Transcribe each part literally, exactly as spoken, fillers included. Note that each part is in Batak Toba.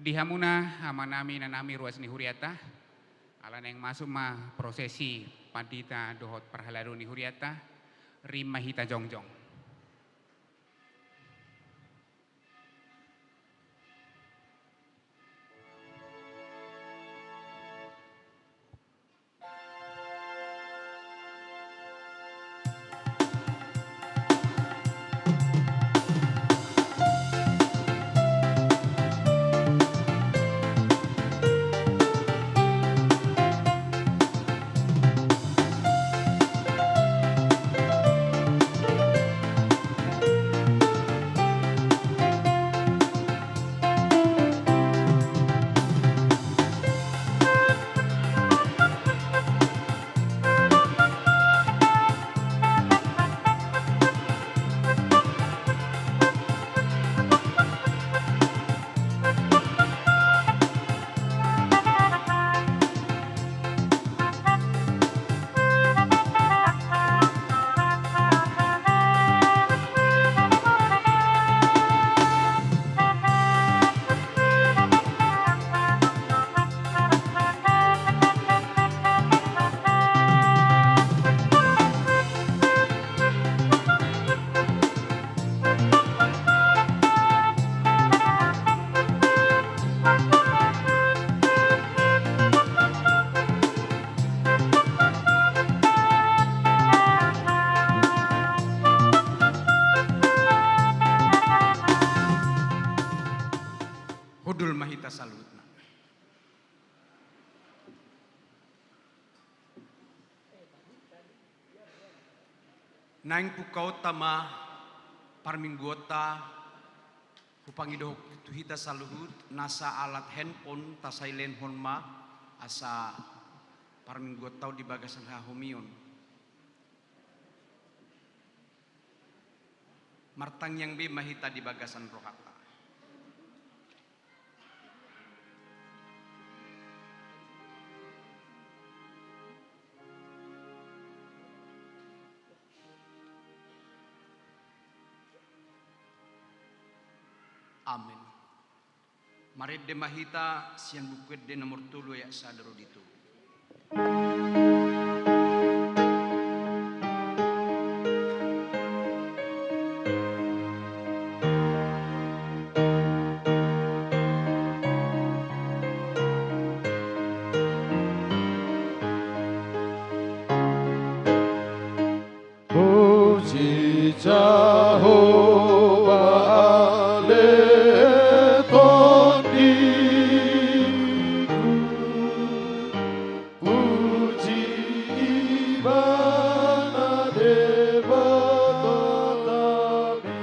Di hamuna amanami, inanami, ruas ni huriata, ala naeng masuk ma prosesi pandita dohot parhalado ni huriata, rim ma hita jongjong. Hundul ma hita saluhutna. Naeng pungkaonta ma parmingguonta, hupangidohon tu hita saluhut, nasa alat handphone tasilent-hon ma, asa parmingguonta on di bagasan hahomion. Martangiang be ma hita di bagasan rohanta. Amen. Marende ma hita sian Buku Ende nomor tolu ayat sada ro di tolu. Puji Jahowa ale tondingku, puji Ibana Debata kami.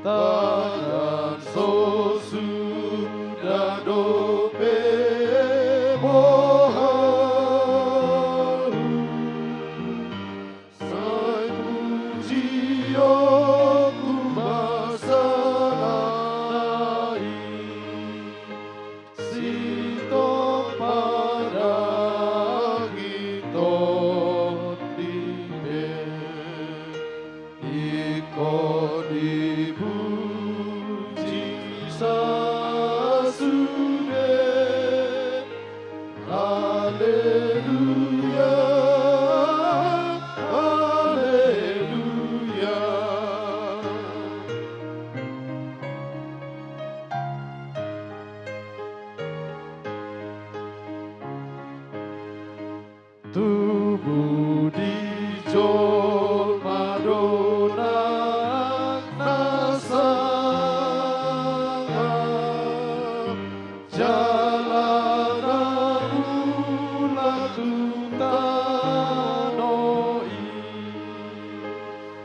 Tangan so suda dope bohahu, sai pujionku ma sonari, sitongpa daging tonding pe. Ingkon dipuji sasude. Aleluya, aleluya. Tubu di jolma do nang na sangap, jala na mulak tu tano i.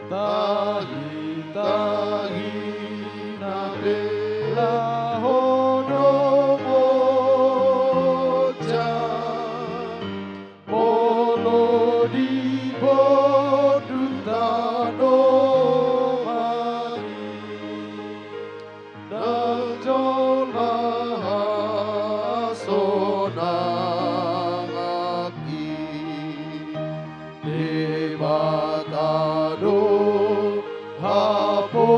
Tangi-tangina pe laho do monjak, molo di bondung tano mari. Ndang jolma hasonangan i, Debata do haposanki.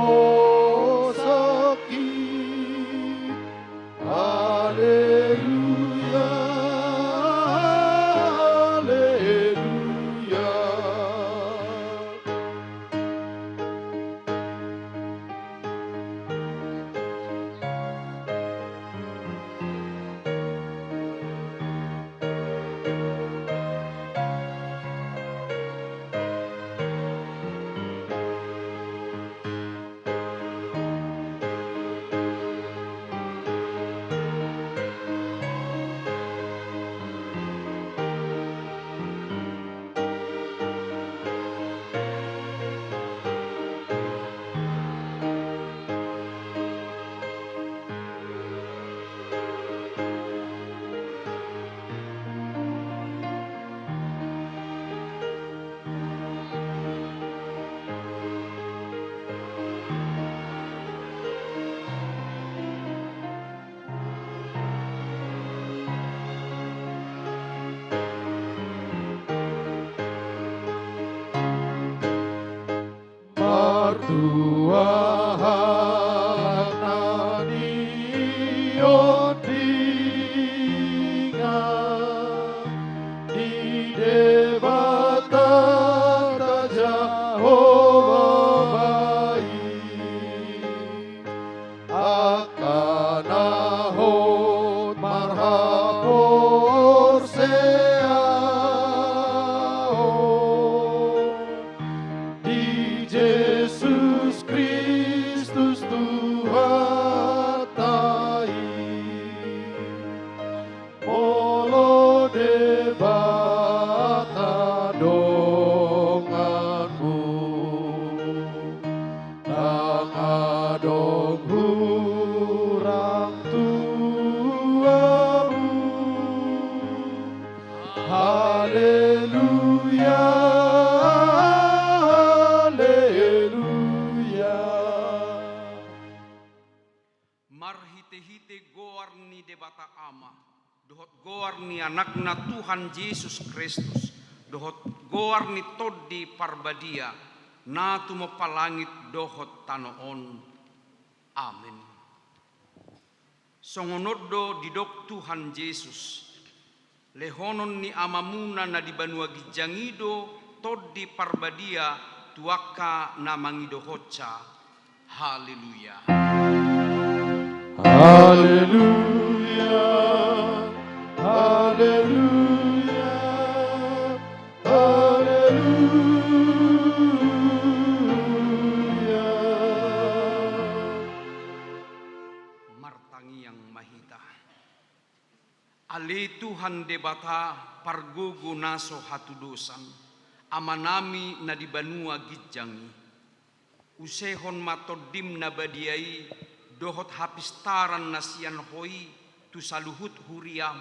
Tuhan na niondingan ni Debata Jahowa i, angka na hot marhaporseaon di Jesus Kristus Tuhanta i. Molo Debata donganmu, ndang adong hurang tu hamu. Haleluya, haleluya. Marhitehite goar ni Debata Ama, dohot goar ni Anakna Tuhan Jesus Kristus, dohot goar ni Tondi Parbadia, na tumompa langit dohot tano on. Amen. Songon on do didok Tuhan Jesus: Lehonon ni Amamuna na di banua ginjang i do Tondi Parbadia tu angka na mangidohonsa. Haleluya. Haleluya. Haleluya. Haleluya. Martangiang ma hita. Ale Tuhan Debata, pargogo na so hatudosan, Amanami na di banua ginjang i, usehon ma Tondim na badia i dohot hapistaran na sian Ho i tu saluhut huriam,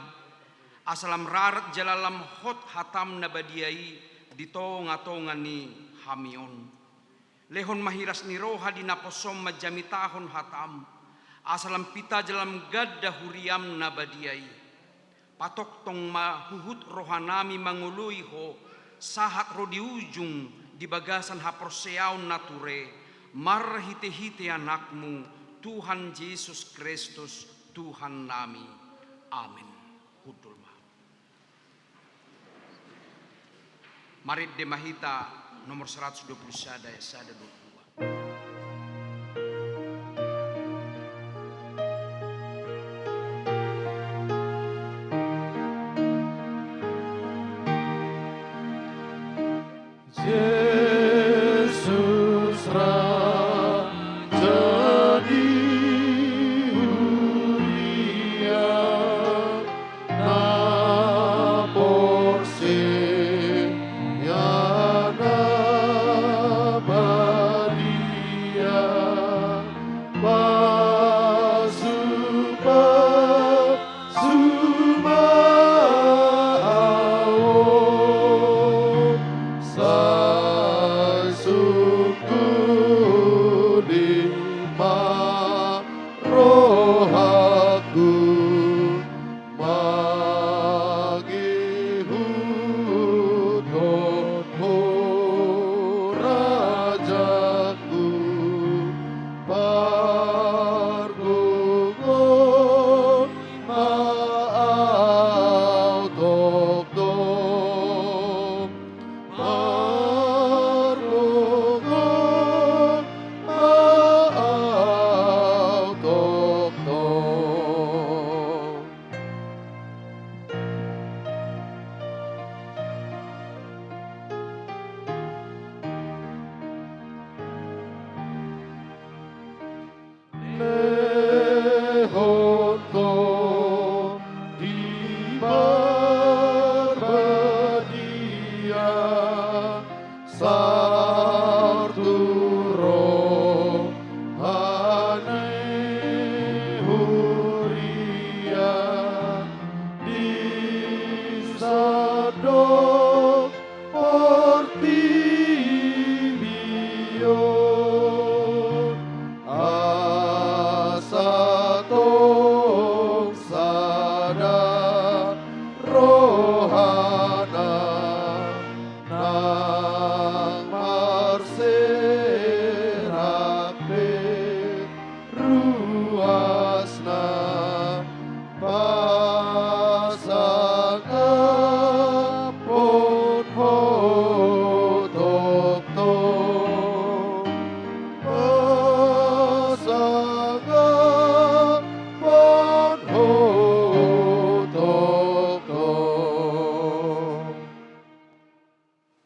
asa lam rarat jala lam hot hatam na badia i di tongatonga ni hami on. Lehon ma hiras ni roha di naposom manjamitahon hatam, asa lam pita jala lam ganda huriam na badia i. Patongtong ma huhut rohanami mangoloi Ho, sahat ro di ujung di bagasan haporseaon na ture, marhitehite Anakmu, Tuhan Jesus Kristus, Tuhannami. Amen. Hundul ma. Marende ma hita nomor seratus dua puluh sada, ayat sada, dua puluh dua. Jesus Raja di huria na porsea na badia, pasupasu ma au, sai sungkun i ma rohangku, mangihuthon Ho Rajaku, pargogoi ma au tongtong. Pargogoi ma au tongtong. Lehon Tondi Parbadia sahat tu roha ni huria di sandok portibi on, asa tong sada rohana nang marsera.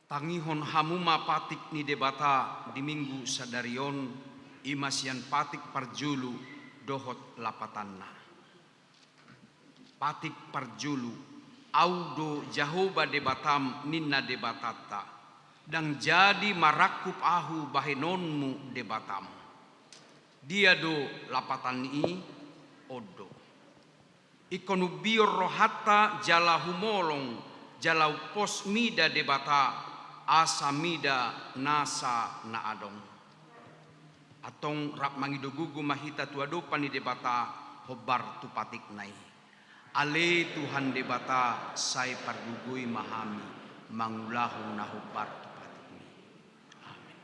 Tangihon hamu ma patik ni Debata di Minggu sadari on, i ma sian patik parjolo dohot lapatanna. Patik parjolo. Ahu do Jahowa Debatam, ninna Debatanta, ndang jadi marangkup Ahu bahenonmu Debatam. Dia do lapatan ni i? On do. Ingkon umbion rohanta jala humolong, jala umpos mida Debata, asa mida nasa na adong. Antong rap mangido gogo ma hita tu adopan ni Debata, hombar tu patikna i. Ale Tuhan Debata, sai pargogoi ma hami mangulahon na hombar tu patikmi. Amen.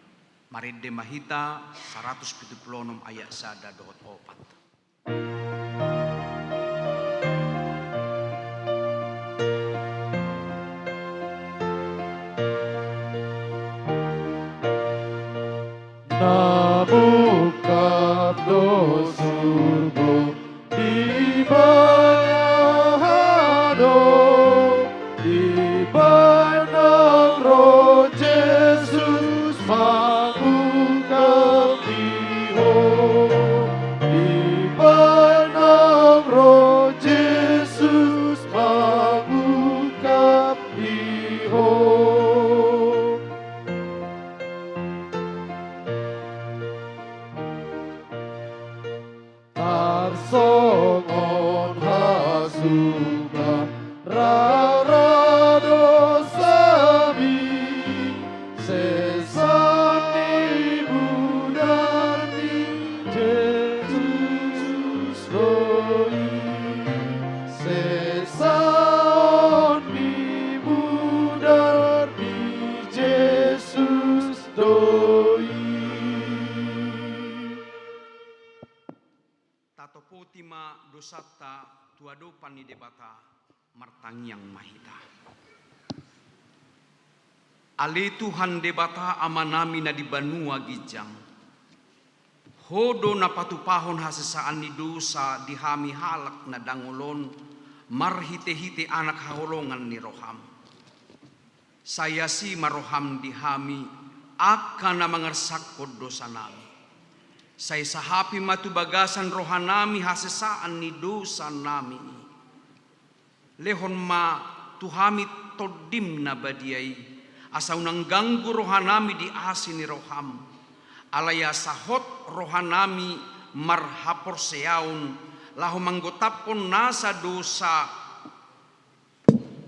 Marende ma hita, saratus pitu pulu onom ayat sada dohot opat. Na mungkap do surgo, dibahen adong, dibahen naung ro Jesus mangungkap di ho. Dibahen naung ro Jesus mangungkap di ho. Tarsongon hasumar rara do sami, sesa ni mudar ni Jesus do i, sesa ni mudar ni Jesus do i. Tatopoti ma dosanta tu adopan ni Debata, martangiang ma hita. Ale Tuhan Debata Amanami na di banua ginjang, Ho do na patupahon hasesaan ni dosa di hami halak na dangol on, marhitehite Anak haholongan ni roham. Sai asi ma roham di hami, angka na mangarsakhon dosanami. Sai sahapi ma tu bagasan rohanami hasesaan ni dosanami i. Lehon ma tu hami Tondim na badia i, asa unang ganggu rohanami di asi ni roham. Alai asa hot rohanami marhaporseaon, laho manggotaphon nasa dosa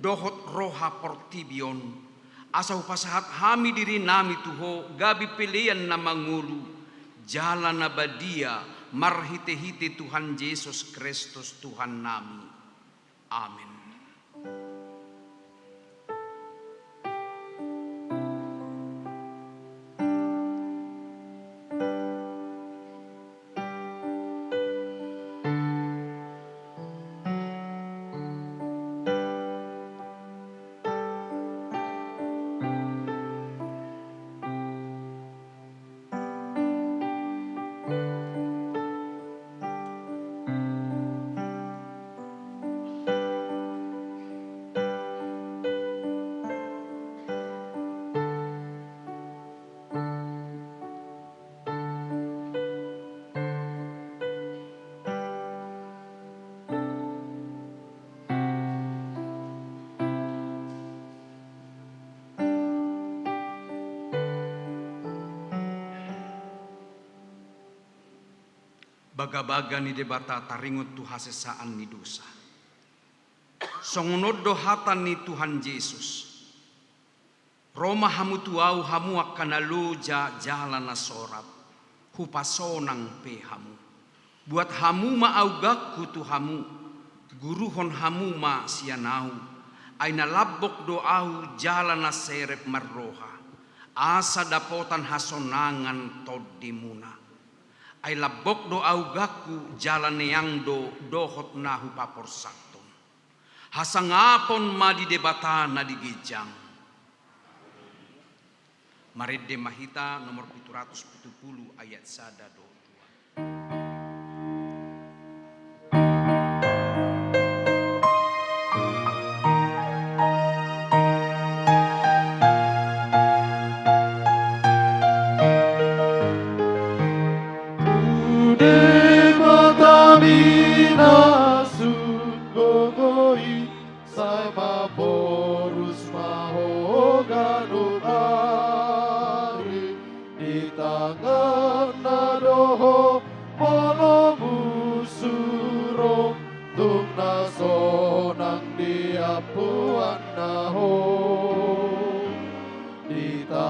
dohot roha portibi on, asa hupasahat hami dirinami tu Ho gabe pelean na mangolu, jala na badia, marhitehite Tuhan Jesus Kristus Tuhannami. Amen. Bagabaga ni Debata taringot tu hasesaan ni dosa. Songon on do hata ni Tuhan Jesus: Ro ma hamu tu Ahu, hamu angka na loja jala na sorat, hupasonang pe hamu. Buat hamu ma augangku tu hamu, guruhon hamu ma sian Ahu, ai na lambok do Ahu jala na serep marroha, asa dapotan hasonangan tondimuna. Ai lambok do augangku jala neang do dohot na hupaporsakhon. Hasangapon ma di Debata na di ginjang. Marende ma hita nomor pitu ratus pitu pulu ayat sada dohot dua.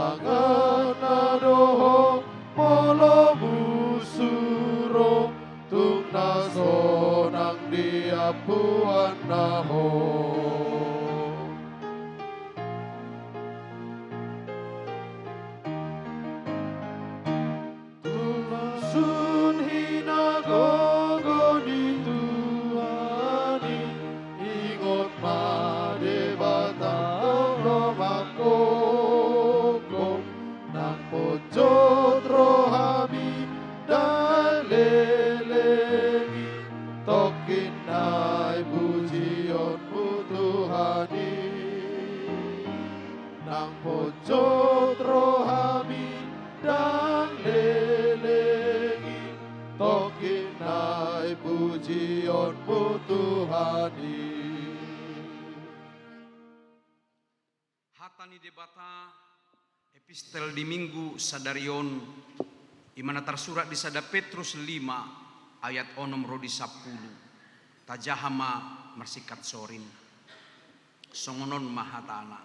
Tanganna do ho, molo musu ro, tung na sonang di ampuanna ho. Tusun hinagogo ni Tuhan i, ingot ma Debata tong do mangkokom, nang pojot rohami ndang leleng i, tongkin nai pujionmu Tuhan i. Nang pojot rohami ndang leleng i, tongkin nai pujionmu Tuhan i. Hata ni Debata, epistel di Minggu sadari on, i ma na tarsurat di sada Petrus lima ayat onom ro di sampulu. Tajaha ma marsingkat sorin. Songon on ma hatana.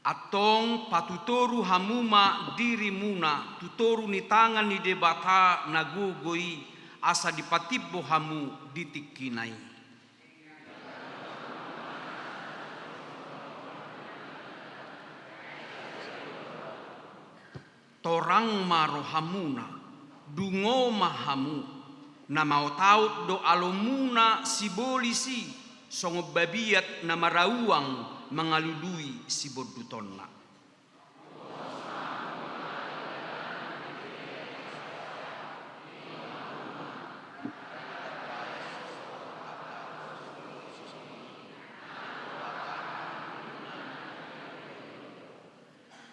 Antong patutoru hamu ma dirimuna tu toru ni tangan ni Debata na gogo i, asa dipatimbo hamu di tingkina i. Torang ma rohamuna, dungo ma hamu, na maotaot do alomuna sibolis i, songon babiat na marauang mangalului sibondutonna.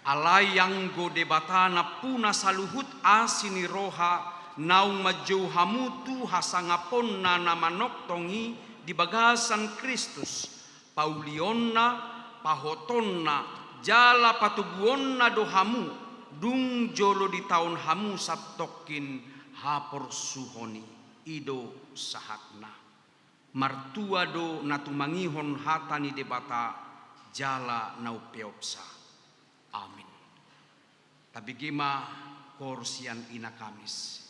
Alai anggo Debata nampuna saluhut asi ni roha, naung manjou hamu tu hasangaponna na manongtong i di bagasan Kristus, paulionna, pahotonna, jala patoguonna do hamu, dung jolo ditaon hamu santongkin haporsuhon i. I do sahatna. Martua do na tumangihon hata ni Debata jala na umpeopsa. Amin. Tabege ma koor sian Ina Kamis.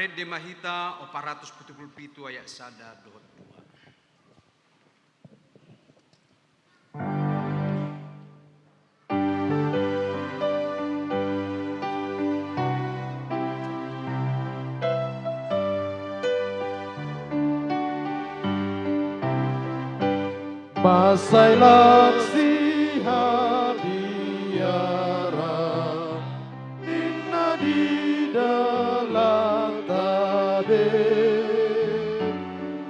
Rende ma hita opat ratus pitu pulu pitu ayat sada dohot dua. Mansai lang sihaliaran ninna di dalanta be,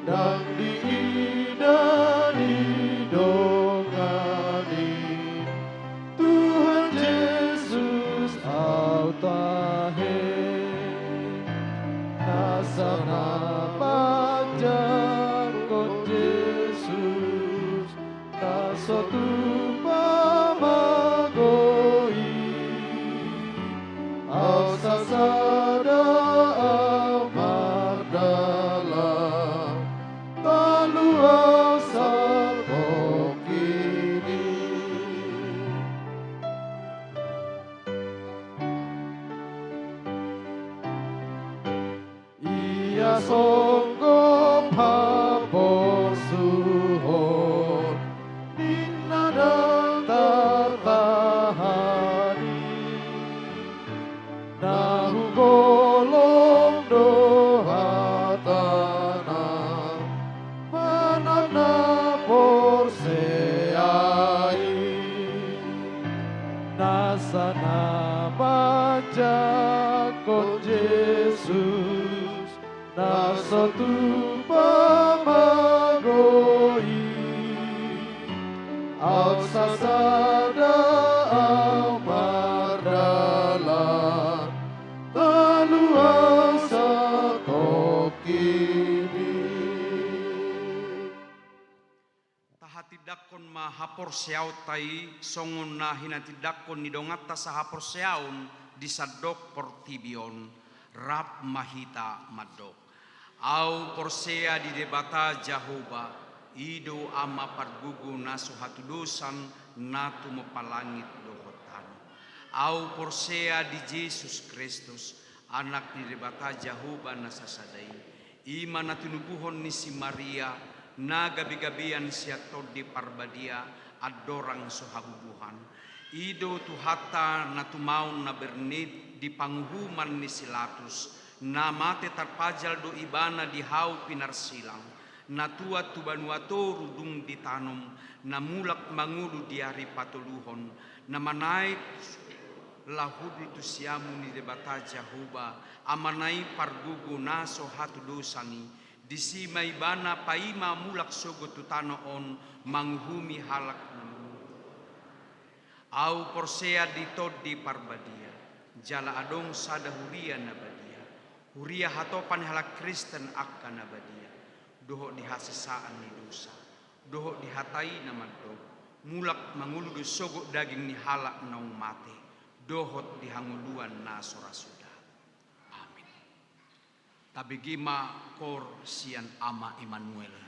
ndang diida didongani Tuhan Jesus au tahe. Nasa na manjangkon Jesus, na so tupa mago i. Au sasada au mardalan, talu au satongkin i. Ia songgop haporsuhon ninna ndang tartahan i. Na hugolong do hatana manang na porsea i. Nasa na manjangkon Jesus, na so tupa mago i. Au sasada au mardalan, talu au satongkin i. Tahatindangkon ma haporseaonta i songon na hinatindangkon ni donganta sahaporseaon di sandok portibi on. Rap ma hita mandok: Au porsea di Debata Jahowa, i do Ama pargogo na so hatudosan, na tumompa langit dohot tano. Au porsea di Jesus Kristus, Anak ni Debata Jahowa na sasada i, i ma na tinubuhon ni si Maria, na gabegabean sian Tondi Parbadia, andorang so habubuhan. I do Tuhanta na tumaon na bernit di panguhuman ni si Latus, na mate tarpajal do Ibana di hau pinarsilang, na tuat tu banua toru dung ditanom, na mulak mangolu di ari patoluhon, na manaek laho hundul tu siamun ni Debata Jahowa, Amana i pargogo na so hatudosan i. Disi ma Ibana paima mulak sogot tu tano on manguhumi halak na mangolu. Au porsea di Tondi Parbadia, jala adong sada huria na badia, huria hatopan ni halak Kristen angka na badia, dohot di hasesaan ni dosa, dohot di hata i na mandok: Mulak mangolu do sogot daging ni halak naung mate, dohot di hangoluan na so ra suda. Amin. Tabege ma koor sian Ama Immanuel.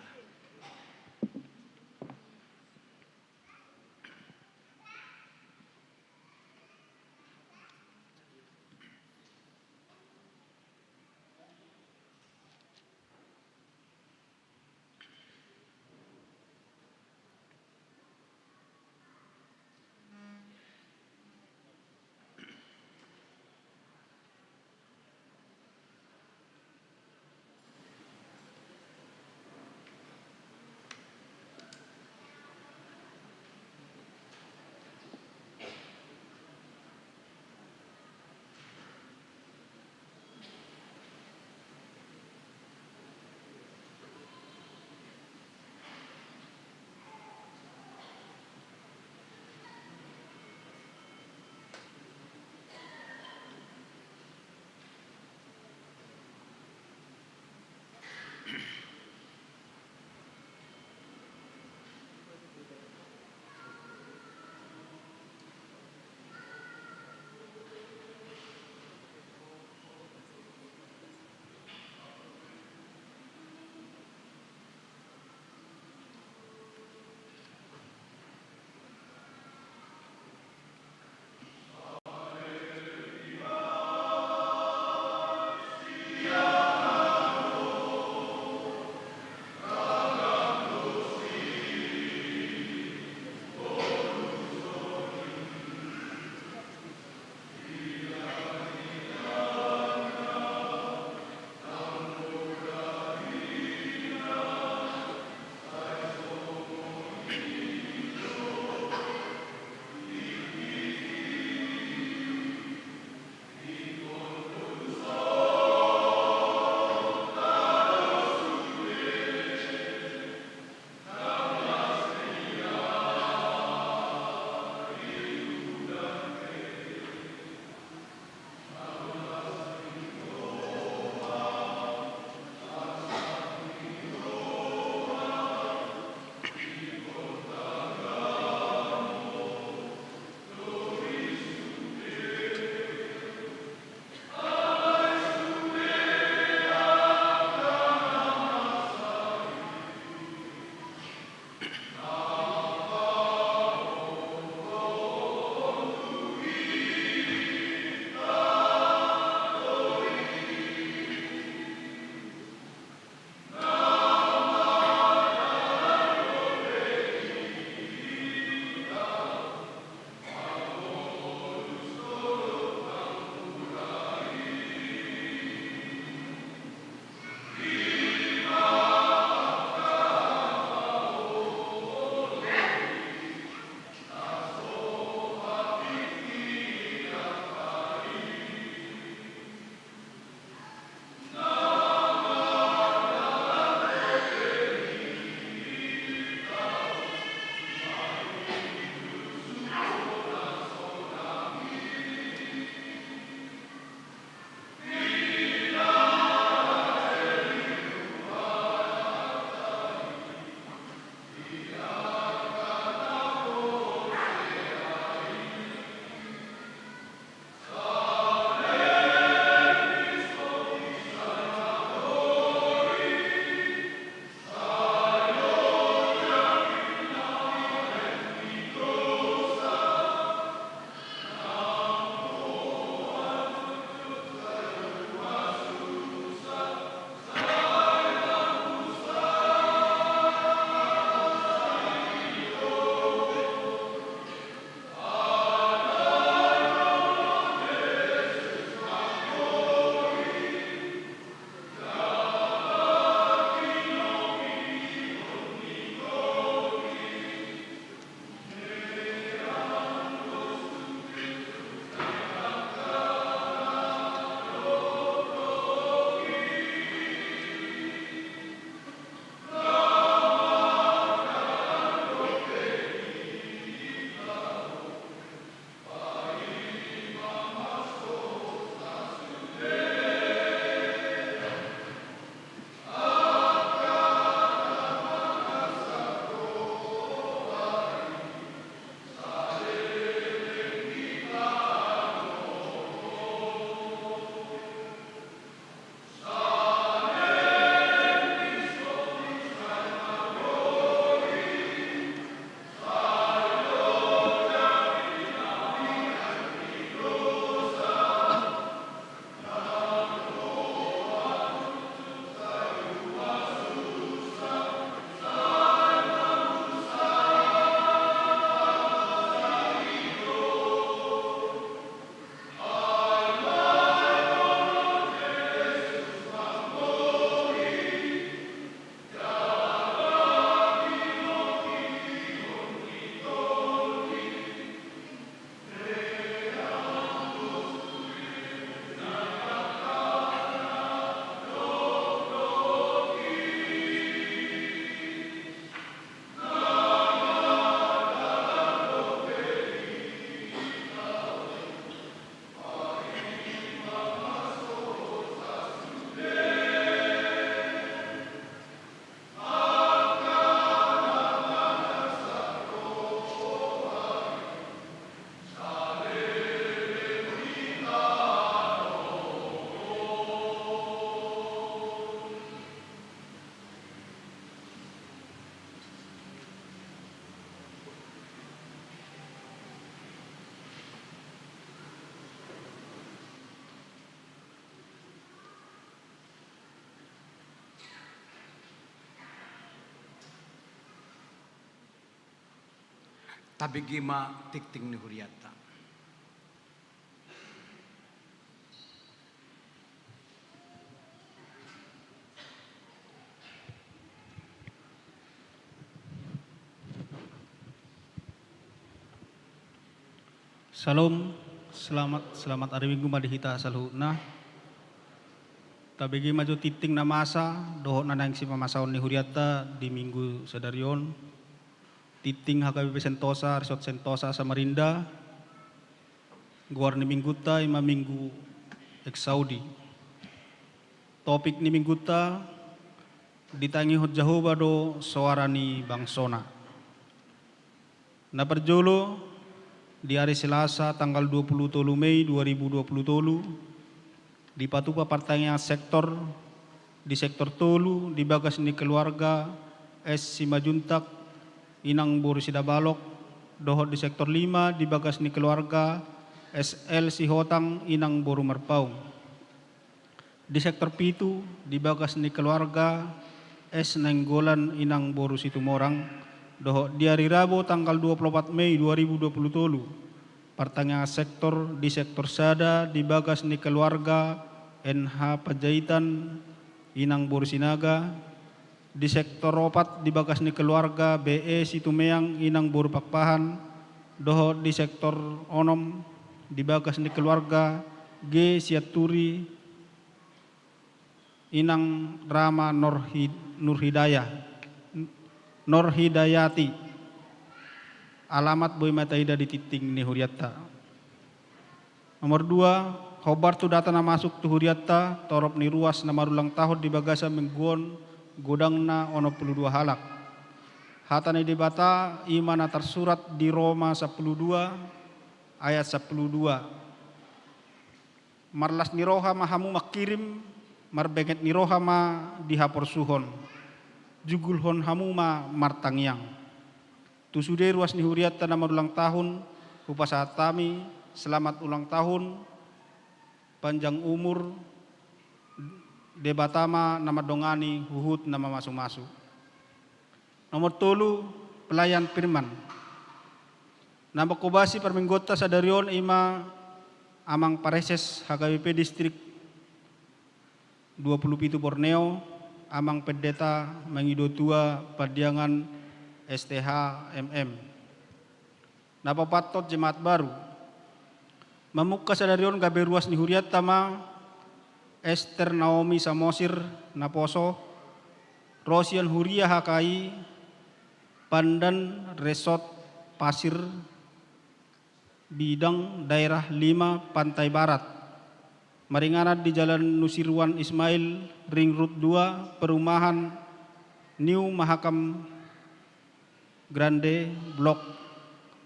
Tabege ma tingting ni hurianta. Syalom, selamat, selamat ari Minggu ma di hita saluhutna. Tabege ma jo tingting na masa dohot na naeng sipamasaon ni hurianta di Minggu sadari on. Tingting H K B P Sentosa, Resort Sentosa Samarinda. Goar ni Minggunta ima Minggu Exaudi. Topik ni Minggunta: Ditangihon Jahowa do soara ni bangsona. Na parjolo, di ari Selasa tanggal dua pulu tolu Mei dua ribu dua pulu tolu, dipatupa partangiangan sektor, di sektor tolu di bagas ni keluarga S Simanjuntak inang boru Sidabalok, dohot di sektor lima di bagas ni keluarga S L Sihotang inang boru Marpaung. Di sektor pitu di bagas ni keluarga S Nainggolan inang boru Situmorang, dohot di ari Rabu tanggal dua pulu opat Mei dua ribu dua pulu tolu, partangiangan sektor di sektor sada di bagas ni keluarga N H Panjaitan inang boru Sinaga, di sektor opat di bagas ni keluarga B E Situmeang inang boru Pakpahan, dohot di sektor onom di bagas ni keluarga G Sianturi inang Rama Norhi-, Nurhidaya-, Norhidayati. Alamat boi ma taida di tingting ni hurianta. Nomor dua, hombar tu data na masuk tu hurianta, torop ni ruas na marulang tahun di bagasan minggu on godangna onom pulu dua halak. Hata ni Debata ima na tarsurat di Roma sampulu dua ayat sampulu dua: Marlas ni roha ma hamu mangkirim, marbenget ni roha ma di haporsuhon, jugulhon hamu ma martangiang. Tu sude ruas ni hurianta na marulang tahun, hupasahat hami selamat ulang tahun, panjang umur, Debata ma na mandongani huhut na mamasumasu. Nomor tolu, pelayan firman. Na manghobasi parmingguonta sadari on ima Amang Pareses H K B P Distrik dua pulu pitu Borneo, Amang Pendeta Mangido Tua Pandiangan S T H M M. Na paopathon, jemaat baru. Mamungka sadari on gabe ruas ni hurianta ma Ester Naomi Samosir, naposo, ro sian huria H K I, Pandan Resort Pasir Bidang, daerah lima Pantai Barat. Maringanan di Jalan Nusirwan Ismail, Ring Road dua, perumahan New Mahakam Grande, Blok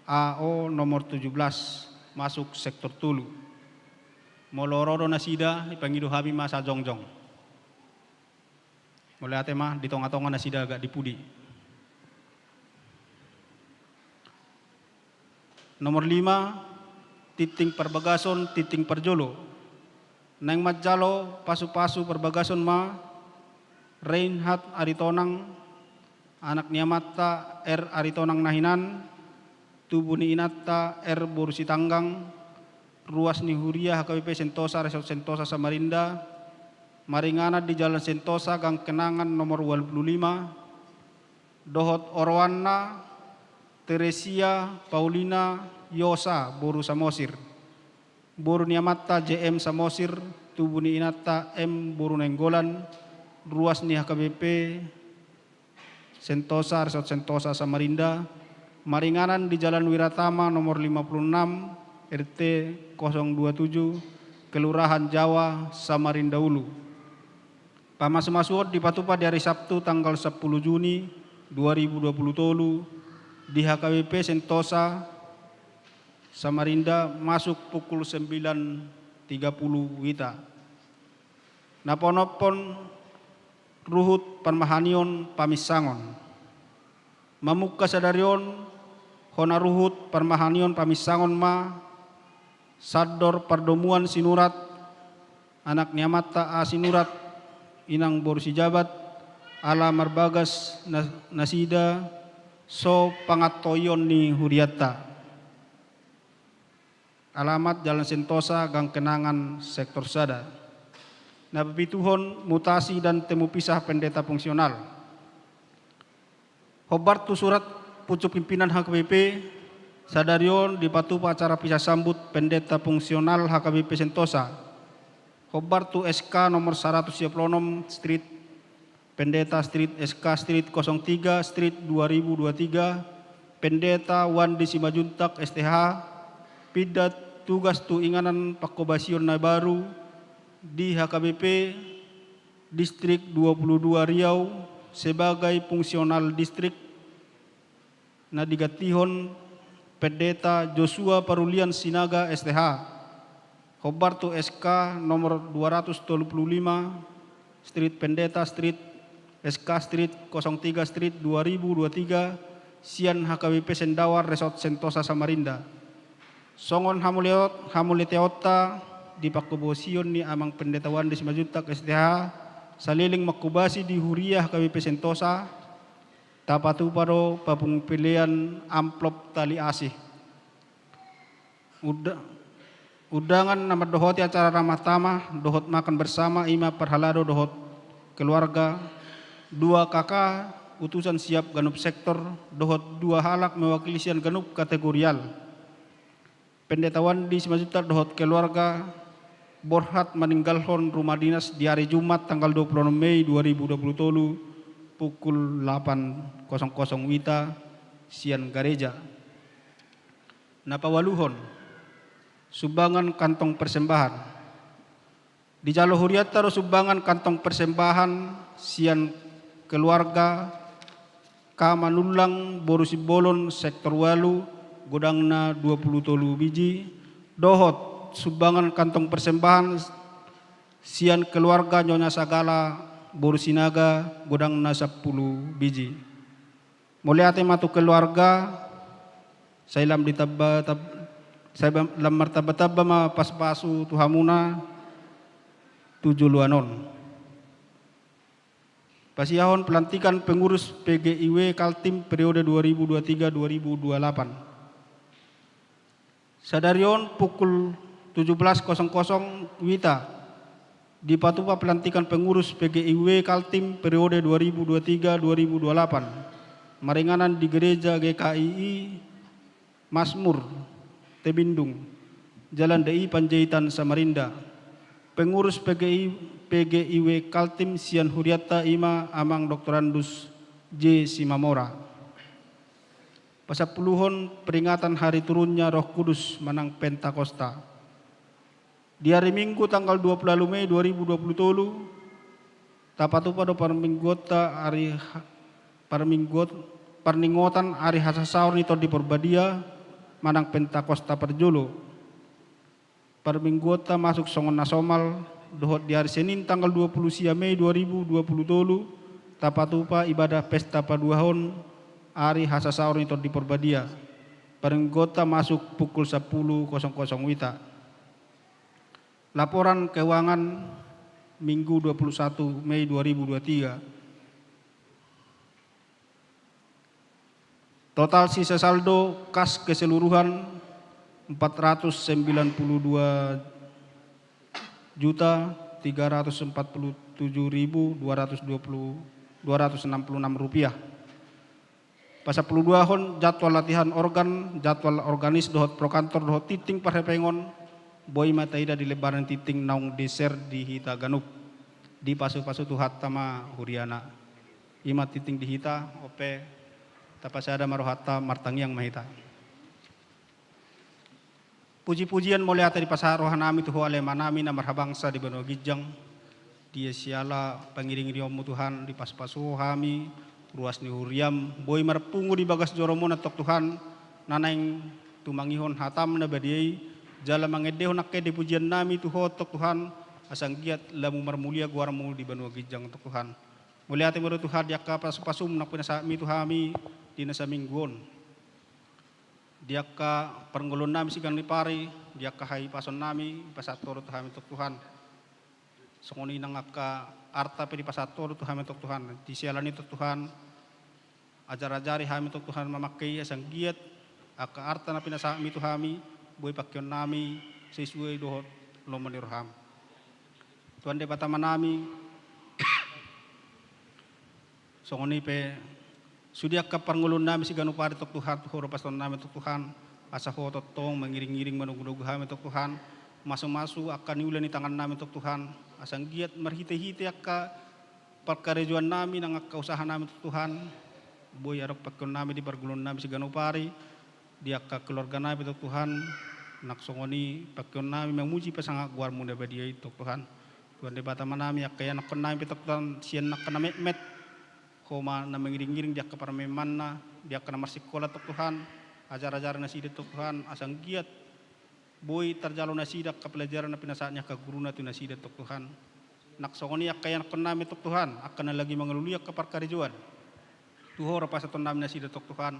A O, nomor tujuh belas, masuk sektor tolu. Molo ro do nasida, ipangido hami ma sajongjong. Mauliate ma, di tongatonga nasida agak di pudi. Nomor lima, tingting parbagason, tingting parjolo. Naeng manjalo pasupasu parbagason ma Reinhard Aritonang, anak ni amanta R Aritonang na hinan, tubu ni inanta R boru Sitanggang, ruas ni huria H K B P Sentosa, Resort Sentosa Samarinda, maringanan di Jalan Sentosa, Gang Kenangan nomor ualu pulu lima, dohot oroanna Teresia Paulina Yosa boru Samosir, boru ni amanta J M Samosir, tubu ni inanta M boru Nainggolan, ruas ni H K B P Sentosa, Resort Sentosa Samarinda, maringanan di Jalan Wiratama nomor lima puluh enam, R T kosong dua tujuh, Kelurahan Jawa, Samarinda Ulu. Pamasumasuon dipatupa di ari Sabtu tanggal sampulu Juni dua ribu dua puluh tolu di H K B P Sentosa Samarinda masuk pukul sembilan tiga puluh W I T A. Na paonomhon, ruhut parmahanion paminsangon. Mamungka sadari on, hona ruhut parmahanion paminsangon ma sandor pardomuan Sinurat, anak ni amanta A Sinurat, inang boru Sijabat, ala marbagas na-, nasida So pangantoion ni hurianta. Alamat Jalan Sentosa, Gang Kenangan, Sektor Sada. Na papituhon, mutasi dan temu pisah pendeta fungsional. Hombar tu surat pucuk pimpinan H K B P, sadari on dipatupa acara pisah sambut pendeta fungsional H K B P Sentosa. Hombar tu S K nomor saratus sia pulu onom, Street Pendeta Street, S K Street kosong tiga, Street dua ribu dua tiga, Pendeta Wandi Simanjuntak, S T H, pinda tugas tu inganan pangkobasion na baru di H K B P Distrik dua pulu dua Riau sebagai fungsional distrik, na digantihon Pendeta Joshua Parulian Sinaga, S T H. Hombar tu S K nomor dua ratus tolu pulu lima, Street Pendeta Street, S K Street kosong tiga, Street dua ribu dua tiga, sian H K B P Sendawar, Resort Sentosa, Samarinda. Songon hamuliateonta di pangkobasion ni Amang Pendeta Wandi Simanjuntak, S T H, saleleng mangkobasi di huria H K B P Sentosa, tapatupa do pamungpelean amplop tali asi. Uda-, undangan na mandohoti acara ramah tamah dohot makan bersama, i ma parhalado dohot keluarga, dua K K, utusan siap ganup sektor, dohot dua halak mewakili sian ganup kategorial. Pendeta Wandi Simanjuntak dohot keluarga borhat maninggalhon rumah dinas di ari Jumat tanggal dua pulu onom Mei dua ribu dua pulu tolu, pukul lapan kosong kosong WITA, sian gareja. Na paualuhon, sumbangan kantong persembahan. Dijalo hurianta do sumbangan kantong persembahan sian keluarga K. Manullang boru Simbolon, sektor ualu, godangna dua pulu tolu biji, dohot sumbangan kantong persembahan sian keluarga Nyonya Sagala boru Sinaga, godangna sampulu biji. Mauliate ma tu keluarga, sai lam ditamba, tab-, sai bam-, lam martamba-tamba ma pasupasu tu hamuna tu joloan on. Pasiahon pelantikan pengurus P G I W Kaltim periode dua ribu dua tiga dua ribu dua lapan. Sadari on pukul tujuh belas kosong kosong WITA, dipatupa pelantikan pengurus P G I W Kaltim periode dua ribu dua tiga dua ribu dua lapan, maringanan di Gereja G K I I Masmur, Tebindung, Jalan D I Panjaitan, Samarinda. Pengurus P G I, P G I W Kaltim sian hurianta i ma Amang Doktorandus J. Simamora. Pasampuluhon peringatan hari turunnya Roh Kudus manang Pentakosta. Di ari Minggu tanggal dua pulu ualu Mei dua ribu dua pulu tolu, tapatupa do parmingguonta ari ha-, parmingguon-, parningotan ari hasasaor ni Tondi Porbadia manang Pentakosta parjolo. Parmingguonta masuk songon na somal, dohot di ari Senin tanggal dua pulu sia Mei dua ribu dua pulu tolu, tapatupa ibadah pesta paduahon ari hasasaor ni Tondi Porbadia. Parmingguonta masuk pukul sampulu kosong kosong WITA. Laporan keuangan Minggu dua pulu satu Mei dua ribu dua tiga. Total sisa saldo kas keseluruhan empat ratus sembilan puluh dua juta tiga ratus empat puluh tujuh ribu dua ratus dua puluh, dua ratus enam puluh enam rupiah. Pasampuluduahon jadwal latihan organ, jadwal organis dohot prokantor dohot tingting parhepengon, boi ma taida di lembaran tingting naung di-share di hita ganup. Dipasupasu Tuhanta ma huriana. I ma tingting di hita, on pe tapasada ma rohanta, martangiang ma hita. Puji-pujian mauliate dipasahat rohanami tu Ho ale Amanami na marhabangsa di banua ginjang. Dia siala pangiring-iringonmu Tuhan, dipasupasu Ho hami, ruas ni huriam, boi marpungu di bagas joromu antong Tuhan, na naeng tumangihon hatam na badia i, jala mangendehon angka ende pujiannami tu Ho antong Tuhan, asa anggiat lam marmulia goarmu di banua ginjang antong Tuhan. Mauliate ma ro Tuhan di angka pasu-pasum na pinasahatmi tu hami di na saminggu on. Di angka parngoluonnami siganup ari, di angka hahipasonnami, dipasahat Ho do tu hami antong Tuhan. Songon i nang angka arta pe dipasahat Ho do tu hami antong Tuhan. Di siala ni i antong Tuhan, Ajar-ajari hami Tok Tuhan mamangke i asa anggiat angka arta na pinasahatmi tu hami boi pangkeonnami sesuai dohot lomo ni roham. Tuhan Debata Amanami, songon i pe sude angka parngoluonnami siganup ari Tok Tuhan, tu Ho do pasahatonnami Tok Tuhan, asa Ho tongtong mangiring-iring manogu-nogu hami Tok Tuhan, masu-masu angka niula ni tangannami Tok Tuhan, asa anggiat marhite-hite angka parkarejoannami nang angka usahanami Tok Tuhan, boi adong pangkeonnami di parngoluonnami siganup ari, di angka keluarganami Tok Tuhan, nang songon i pangkeonnami mamuji pasangap goarmu na badia i Tok Tuhan. Tuhan Debata Amanami, angka ianakkonnami pe Tok Tuhan, sian angka na metmet, Ho ma na mangiring-iring di angka parmaenmanna, di angka na marsikola Tok Tuhan, ajar-ajari nasida Tok Tuhan, asa anggiat boi tarjalo nasida angka pelajaran na pinasahat ni angka guruna tu nasida Tok Tuhan. Nang songon i angka ianakkonnami Tok Tuhan, angka na lagi mangalului angka parkarejoan, tu Ho do pasahatonnami nasida Tok Tuhan,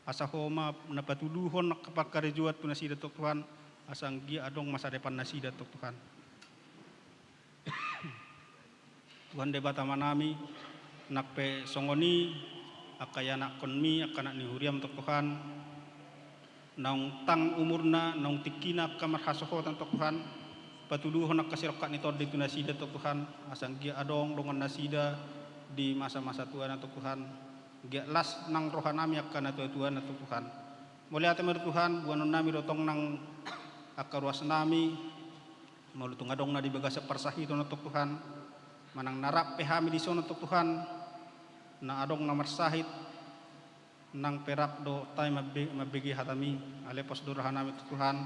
asa Ho ma na patuduhon angka parkarejoan tu nasida Tok Tuhan, asa anggiat adong masa depan nasida Tok Tuhan. Tuhan Debata Amanami, nang pe songon i angka ianakkonmi, angka anak ni huriam Tok Tuhan, naung tang umurna, naung tingkina angka marhasohotan Tok Tuhan, patuduhon angka sirongkap ni tondi tu nasida Tok Tuhan, asa anggiat adong dongan nasida di masa-masa tuana Tok Tuhan, anggiat las nang rohanami angka natua-tuana Tok Tuhan. Mauliate ma di Tuhan, boanonnami do tong nang angka ruasnami, molo tung adong na di bagasan parsahiton on Tok Tuhan, manang na rap pe hami dison on Tok Tuhan, na adong na marsahit, nang pe rap do hami mambe-, mambege hatami, alai pos do rohanami Tok Tuhan,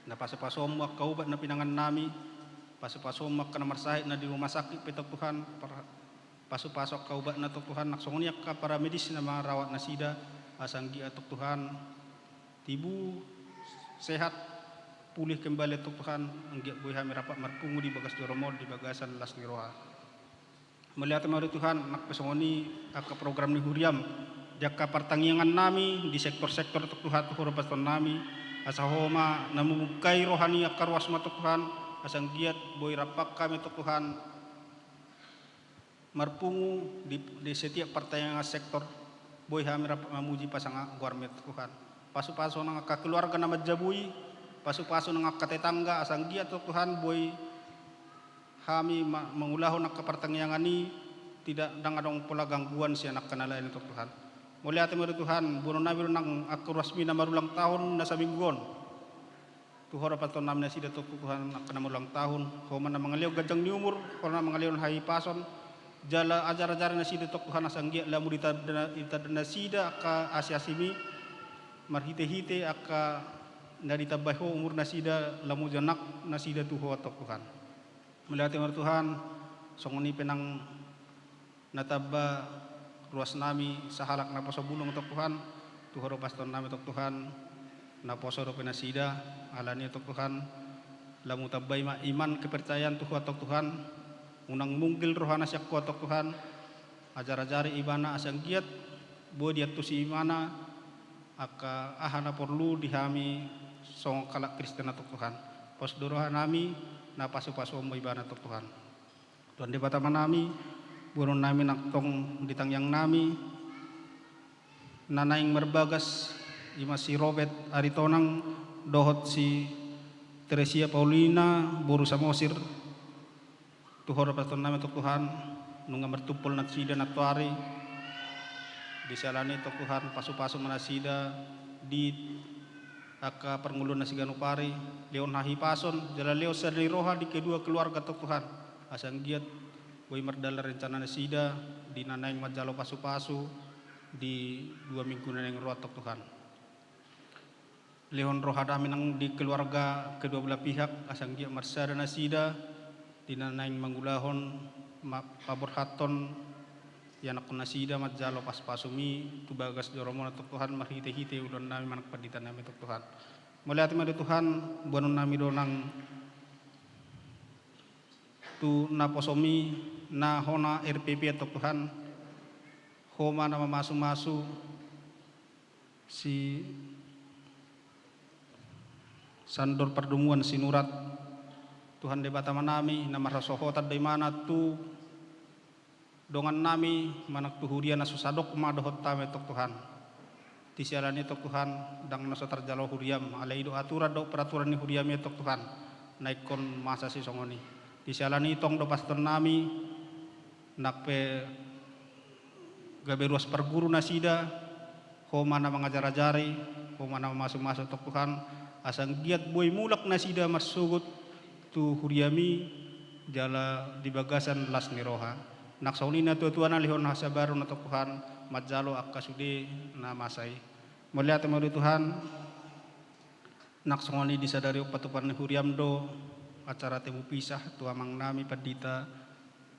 na pasu-pasuonmu angka ubat na pinangannami, pasu-pasuonmu angka na marsahit na di rumah sakit pe Tok Tuhan, par-, pasu-pasu angka ubatna Tok Tuhan, nang songon i angka paramedis na marawat nasida, asa anggiat Tok Tuhan, tibu, sehat, pulih kembali Tok Tuhan, anggiat boi hami rap marpungu di bagas joroMon, di bagasan las ni roha. Mauliate ma di Tuhan, nang pe songon i angka program ni huriam, di angka partangiangannami, di sektor-sektor Tok Tuhan, tu Ho do pasahatonnami, asa Ho ma na mambungkai roha ni angka ruasMu Tok Tuhan, asa anggiat boi rap hami Tok Tuhan, marpungu di, di setiap partangiangan sektor, boi hami rap mamuji pasangap goarMu Tok Tuhan. Pasu-pasu nang angka keluarga na manjabui, pasu-pasu nang angka tetangga, asa anggiat Tok Tuhan boi hami ma-, mangulahon angka partangiangan i, tidak, ndang adong pola gangguan sian angka na lain Tok Tuhan. Mauliate ma di Tuhan, boanonnami do nang angka ruasmi na marulang tahun na saminggu on. Tu Ho do pasahatonnami nasida Tok Tuhan, angka na marulang tahun, Ho ma na mangalehon ganjang ni umur, Ho na mangalehon hahipason, jala ajar-ajari nasida Tok Tuhan, asa anggiat lam ditanda, ditanda nasida angka asi-asiMi, marhite-hite angka na ditambai Ho umur nasida, lam jonok nasida tu Ho Tok Tuhan. Mauliate ma di Tuhan, songon i pe nang na tamba ruasnami sahalak naposo bulung Tok Tuhan, tu Ho do pasahatonnami Tok Tuhan, naposo dope nasida, alani Tok Tuhan, lam Hutambai ma iman kepercayaan tu Ho Tok Tuhan, unang munggil rohana sian Ho Tok Tuhan, ajar-ajari ibana asa anggiat boi diantusi ibana angka aha na porlu di hami songon halak Kristen Tok Tuhan. Pos do rohanami na pasu-pasuonmu ibana Tok Tuhan. Tuhan Debata Amanami, boanonnami nang tong di tangiangnami, na naeng marbagas, i ma si Robert Aritonang dohot si Teresia Paulina boru Samosir, tu Ho do pasahatonnami Tok Tuhan, nunga martumpol nasida nantoari, di siala ni i Tok Tuhan, pasu-pasu ma nasida di angka parngoluon na siganup ari, lehon hahipason, jala lehon sada ni roha di kedua keluarga Tok Tuhan. Asa anggiat boi mardalan rencana nasida, di na naeng manjalo pasu-pasu, di dua minggu na naeng ro Tok Tuhan. Lehon roha dame nang di keluarga kedua belah pihak, asa anggiat marsada nasida, di na naeng mangulahon ma-, paborhathon ianakkon nasida manjalo pasu-pasuMi, tu bagas joroMon Tok Tuhan, marhite-hite ulaonnami manang panditanami Tok Tuhan. Mauliate ma di Tuhan, boanonnami do nang tu naposoMi, na hona R P P Tok Tuhan, Ho ma na mamasu-masu, si Sandor Pardomuan Sinurat, Tuhan Debata Amanami, na marhasohotan do ibana tu dongannami manang tu huria na so sadok ma dohot hami antong Tuhan. Di siala ni i antong Tuhan, ndang na so tarjalo huriam, alai i do aturan dohot peraturan ni huriami antong Tuhan, na ingkon masa sisongon i. Di siala ni i tong do pasahatonnami, nang pe gabe ruas parguru nasida, Ho ma na mangajarajari, Ho ma na mamasumasu antong Tuhan, asa anggiat boi mulak nasida marsogot tu huriami jala di bagasan las ni roha. Nang songon i natuatuana lehon hasabaron antong Tuhan, manjalo angka sude na masa i. Mauliate ma di Tuhan. Nang songon i di sadari on patupaon ni huriam do acara temu pisah tu amangnami pandita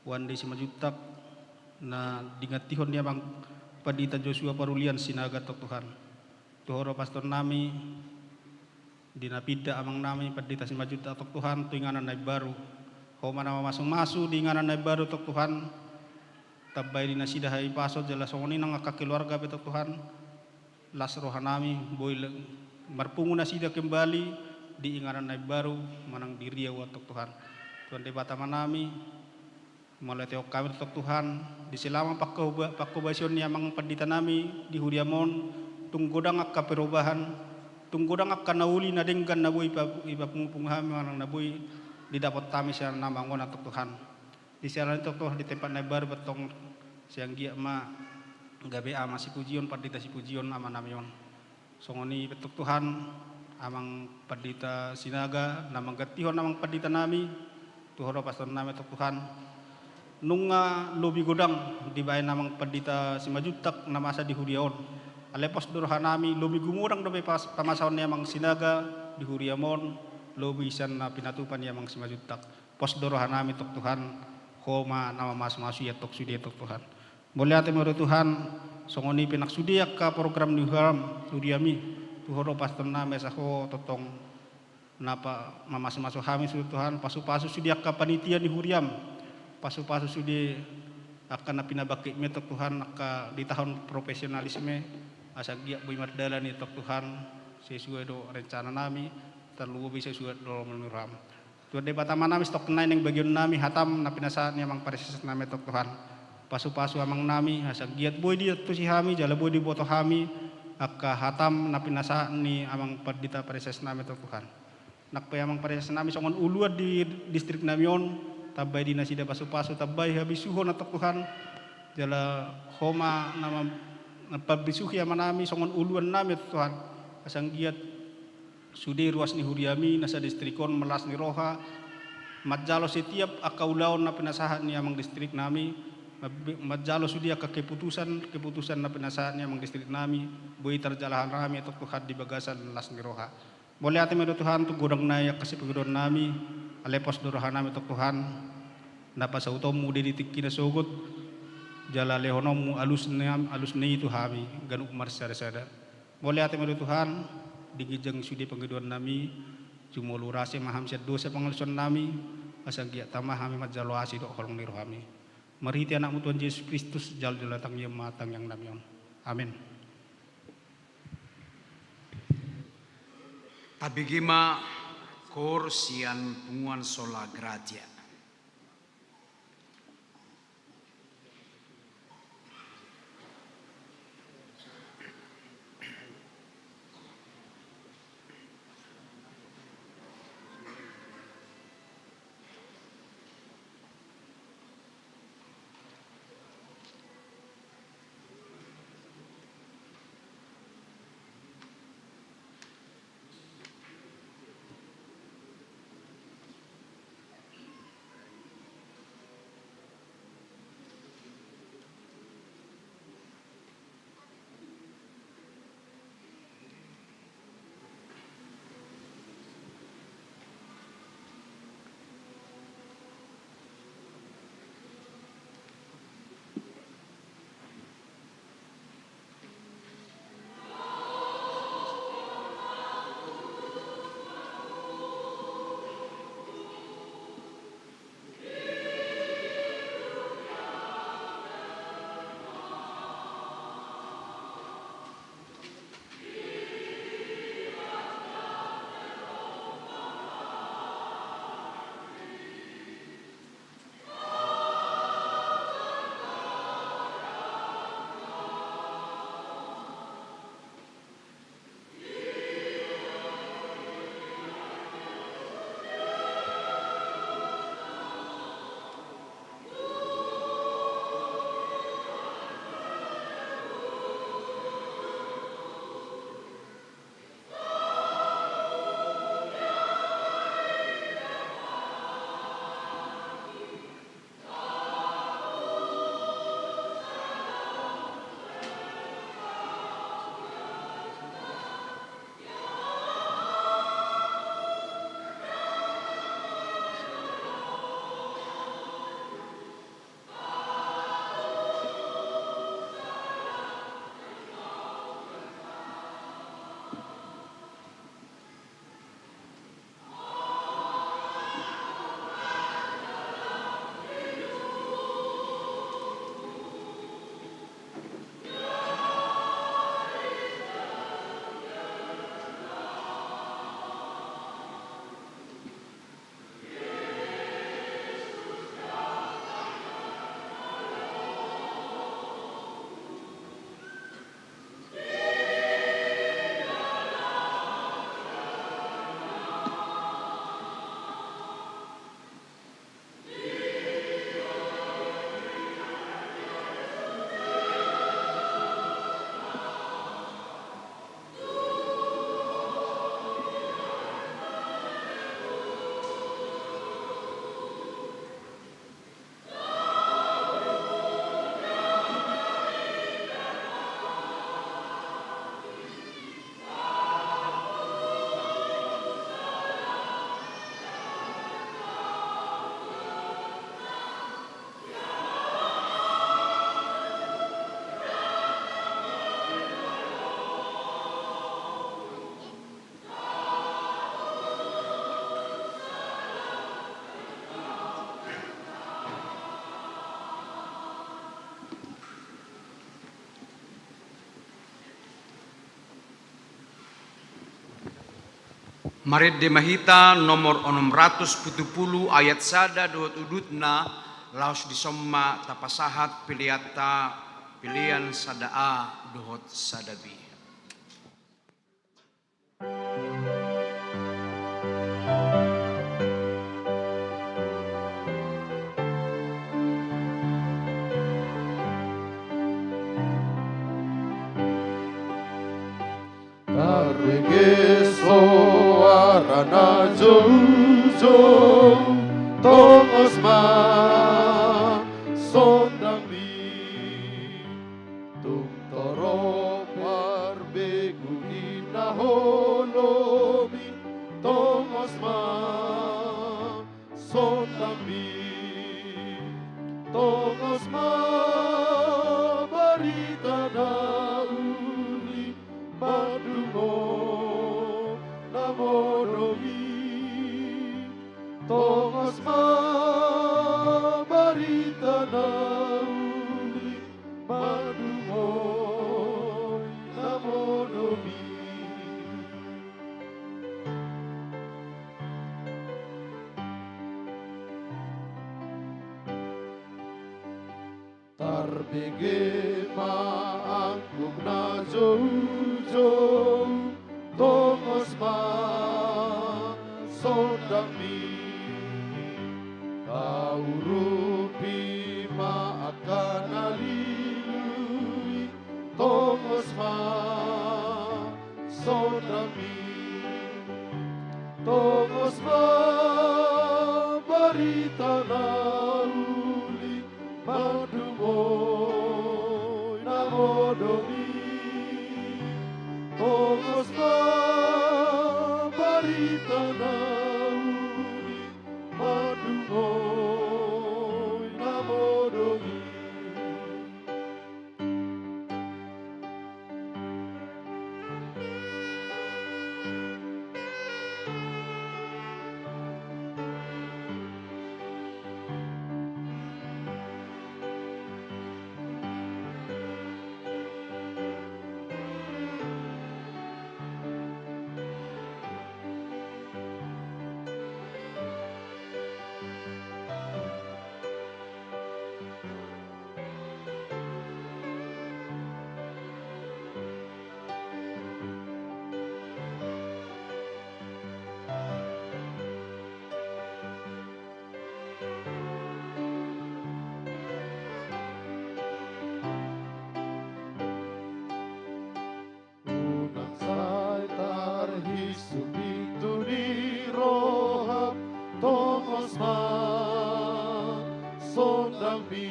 Wandi Simanjuntak, na dingantihon ni amang pandita Josua Parulian Sinaga antong Tuhan. Tu Ho do pasahatonnami, di na pinda amangnami pandita Simanjuntak antong Tuhan tu inganan na imbaru. Ho ma na mamasumasu di inganan na imbaru antong Tuhan. Tambai di nasida hahipason jala songon i nang angka keluarga pe antong Tuhan. Las rohanami, boi le-, marpungu nasida kembali di inganan na imbaru manang di Riau antong Tuhan. Tuhan Debata Amanami, mauliate hami antong Tuhan, di selama pangkoba-, pangkobasion ni amang panditanami di huriam on, tung godang angka perubahan, tung godang angka na uli na denggan na boi ipa-, ipapungupungu hami manang na boi didapot hami sian amang on antong Tuhan. Di siala ni i antong Tuhan, di tempat na imbaru pe antong, sai anggiat ma gabe ama sipujion, pandita sipujion amanami on. Songon i pe antong Tuhan, amang pandita Sinaga na manggantihon amang panditanami, tu Ho do pasahatonnami antong Tuhan. Nunga lobi godang dibaen amang pandita Simanjuntak na masa di huria on. Alai pos do rohanami, lobi gumodang dope pas-, pamasaon ni amang Sinaga di huriam on, lobi sian na pinatupa ni amang Simanjuntak. Pos do rohanami antong Tuhan, Ho ma na mamasumasu i antong sude antong Tuhan. Mauliate ma di Tuhan, songon i pe nang sude angka program ni huriam, huriami, tu Ho do pasahatonnami asa Ho tongtong na pa-, mamasumasu hami sude Tuhan, pasupasu sude angka panitia ni huriam, pasupasu sude angka na pinabangkitmi antong Tuhan, angka di tahun profesionalisme, asa anggiat boi mardalan i antong Tuhan, sesuai do rencananami, tarlumobi sesuai do lomo ni roham. Tuhan Debata Amanami, satongkin nai naeng bagionnami hatam na pinasahat ni amang paresesnami antong Tuhan. Pasupasu amangnami, asa anggiat boi diantusi hami, jala boi diboto hami, angka hatam na pinasahat ni amang pandita paresesnami antong Tuhan. Nang pe amang paresesnami songon uluan di distriknami on, tambai di nasida pasupasu, tambai habisuhon antong Tuhan, jala Ho ma na mam-, na pambisuhi amanami songon uluannami antong Tuhan. Asa anggiat sude ruas ni huriami na sadistrik on marlas ni roha, manjalo setiap angka ulaon na pinasahat ni amang distriknami, mab-, manjalo sude angka keputusan, keputusan na pinasahat ni amang distriknami, boi tarjalo hami antong Tuhan di bagasan las ni roha. Mauliate ma di Tuhan, tung godang nai angka sipangidoannami, alai pos do rohanami antong Tuhan, na pasautonmu do i di tingki na sogot, jala lehononmu alus ni am-, alus ni i tu hami, ganup marsadasada. Mauliate ma di Tuhan, di ginjang sude pangidoannami, jumolo urasi ma hami sian dosa pangalusionnami, asa anggiat tama hami manjalo asi dohot holong ni rohami. Marhite Anakmu Tuhan Jesus Kristus, jalo jala tangiang ma tangiangnami on. Amin. Tabege ma koor sian punguan Sola Gratia. Marende ma hita nomor onom ratus pitu pulu ayat sada dohot udutna, laos dison ma tapasahat peleanta, pelean sada A dohot sada B. Tarbege soara na joujou, tongos ma sondangmi. Tung torop parbegu i na holomi, tongos ma sondangmi. Tongos ma barita na uli, mandungo na modom i. Tongos ma barita na uli, mandungo na modom i. Tarbege ma angkup na joujou, tongos ma sondangmi. Taurupi ma angka na lilu i, tongos ma sondangmi. Tongos ma barita na uli, mandungo na modom i. Tongos ma barita na uli, mandungo na modom i. Unang sai tarhisu pintu ni roham, tongos ma sondangmi.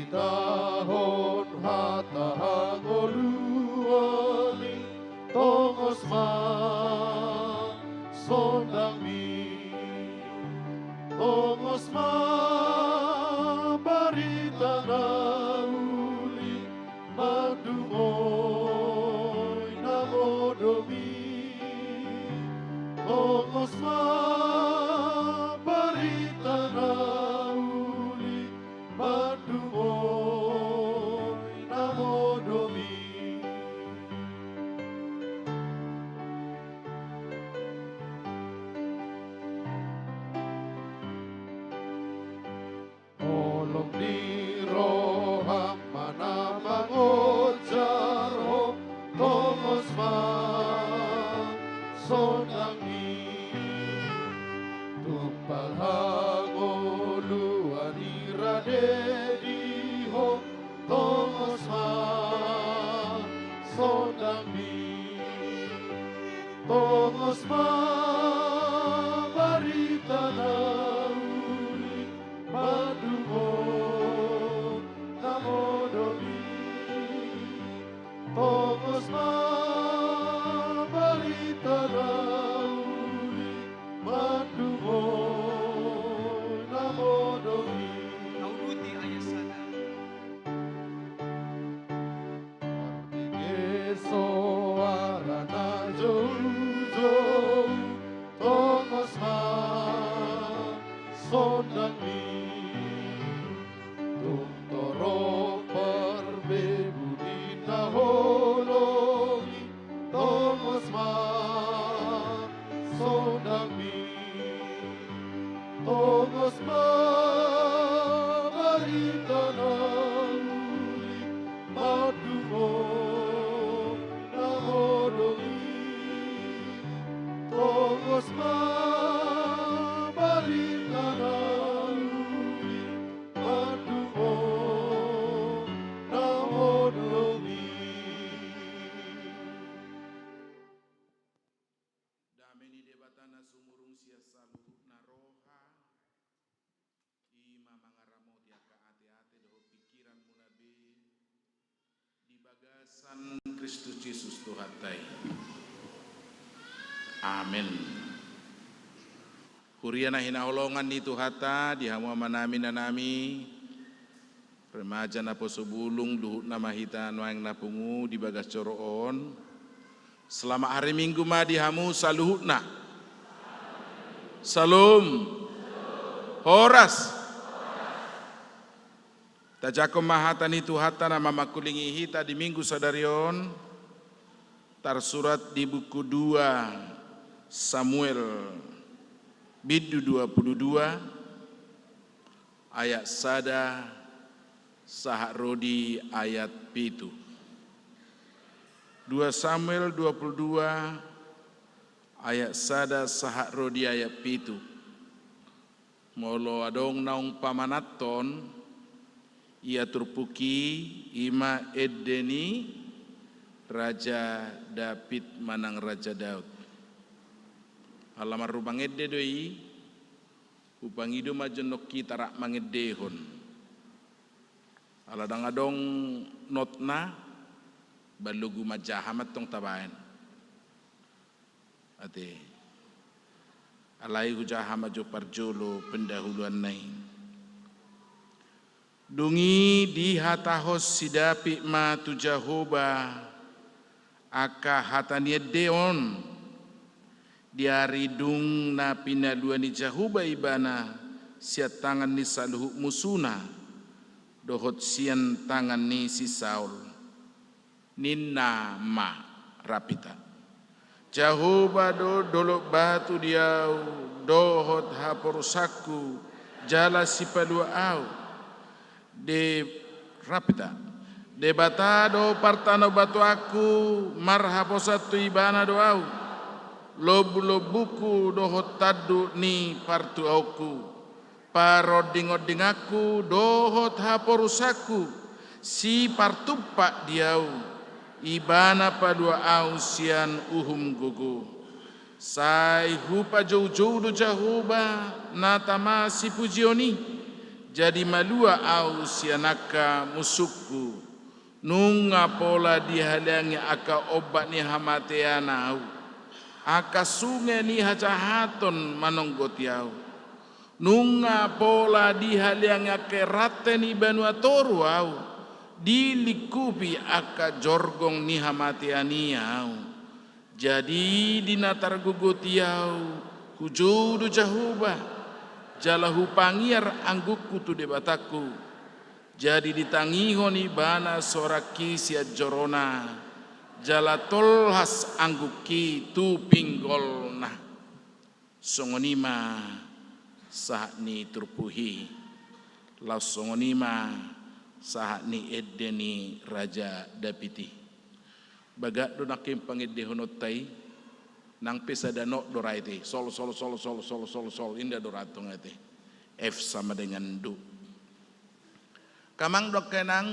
Baritahon hata hangoluan i, tongos ma sondangmi. Tongos ma barita na uli, mandungoi na modom i. Tongos ma barita na uli, mandungoi na modom i. Holong ni roham ma na mangonjar ho, tongos ma sondangmi. Tumpal hangoluan i rade di ho, tongos ma sondangmi. Tongos ma barita na uli, mandungoi na modom i. Tongos ma barita na uli, mandungoi na modom i. Tauduti ayat sada. Tarbege soara na joujou, tongos ma sondangmi. San Kristus Jesus Tuhanta i. Amen. Huria na hinaholongan ni Tuhanta, di hamu amanami, inanami, remaja naposo bulung, luhutna ma hita nuaeng na pungu di bagas joro on. Selamat hari Minggu ma di hamu saluhutna. Salom. Horas. Tajangkon ma hata ni Tuhanta na mamangkulingi hita di Minggu sadari on, tarsurat di buku dua Samuel, bindu dua pulu dua, ayat sada sahat ro di ayat pitu. Dua Samuel dua pulu dua ayat sada sahat ro di ayat pitu. Molo adong naung pamananhon, ia turpuk i, i ma ende ni Raja Daud manang Raja Daud. Ala marrumangende do i, hupangido ma jonok hita rap mangendehon. Ala ndang adong notna, baen logu manjaha ma antong tabaen. Ate. Alai hujaha ma jo parjolo pendahuluanna i. Dung i dihatahon si Daud ma tu Jahowa angka hata ni ende on, di ari dung na pinalua ni Jahowa ibana sian tangan ni saluhut musuna, dohot sian tangan ni si Saul. Ninna ma, rap hita. Jahowa do dolok batu di ahu, dohot haporusanku, jala sipalua ahu. De-, rap hita. Debata do partanobatoanku, marhaposan tu Ibana do ahu. Lombulombungku dohot tanduk ni partuaonku. Parondingondinganku dohot haporusanku, sipartumpak di ahu, Ibana palua ahu sian uhum gogo. Sai hupajoujou do Jahowa na tama sipujion i, jadi malua ahu sian angka musungku. Nunga pola dihaleangi angka ombak ni hamatean ahu, angka sunge ni hajahaton manonggoti ahu. Nunga pola dihaleangi angka rante ni banua toru ahu, dilingkupi angka jorgong ni hamatean i ahu. Jadi di na targogoti ahu, hujou do Jahowa, jala hupangiar anggukku tu Debatangku. Jadi ditangihon Ibana sorangki sian jorona, jala tolhas anggukki tu pinggolna. Songon i ma sahat ni turpuk i, laos songon i ma sahat ni ende ni Raja Daud i. Bagak do nangkin pangendehononta i, nang pe sada not do ra i te, sol, sol, sol, inda do ra tong i te. F sama dengan do. Angka amang dohot angka inang,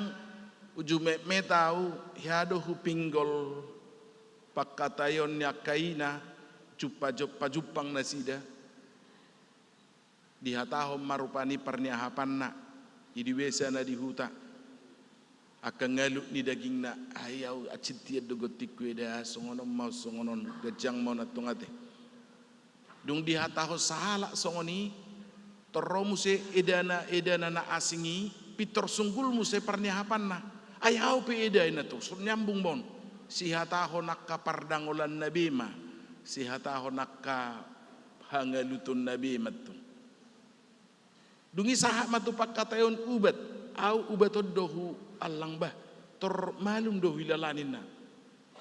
uju metmet ahu, hea do hupinggol pangkataion ni angka ina, jumpa-jumpa jumpang nasida. Dihatahon ma rupani parniahapanna, i di besa na di huta. Angka ngalut ni dagingna, ai ahu acintian do gontingku eda, songon on ma, songon on, ganjang ma on antong ate. Dung dihatahon sahalak songon i, tor ro muse edana, edana na asing i, pintor sunggul muse parniahapanna. Ai ahu pe eda inna tu, so nyambung ma on. Sihatahon angka pardangolanna be ma, sihatahon angka hangalutonna be ma antong. Dung i sahat ma tu pangkataion ubat, ahu ubat on do huallang bah, tor malum do huilala ninna.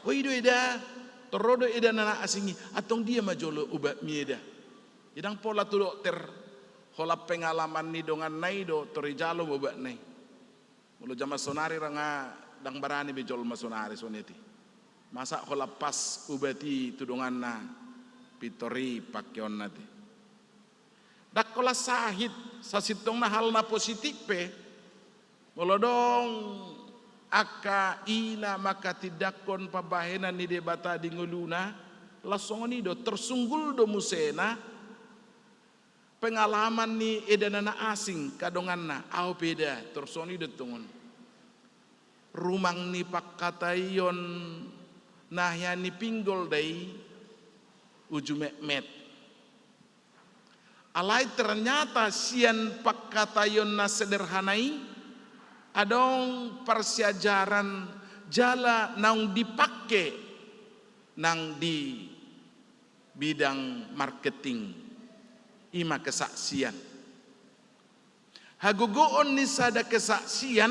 O i do eda, tor ro do edana na asing i, antong dia ma jolo ubatmi eda. Ndang pola tu dokter, holan pengalaman ni donganna i do, tor dijalo ma ubatna i. Molo jaman sonari ra nga ndang barani be jolma sonari songon i ate. Masa holan pas ubat i tu donganna, pintor i pakeonna ate. Ndang holan sahit, sasintongna hal na positif pe. Molo adong angka ina manghatindanghon pambahenan ni Debata di ngoluna, laos songon i do, tersunggul do musena pengalaman ni edana na asing, angka donganna, ahu pe eda, tor songon i do antong on. Rumang ni pangkataion na hea ni pinggol da i uju metmet. Alai ternyata sian pangkataion na sederhana i adong parsiajaran jala naung dipangke nang di bidang marketing, i ma kesaksian. Hagogoon ni sada kesaksian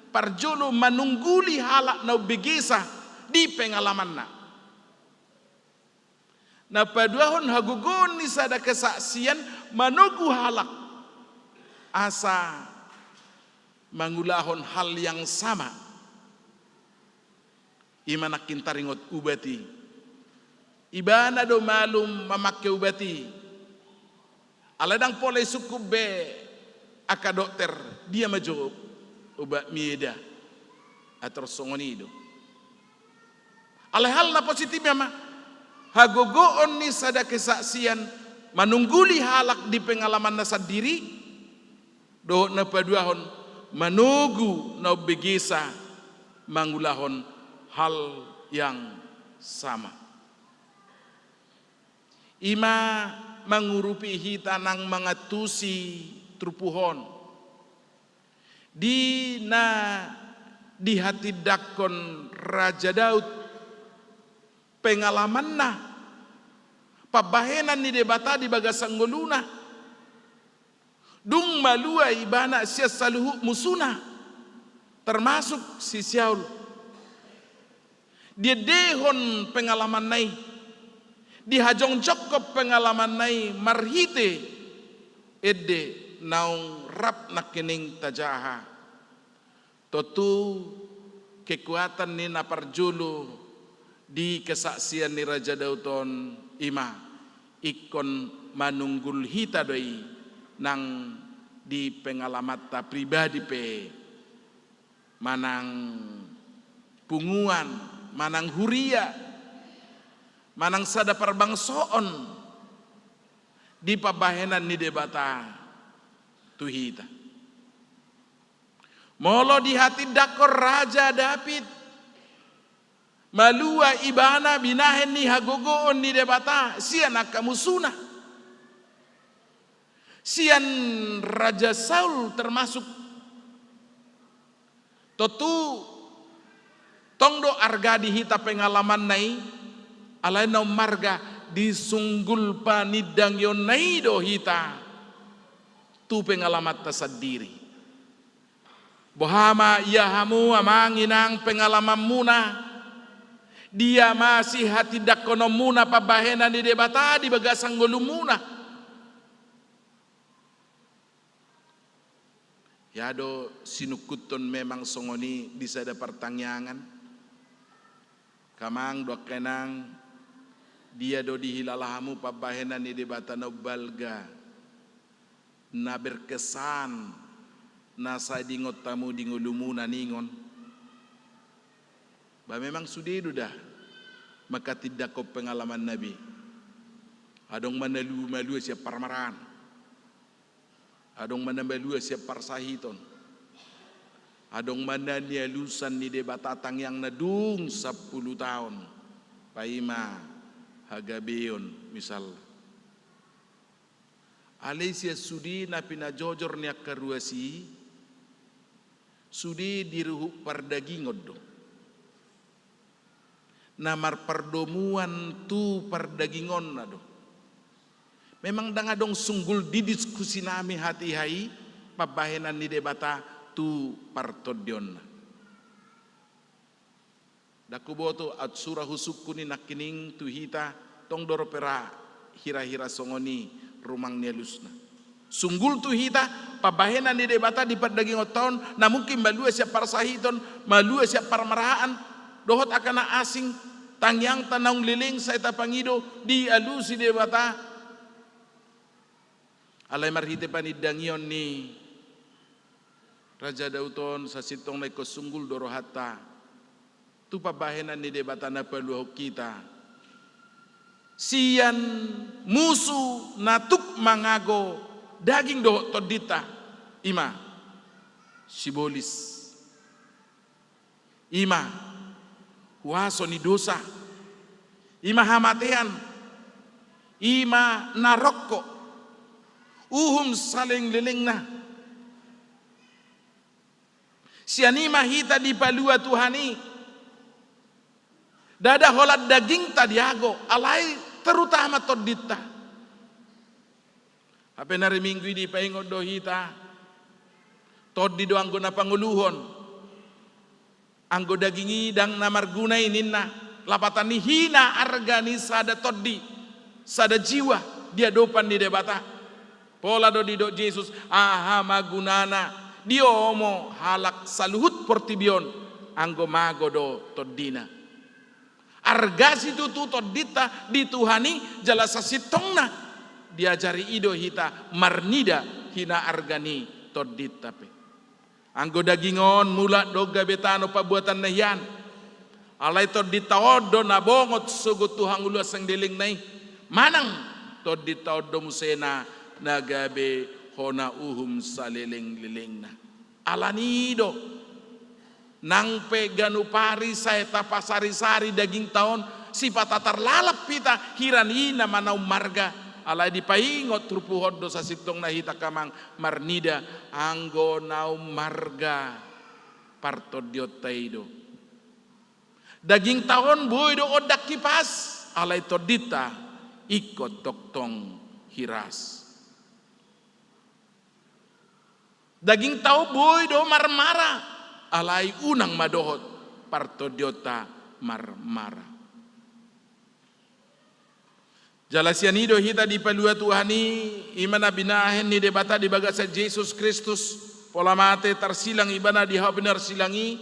parjolo manungguli halak na umbegesa di pengalamanna. Na paduahon, hagogoon ni sada kesaksian manogu halak asa mangulahon hal yang sama. I ma nangkin taringot ubat i. Ibana do malum mamangke ubat i. Alai ndang pola isungkun be angka dokter, dia ma jo obatmi eda. Atur songon i do. Alai hal na positifna ma hagogoon ni sada kesaksian manungguli halak di pengalamanna sandiri, dohot na paduahon manogu na umbegesa mangulahon hal yang sama. I ma mangurupi hita nang mangantusi turpuk on. Di na dihatindangkon Raja Daud pengalamanna, pambahenan ni Debata di bagasan ngoluna. Dung malua ibana sian saluhut musuna, termasuk si Saul. Diendehon pengalamanna i, dihajongjongkon pengalamanna i marhite ende naung rap nangkining tajaha. Tontu kekuatan ni na parjolo di kesaksian ni Raja Daud on i ma ingkon manunggul hita do i nang di pengalamanta pribadi pe, manang punguan, manang huria, manang sada parbangsoon di pambahenan ni Debata tu hita. Molo dihatindangkon Raja Daud, malua ibana binahen ni hagogoon ni Debata sian angka musuna. Sian Raja Saul termasuk. Tontu tong do arga di hita pengalamanna i, alai na ummarga disunggul panindangionna i do hita tu pengalamanta sandiri. Boha ma ia hamu amang inang pengalamanmuna? Dia ma sihatindangkononmuna pambahenan ni Debata di bagasan ngolumuna? Ia do sinungkunhon memang songon i di sada partangiangan. Angka amang dohot angka inang, dia do dihilala hamu pambahenan ni Debata na umbalga, na berkesan, na sai diingot hamu di ngolumuna ningon? Ba memang sude do da manghatindanghon pengalamanna be. Adong ma na lu-, malua sian parmaraan. Adong ma na malua sian parsahiton. Adong ma na nialusan ni Debata tangiangna dung sampulu taon, paima hagabeon misalna. Alai sian sude na pinajojor ni angka ruas i, sude di ruhut pardagingon do. Na marpardomuan tu pardagingonna do. Memang ndang adong sunggul di diskusinami hatiha i pambahenan ni Debata tu partondionna. Ndang huboto, aut sura husungkun i nangkining tu hita, tong do ro pe ra hira-hira songon i rumang ni alusna. Sunggul tu hita pambahenan ni Debata di pardagingonta on, na mungkin malua sian parsahiton, malua sian parmaraan, dohot angka na asing, tangiangta naung leleng sai tapangido dialusi Debata. Alai marhite panindangion ni Raja Daud on, sasintongna ingkon sunggul do rohanta tu pambahenan ni Debata na paluahon hita sian musu na tuk mangago daging dohot tondinta, i ma sibolis. I ma huaso ni dosa, i ma hamatean, i ma na rongkop, uhum salelenglelengna. Sian i ma hita dipalua Tuhan i. Ndada holan dagingta diago, alai terutama tondinta. Hape na ari Minggu i dipaingot do hita, tondi do anggo na pangoluhon. Anggo daging i ndang na marguna i ninna, lapatan ni hina arga ni sada tondi, sada jiwa di adopan ni Debata. Pola do didok Jesus, aha ma gunana diomo halak saluhut portibi on, anggo mago do tondina. Arga situtu tondinta di Tuhan i, jala sasintongna diajari i do hita marnida hina arga ni tondinta pe. Anggo daging on mulak do gabe tano pabuatan na hian. Alai tondinta on do na bongot sogot tu hangoluan salelenglelengna i. Manang tondinta on do muse na gabe hona uhum salelenglelengna. Alani i do, nang pe ganup ari sai tapasarisari dagingta on, sipata tarlalap hita hira ni i na manaum marga. Alai dipaingot turpuk on do sasintongna hita angka amang marnida, anggo naum marga partondionta i do. Dagingta on boi do ondang hipas, alai tondinta ingkon tongtong hiras. Dagingta on boi do marmara, alai unang ma dohot partondionta marmara. Jala sian i do hita dipalua Tuhan i, i ma na binahen ni Debata di bagasan Jesus Kristus, pola mate tarsilang ibana di hau pinarsilang i,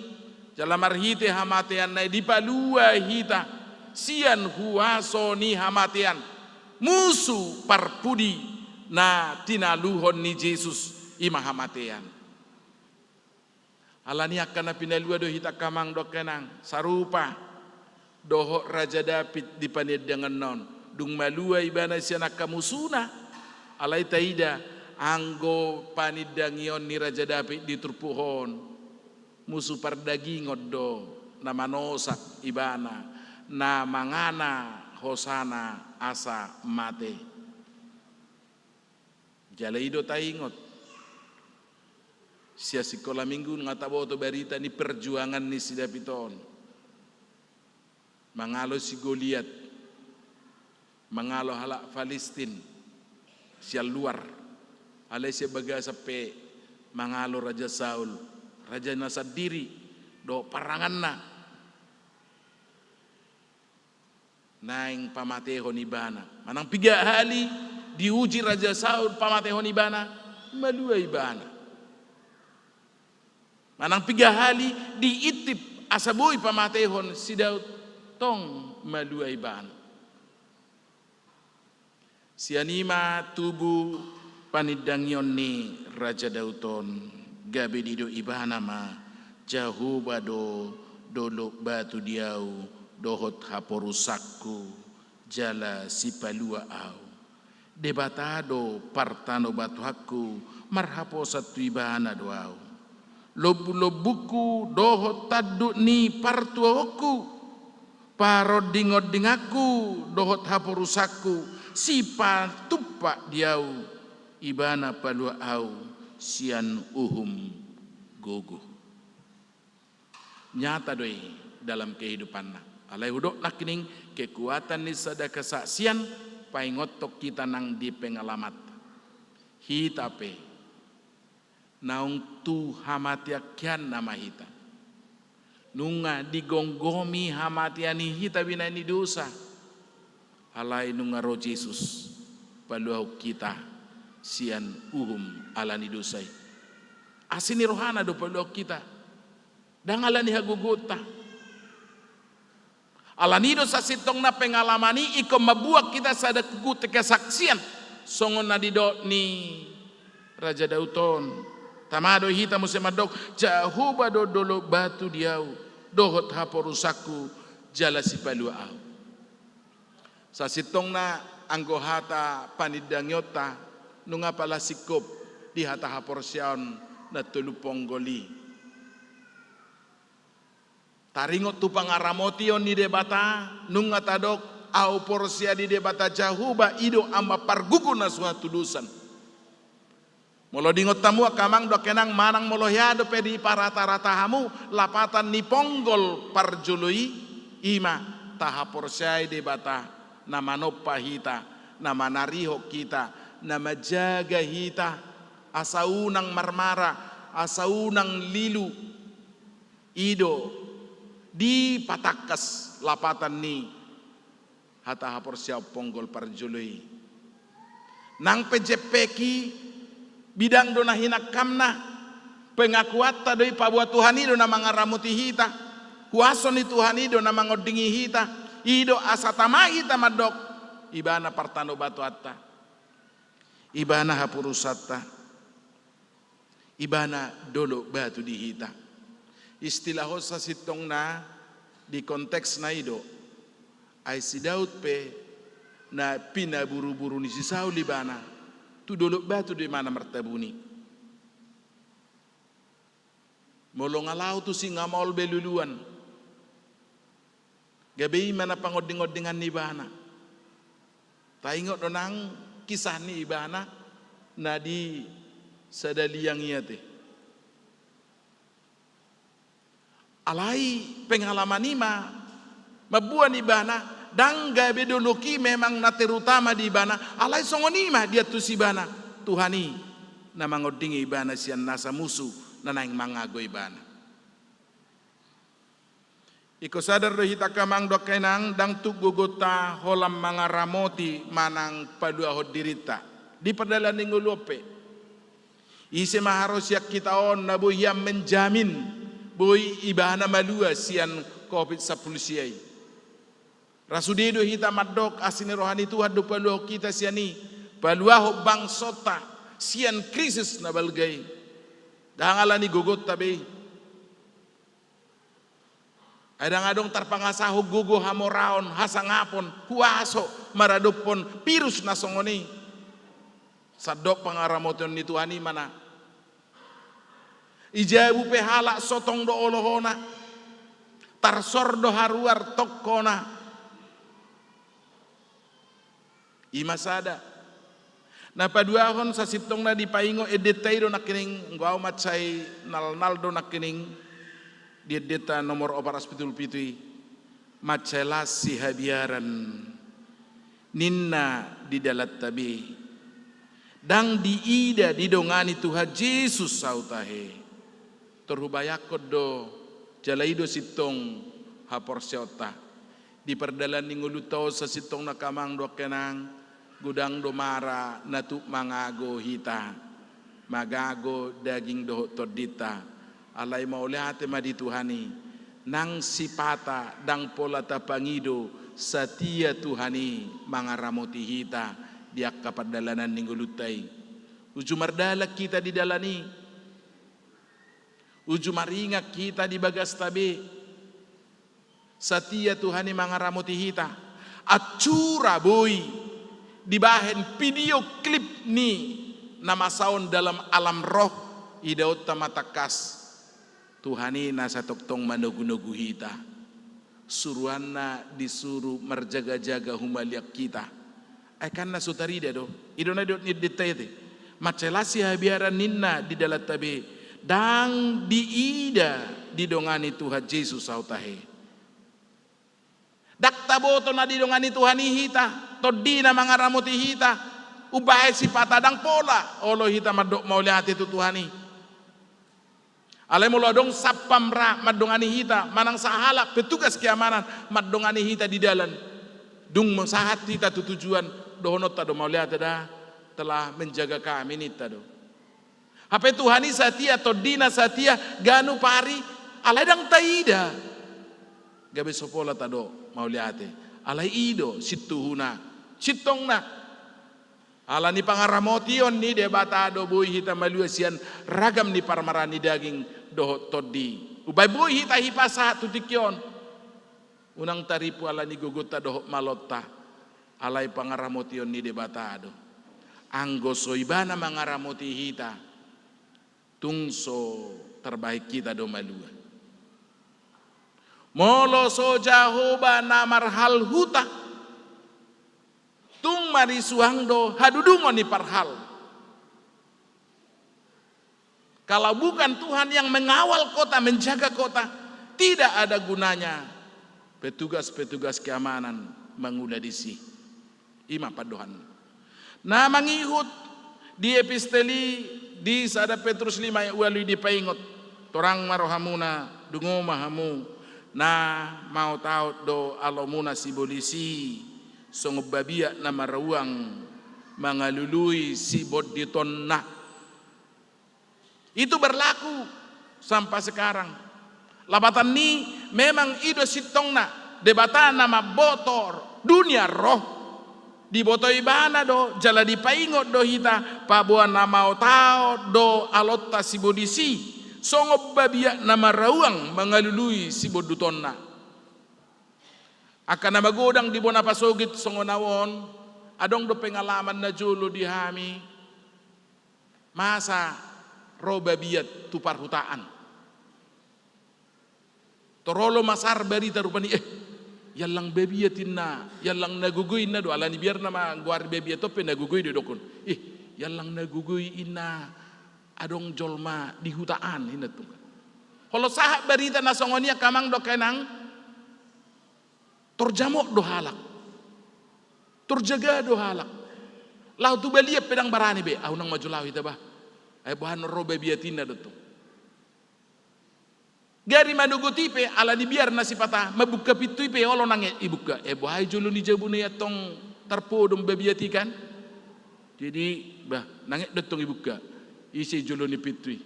jala marhite hamateanna i dipalua hita sian huaso ni hamatean, musu parpudi na tinaluhon ni Jesus, i ma hamatean. Alani angka na pinalua do hita angka amang dohot inang, sarupa dohot Raja Daud di panindanganna on, dung malua ibana sian angka musuna. Alai taida, anggo panindangion ni Raja Daud di turpuk on, musu pardagingon do na manosak ibana, na mangana hosana asa mate. Jala i do taingot. Sian sikola Minggu nunga taboto barita ni perjuangan ni si Daud on. Mangalo si Goliat, mangalo halak Palistin sian luar, alai sian bagasan pe mangalo Raja Saul, rajana sandiri dohot paranganna. Naeng pamatehon ibana. Manang piga hali diuji Raja Saul pamatehon ibana, malua ibana. Manang piga hali diintip asa boi pamatehon si Daud, tong malua ibana. Sian i ma tubu panindangion ni Raja Daud on, gabe didok ibana ma, Jahowa do dolok batu di ahu dohot haporusanku, jala sipalua ahu. Debata do partanobatuhanku marhaposan tu ibana do ahu. Lombulombungku dohot tanduk ni partuaonku, parondingondinganku dohot haporusanku, sipatumpak di ahu, ibana palua ahu sian uhum gogo. Nyata do i dalam kehidupanna. Alai hudok nangkining kekuatan ni sada kesaksian paingothon hita nang di pengalamanta. Hita pe naung tu hamatean hian nama hita. Nunga digomgomi hamatean i hita binahen ni dosa. Alai nunga ro Jesus paluahon hita sian uhum ala ni dosa i. Asi ni rohana do paluahon hita. Ndang ala ni hagogoonta. Alani do sasintongna pengalaman i ingkon mambuat hita sada kuku kesaksian. Songon na didok ni Raja Daud on. Tama do hita muse mandok, Jahowa do dolok batu di ahu, dohot haporusanku, jala sipalua ahu. Sasintongna anggo hata panindangionta, nunga pala singkop di hata haporseaon na tolu ponggol i. Taringot tu pangaramotion ni Debata, nunga tadok, ahu porsea di Debata Jahowa, i do Ama pargogo na so hatudosan. Molo diingot hamu angka amang dohot inang, manang molo hea dope diparatarata hamu lapatan ni ponggol parjolo i, i ma tahaporseai Debata na manompa hita, na manarihon hita, na manjaga hita, asa unang marmara, asa unang lilu. I do dipatangkas lapatan ni hata haporseaon ponggol parjolo i. Nang pe jempek i, bidang do na hinangkamna, pengakuanta do i paboa Tuhan i do na mangaramoti hita, huaso ni Tuhan i do na mangondingi hita, i do asa tama hita mandok, Ibana partanobatoanta, Ibana hapurusanta. Ibana dolok batu di hita. Istilahon sasintongna di konteksna i do. Ai si Daud pe na pinaburuburu ni si Saul ibana, tu dolok batu do ibana martabuni. Molo nga laho tu singa maol be luluan. Gabe i ma na pangondingondingan ni ibana. Taingot do nang kisah ni ibana na di sada liang i ate. Alai pengalaman i ma mamboan ibana, ndang gabe dolok i memang na terutama di ibana, alai songon i ma diantusi ibana Tuhan i na mangondingi ibana sian nasa musu na naeng mangago ibana. Ingkon sadar do hita angka amang dohot inang, ndang tuk gogonta holan mangaramoti manang paluahon dirinta di pardalanan ni ngolu on pe. Ise ma haroro sian hita on na boi hian menjamin boi ibana malua sian covid sampulu sia i? Ra sude do hita mandok asi ni roha ni Tuhan do paluahon hita sian i, paluahon bangsonta sian krisis na balga i. Ndang ala ni gogonta be i. Ai ndang adong tarpangasahon gogo, hamoraon, hasangapon, huaso maradophon virus na songon i. Sandok pangaramotion ni Tuhan i ma na. I jabu pe halak so tong do olohona, tarsor do haruar tongkona. I ma sada. Na paduahon sasintongna dipaingot endenta i do nangkining, anggo ahu mansai nalnal do nangkining di endenta nomor opat ratus pitu pulu pitu i. Mansai las sihabiaran ninna di dalanta be. Ndang diida didongani Tuhan Jesus ahu tahe. Tor hubayangkon do, jala i do sintong haporseaonta. Di pardalanan ni ngolunta on sasintongna angka amang dohot inang, godang do mara na tuk mangago hita, mangago daging dohot tondinta. Alai mauliate ma di Tuhan i, nang sipata ndang pola tapangido satia Tuhan i mangaramoti hita di angka pardalanan ni ngolunta i. Uju mardalan hita di dalan i. Uju maringan hita di bagasta be. Satia Tuhan i mangaramoti hita. Ancu ra boi dibahen video klip ni na masa on dalam alam roh, idaonta ma tangkas Tuhan i na satongtong manogunogu hita. Suruanna disuru marjagajaga humaliang hita. Ai kan na so tarida do. I do na didok ni endenta i ate. Mansai las sihabiaran ninna di dalanta be. Ndang diida didongani Tuhan Jesus ahu tahe. Ndang taboto na didongani Tuhan i hita, tondina mangaramoti hita. Umbahen sipata ndang pola olo hita mandok mauliate tu Tuhan i. Alai molo adong satpam ra mandongani hita, manang sahalak petugas keamanan mandongani hita di dalan, dung sahat hita tu tujuan, dohononta do mauliate da, telah menjaga kami ninta do. Hape Tuhan i satia, tondina satia, ganup ari, alai ndang taida. Gabe so pola tadok mauliate. Alai i do sintuhuna, sintongna. Ala ni pangaramotion ni Debata do boi hita malua sian ragam ni parmaraan ni daging dohot tondi. Umbahen boi hita hipas sahat tu tingki on. Unang taripu ala ni gogonta dohot malonta. Alai pangaramotion ni Debata do. Anggo so Ibana mangaramoti hita, tung so tarbahen hita do malua. Molo so Jahowa na marhalhuta, tung marisuang do hadudungon ni parhal. Kalau bukan Tuhan yang mengawal kota, menjaga kota, tidak ada gunanya petugas-petugas keamanan mangula disi. I ma pandohan. Na mangihut di episteli di sada Petrus lima ayat ualu i dipaingot, torang ma rohamuna, dungo ma hamu, na maotaot do alomuna sibolis i, songon babiat na marauang mangalului sibondutonna. Itu berlaku sampai sekarang. Lapatan ni, memang i do sintongna, Debata na mamboto dunia on. Diboto ibana do, jala dipaingot do hita, paboa na maotaot do alonta sibolis i, songon babiat na marauang mangalului sibondutonna. Angka na magodang di bona pasogit songon au on, adong do pengalaman na jolo di hami, masa ro babiat tu parhutaan. Torolo masar barita rupani, eh, iallang babiat inna, iallang na gogo inna do, alani biar na manggoari babiat on pe na gogo i do idokkon. Eh, iallang na gogo i inna, adong jolma di hutaan inna tung. Olo sahat barita na songon i angka amang dohot inang, torjamot do halak. Torjaga do halak. Laho tu balian pe ndang barani be, ah, unang ma jolo hita bah. Ai boha annon ro babiat inna do tong. Gari manogot i pe, alani biar na sipata, mambuka pintu i pe, olo nanget ibuka. Eh, boha i jolo ni jabuna i antong tarpodom babiat i kan. Jadi, bah, nanget do tong ibuka. Ise jolo ni pintu i.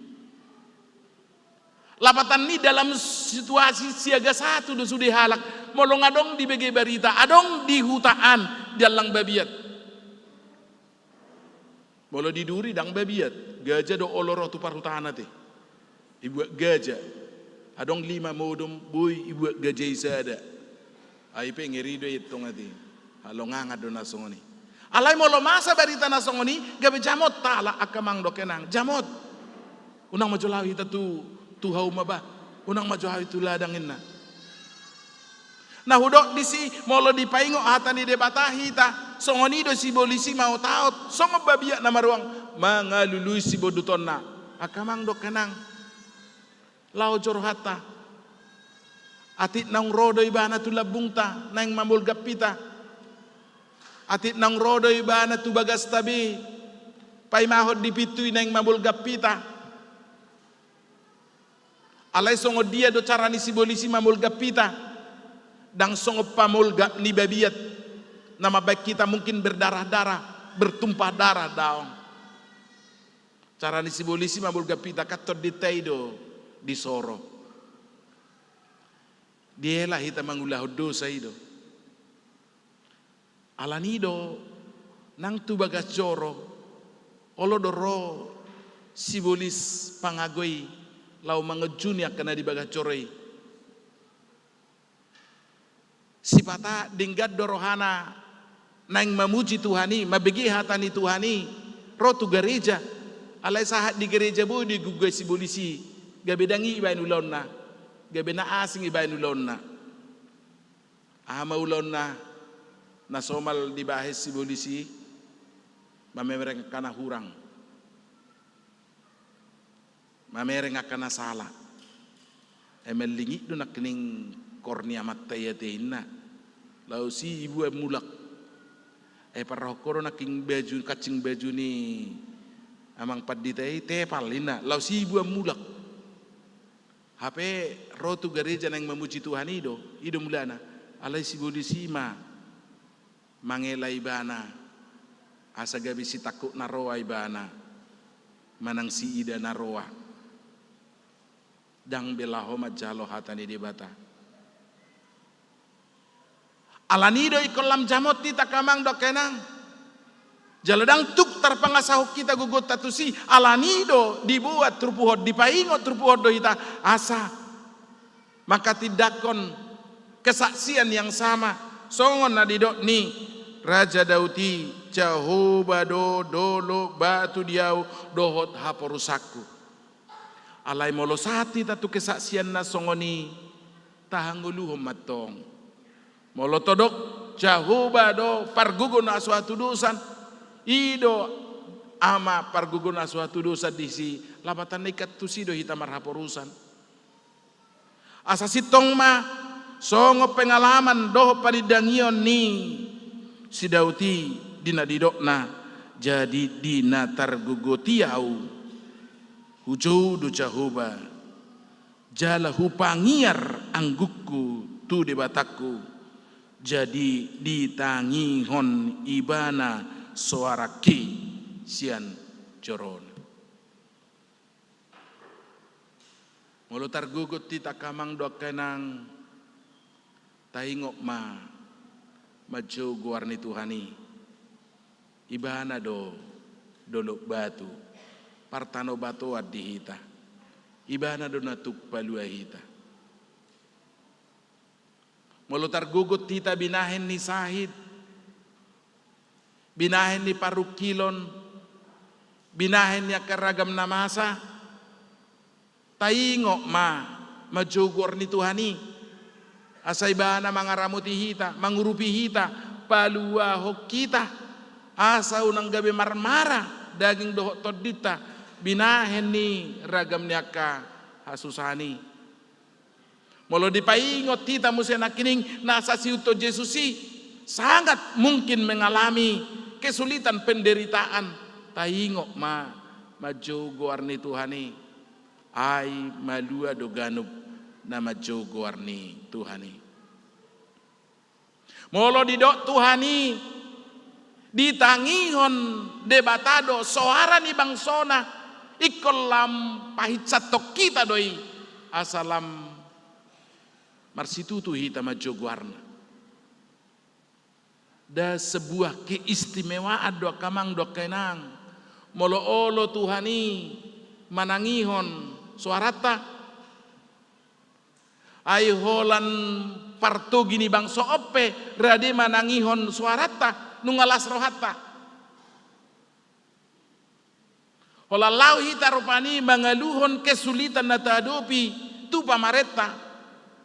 Lapatan ni dalam situasi siaga satu do sude halak. Molo nga adong dibege barita, adong di hutaan, diallang babiat. Molo di duri ndang babiat, gaja do olo ro tu parhutaan ate. Ibuat gaja. Adong lima modom, boi ibuat gaja i sada. Ai pe ngeri do i antong ate. Halongangan do na songon i. Alai molo masa barita na songon i, gabe jamot halak angka amang dohot inang. Jamot. Unang ma jolo hita tu, tu hauma bah. Unang ma jolo hita tu ladang inna. Na hudok disi, molo dipaingot hata ni Debata hita, songon i do sibolis i maotaot, songon babiat na marauang mangalului sibondutonna. Angka amang dohot inang. Laho jo rohanta. Atik naung ro do ibana tu lambungta, naeng mamolgap hita. Atik naung ro do ibana tu bagasta be, paimahon di pintu i naeng mamolgap hita. Alai songon dia do cara ni sibolis i mamolgap hita? Ndang songon pamolgap ni babiat na mambahen hita mungkin berdarah-darah, bertumpah darah, daong. Cara ni sibolis i mamolgap hita kan tondinta i do disoro. Diela hita mangulahon dosa i do. Alani i do nang tu bagas joro, olo do ro sibolis pangago i laho mangonjuni angka na di bagas joro i. Sipata denggan do rohana naeng mamuji Tuhan i, mambege hata ni Tuhan i, ro tu gareja. Alai sahat di gareja boi do igogo sibolis i, gabe ndang i ibahen ulaonna, gabe na asing ibahen ulaonna. Aha ma ulaonna na somal dibahen sibolis i? Mamereng angka na hurang. Mamereng angka na sala. Ai mallingit do nangkining kor ni amanta i ate inna. Laos i ibuan mulak. Ai parrohahon ho do nangkining baju, kancing baju ni amang pandita i tepal inna. Laos i ibuan mulak. Hape ro tu gareja naeng mamuji Tuhan i do, i do mulana. Alai sibolis i ma mangela ibana, asa gabe sitangkup na roa ibana, manang siida na roa. Ndang be laho manjalo hata ni Debata. Alani i do ingkon lam jamot hita angka amang dohot inang. Jala ndang tuk tarpangasahon hita gogonta tusi, alani i do diboan turpuhon, dipaingot turpuhon do hita, asa manghatindanghon kesaksian yang sama, songon na nidok ni Raja Daud i, Jahowa do dolok batu di ahu dohot haporusanku. Alai molo sahat hita tu kesaksian na songon i, Tahangoluhon ma antong. Molo todok Jahowa do pargogo na so hatudosan, i do Ama pargogo na so hatudosan disi, lapatanna ingkon tusi do hita marhaporusan. Asa sintong ma songon pengalaman dohot panindangion ni si Daud i di na didokna, jadi di na targogot i ahu, hujou do Jahowa, jala hupangiar anggukku tu Debatangku, jadi ditangihon Ibana soarangki sian joroNa. Molo targogot hita angka amang dohot angka inang, taingot ma manjou goar ni Tuhan i. Ibana do dolok batu, partanobatoan di hita. Ibana do na tuk palua hita. Molo targogot hita binahen ni sahit, binahen ni parungkilon, binahen ni angka ragam na masa, taingot ma manjou goar ni Tuhan i. Asa Ibana mangaramoti hita, mangurupi hita, paluahon hita, asa unang gabe marmara daging dohot tondinta binahen ni ragam ni angka hasusahan i. Molo dipaingot hita muse nangkining na sasiuthon Jesus i sangat mungkin mengalami kesulitan, penderitaan, taingot ma manjou goar ni Tuhan i. Ai malua do ganup na manjou goar ni Tuhan i. Molo didok Tuhan i, ditangihon Debata do soara ni bangsoNa, ingkon lam pahinsathon hita do i, asa lam marsitutu hita manjou goarNa. Nda sebuah keistimewaan do angka amang dohot angka inang, molo olo Tuhan i manangihon soaranta. Ai holan partogi ni bangso on pe rade manangihon soaranta nunga las rohanta. Holan laho hita rupani mangaluhon kesulitan na tahadopi tu pamarenta,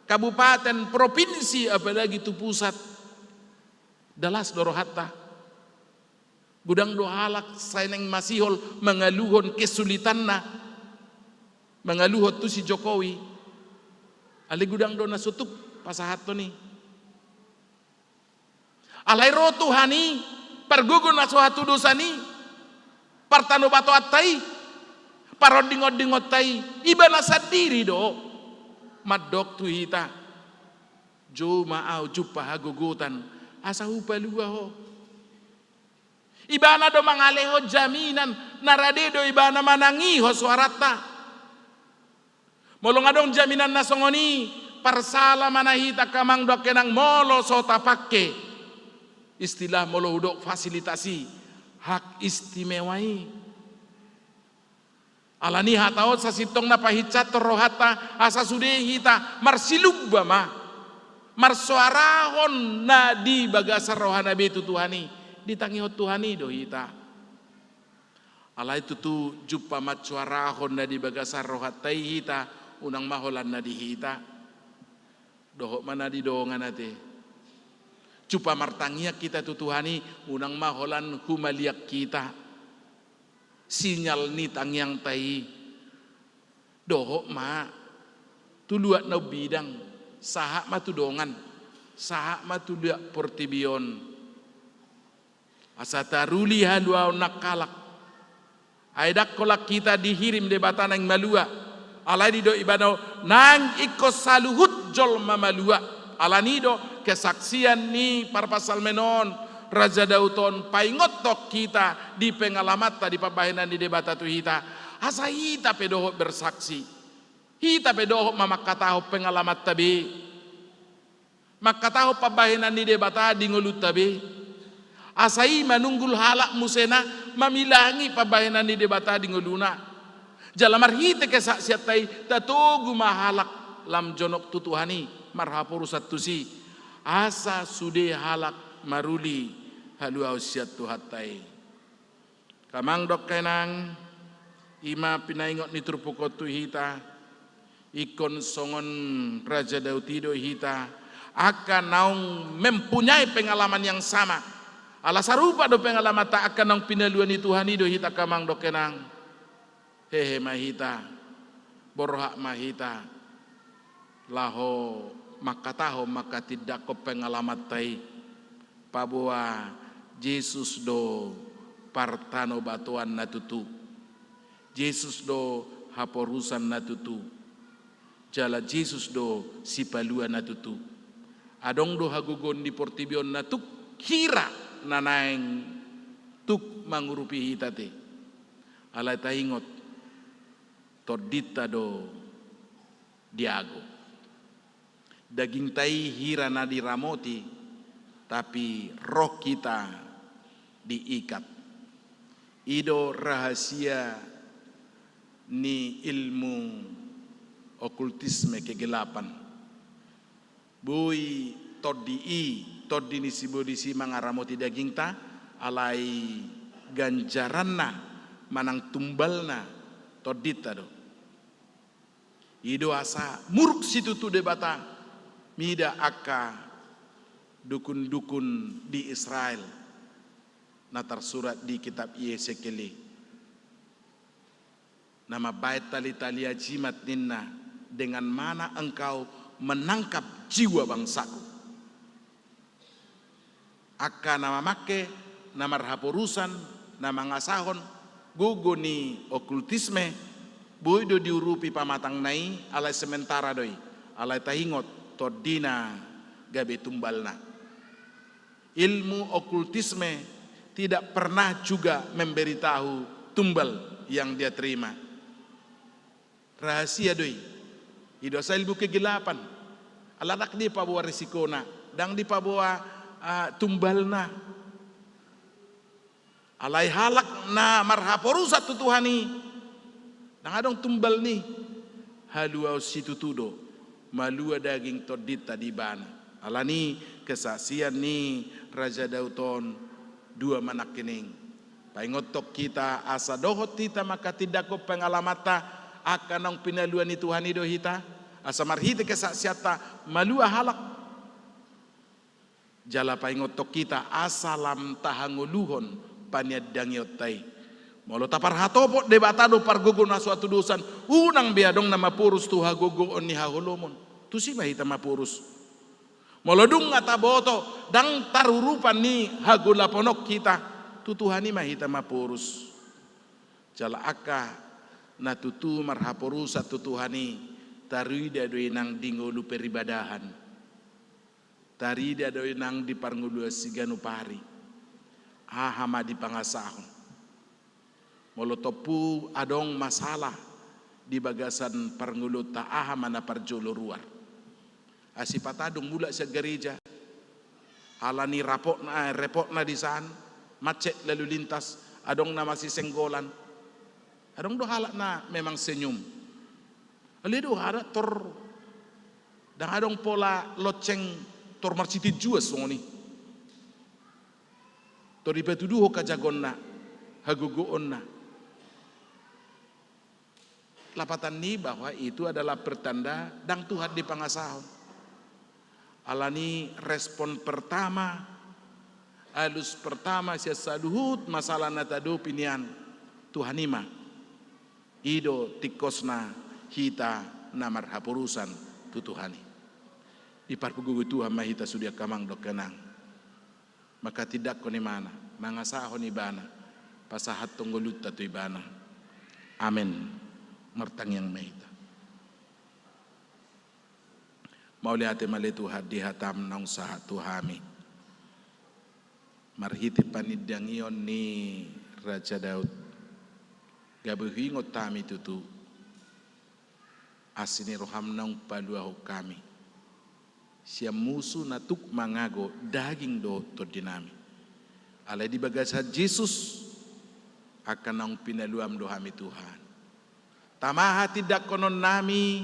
kabupaten, propinsi, apalagi tu pusat. Nda las do rohanta. Godang do halak sai naeng masihol mangaluhon kesulitanna, mangaluhon tu si Jokowi. Alai godang do na so tuk pasahathon i. Alai ro Tuhan i, pargogo na so hatudosan i, partanobatoanta i, parondingondingonta i, Ibana sandiri do mandok tu hita. Jou ma ahu jumpa hagogotan, asa hupalua ho. Ibana do mangalehon jaminan, na rade do Ibana manangihon soaranta. Molo nga adong jaminan na songon i, parsala ma na hita angka amang dohot angka inang molo so tapangke istilah molo hudok fasilitas i, hak istimewa i. Alani hata on sasintongna pahinsathon rohanta, asa sude hita marsilumba ma, marsoarahon na di bagasan rohana be tu Tuhan i, ditangihon Tuhan i do hita. Alai tutu jumpa mansoarahon na di bagasan rohanta i hita, unang ma holan na di hita dohot ma na di dongan ate. Jumpa martangiang hita tu Tuhan i, unang ma holan humaliang hita sinyal ni tangiangta i. Dohot ma tu luat na umbidang, sahat ma tu dongan, sahat ma tu luat portibi on. Asa taruli haluaon ni halak. Ai ndang holan hita dihirim Debata naeng malua. Alai didok Ibana, nang ingkon saluhut jolma malua. Alani do kesaksian ni parpsalmen on, Raja Daud on, paingothon hita di pengalamanta, di pambahenan ni Debata tu hita. Asa hita pe dohot bersaksi. Hita pe dohot ma mangkatahon pengalamanta be. Mangkatahon pambahenan ni Debata di ngolunta be. Asa i manunggul halak muse na mamilangi pambahenan ni Debata di ngoluna. Jala marhite kesaksianta i tatogu ma halak lam jonok tu Tuhan i, marhaporusan tusi. Asa sude halak maruli haluaon sian Tuhanta i. Angka amang dohot angka inang, i ma pinaingot ni turpuk on tu hita, Ingkon songon Raja Daud i do hita, angka naung mempunyai pengalaman yang sama. Ala sarupa do pengalamanta angka naung pinalua ni Tuhan i do hita, angka amang dohot inang. Hehe ma hita, borhat ma hita, laho mangkatahon, mangkatindangkon pengalamanta i, paboa Jesus do partanobatoan na tutu. Jesus do haporusan na tutu. Jala Jesus do sipalua na tutu. Adong do hagogoon di portibi on na tuk hira na naeng tuk mangurupi hita te. Alai taingot, tondinta do diago. Dagingta i hira na diramoti, tapi roh hita diikat. I do rahasia ni ilmu okultisme, kegelapan. Boi tondi i, tondi ni sibolis i mangaramoti dagingta, alai ganjaranna manang tumbalna tondinta do. I do asa muruk situtu Debata mida angka dukun-dukun di Israel na tarsurat di kitab Hesekiel i. Na mambaen tali-tali ajimat ninna, "Dengan mana engkau menangkap jiwa bangsaku?" Angka na mamangke, na marhaporusan, na mangasahon gogo ni okultisme, boi do diurupi pamatangna i, alai sementara do i, alai taingot tondina gabe tumbalna. Ilmu okultisme tidak pernah juga memberitahu tumbal yang dia terima. Rahasia do i. I do asa ilmu kegelapan. Ala ndang dipaboa risikona, ndang dipaboa, ah, tumbalna. Alai halak na marhaporusan tu Tuhan i, ndang adong tumbalna i. Haluaon situtu do, malua daging tondinta di ibana. Alani kesaksian ni Raja Daud on, dua ma nangkining. Paingothon hita asa dohot hita mangkatindangkon pengalamanta, angka naung pinalua ni Tuhan i do hita, asa marhite kesaksianta malua halak. Jala paingothon hita asa lam tahangoluhon paniandangionta i. Molo taparhatopot Debata do pargogo na so hatudosan, unang be adong na maporus tu hagogoon ni haholomon. Tusi ma hita maporus. Molo dung nga taboto, ndang tarurupan ni hagolapon on hita, tu Tuhan i ma hita maporus. Jala angka na tutu marhaporusan tu Tuhan i, tarida do i nang di ngolu peribadahan. Tarida do i nang di parngoluan siganup ari. Aha ma dipangasahon? Molo tompu adong masalah di bagasan parngoluonta, aha ma na parjolo ruar? Asipata dung mulak sian gareja, alani rapotna, eh, repotna di san, macet lalu lintas, adong na masisenggolan. Adong do halak na memang senyum. Alai do halak tor, ndang adong pola lonceng tor marsitinjuan songon i. Tor dipatuduhon hajagoonna, hagogoonna. Lapatan ni bahwa itu adalah pertanda ndang Tuhan dipangasahon. Alani respon pertama, alus pertama sian saluhut masalah na tahadopi nian, Tuhan i ma. I do tingkosna hita na marhaporusan tu Tuhan i. Dipargogoi Tuhan ma hita sude angka amang dohot inang. Mangkatindangkon ibana, mangasahon ibana, pasahathon ngolunta tu ibana. Amen. Martangiang ma hita. Mauliate ma ale Tuhan di hatam naung sahat tu hami. Marhite panindangion ni Raja Daud, gabe huingot hami tutu asi ni roham naung paluahon hami sian musu na tuk mangago daging dohot tondinami. Alai di bagasan Jesus, angka naung pinaluam do hami Tuhan. Tama hatindangkononnami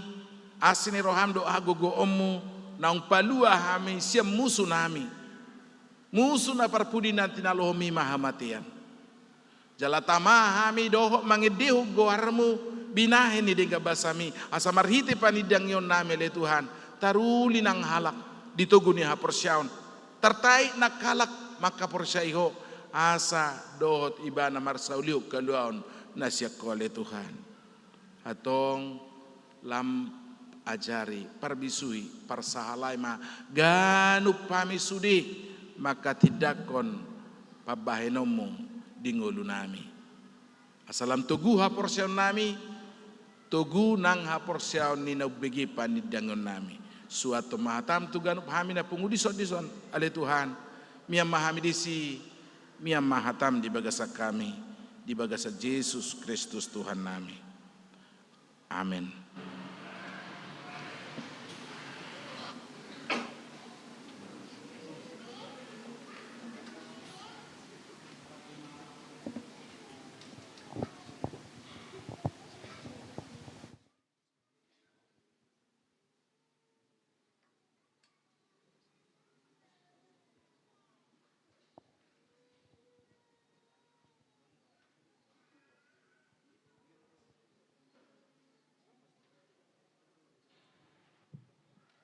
asi ni roham dohot hagogoonmu, naung palua hami sian musunami. Musu na parpudi na tinalohonmi ma hamatean. Jala tama hami dohot mangendehon goarmu binahen ni denggan basami, asa marhite panindangionnami ale Tuhan, taruli nang halak di togu ni haporseaon, tartait nang halak mangkaporseai Ho, asa dohot ibana marsaulian haluaon na sian Ho ale Tuhan. Antong lam ajari, parbisuhi, parsahalai ma ganup hami sude manghatindanghon pambahenonmu di ngolunami. Asa lam togu haporseaonnami, togu nang haporseaon ni na umbege panindangionnami. Suanhon ma hatam tu ganup hami na pungu dison dison, ale Tuhan. Mian ma hami disi, mian ma hatam di bagasan hami, di bagasan Jesus Kristus Tuhannami. Amen.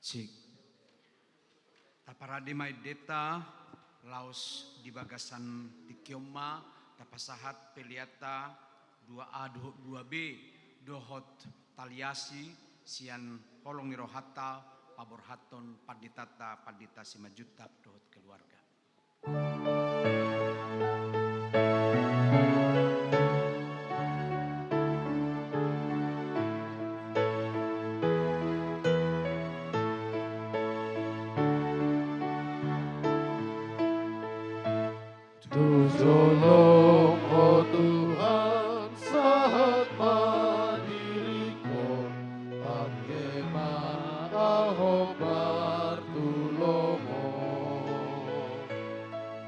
Cek. Taparade ma endenta, laos di bagasan tingki on ma tapasahat peleanta dua A dohot dua B dohot tali asi sian holong ni rohanta paborhathon panditanta, Pandita Simanjuntak dohot keluarga. Tu jolom, o Tuhan, sahat ma diringkon, pangke ma ahu martulomon.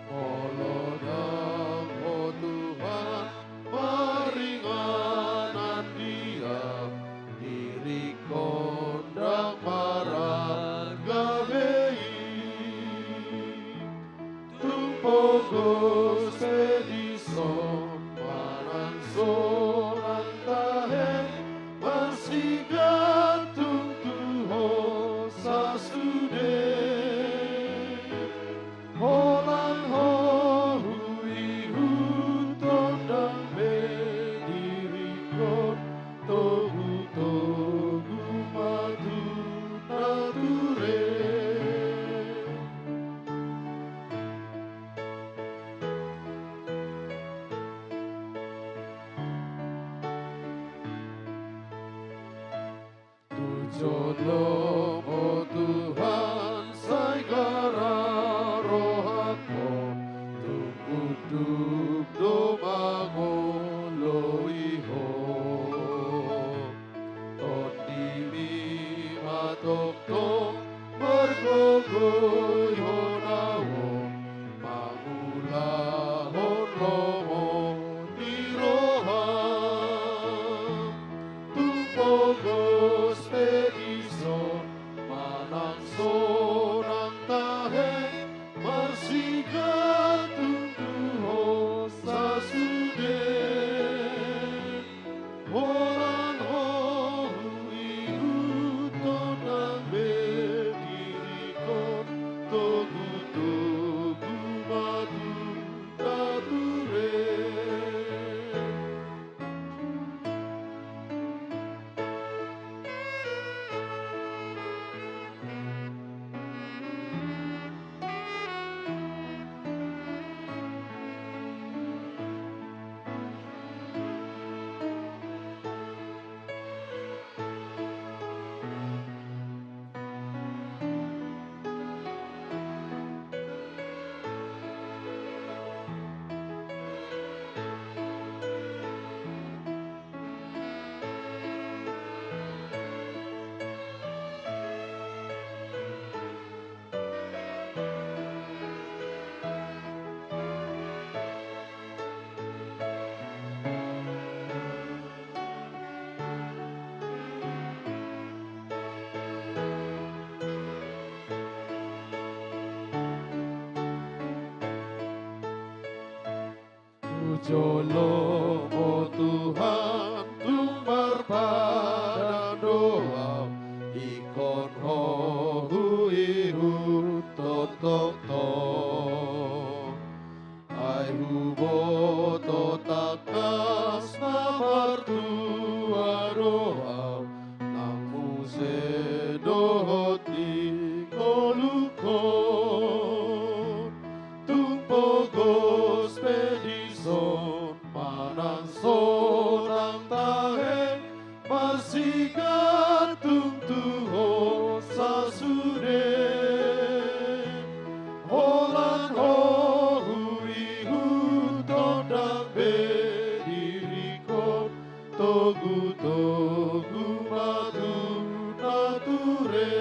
Molo ndang Ho Tuhan maringanan di ahu, diringkon ndang marangga be i. Tung pogos pe dison manang sonang tahe, marsigantung tu Ho sasude. Holan Ho huihuthon, ndang be diringkon, togutogu ma tu nature. Tu jolom, o Tuhan, sai gara rohangku, tung unduk do mangoloi Ho. Tondimi ma tongtong margogoihon ahu, mangulahon lomo ni roha. Tung pogos pe dison manang sonang tahe, marsigantung tu Ho sasude. Holan Ho huihuthon, ndang be diringkon, togutogu ma tu nature. Tu jolom, o Tuhan, tung marpa Ingkon ho huihuthon tongtong. Ai huboto tangkas na martua do au, nang muse dohot di ngolungkon. Tung pogos pe dison manang sonang tahe, marsigantung tu ho sasude. Holan ho huihuthon ndang be diringkon, togutogu ma tu nature.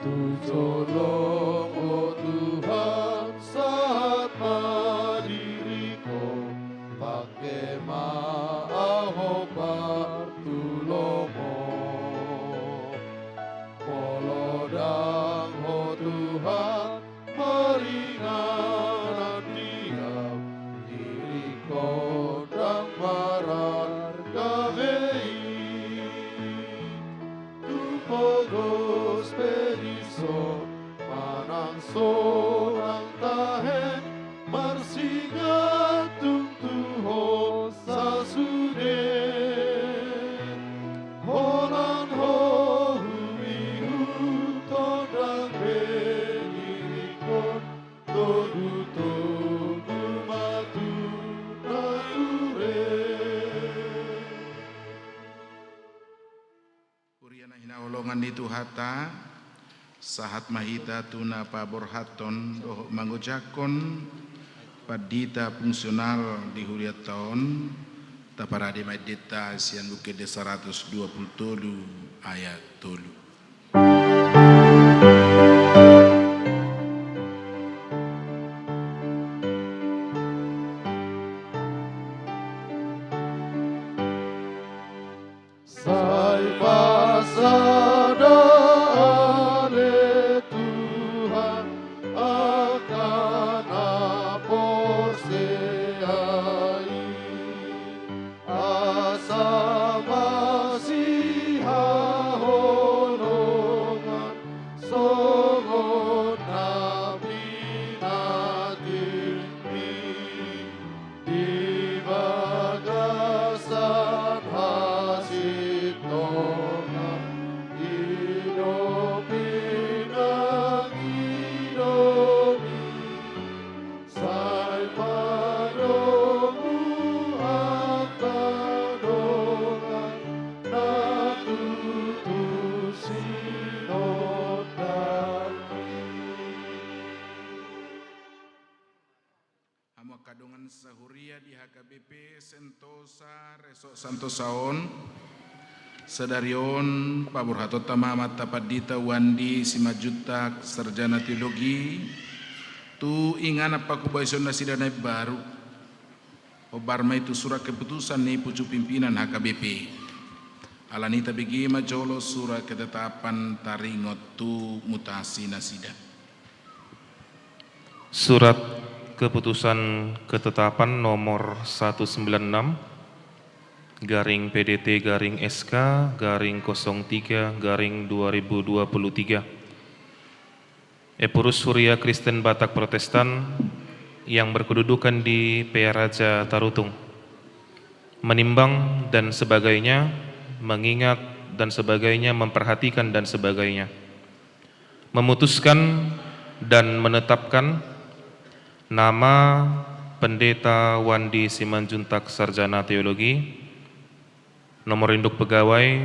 Tu jolom, o Tuhan, sahat ma diringkon, pangke ma ahu partulomo. Molo ndang ho Tuhan maringanan di au, diringkon ndang mararga be i. Tung pogos pe dison manang sonang tahe, marsigantung tu ho sasude. Holan ho huihuthon ndang be diringkon, togutogu ma tu nature. Huria na hinaholongan ni Tuhanta, sahat ma hita tu na paborhathon dohot mangojakhon pandita fungsional di hurianta on. Taparade ma endenta sian Buku Ende saratus dua pulu tolu ayat tolu. Sai pasada ale Tuhan angka na porsea i, asa masihaholongan songon na pinatingmi di bagasan hasintongan i do pinangidomi. Sai padomu angka dongan na tutu sinondalmi. Hamu angka dongan sahuria di H K B P Sentosa, Resort Santosa on, sadari on paborhatonta ma amanta pandita Wandi Simanjuntak, sarjana teologi, tu inganan pangkobasion nasida na imbaru. Hombar ma i tu surat keputusan ni pucuk pimpinan H K B P. Alani i tabege ma jolo surat ketetapan taringot tu mutasi nasida. Surat keputusan ketetapan nomor satu sembilan enam garing P D T garing S K garing kosong tiga garing dua ribu dua puluh tiga. Epurus Huria Kristen Batak Protestan yang berkedudukan di Pearaja Tarutung. Menimbang dan sebagainya, mengingat dan sebagainya, memperhatikan dan sebagainya. Memutuskan dan menetapkan nama Pendeta Wandi Simanjuntak, sarjana teologi, nomor induk pegawai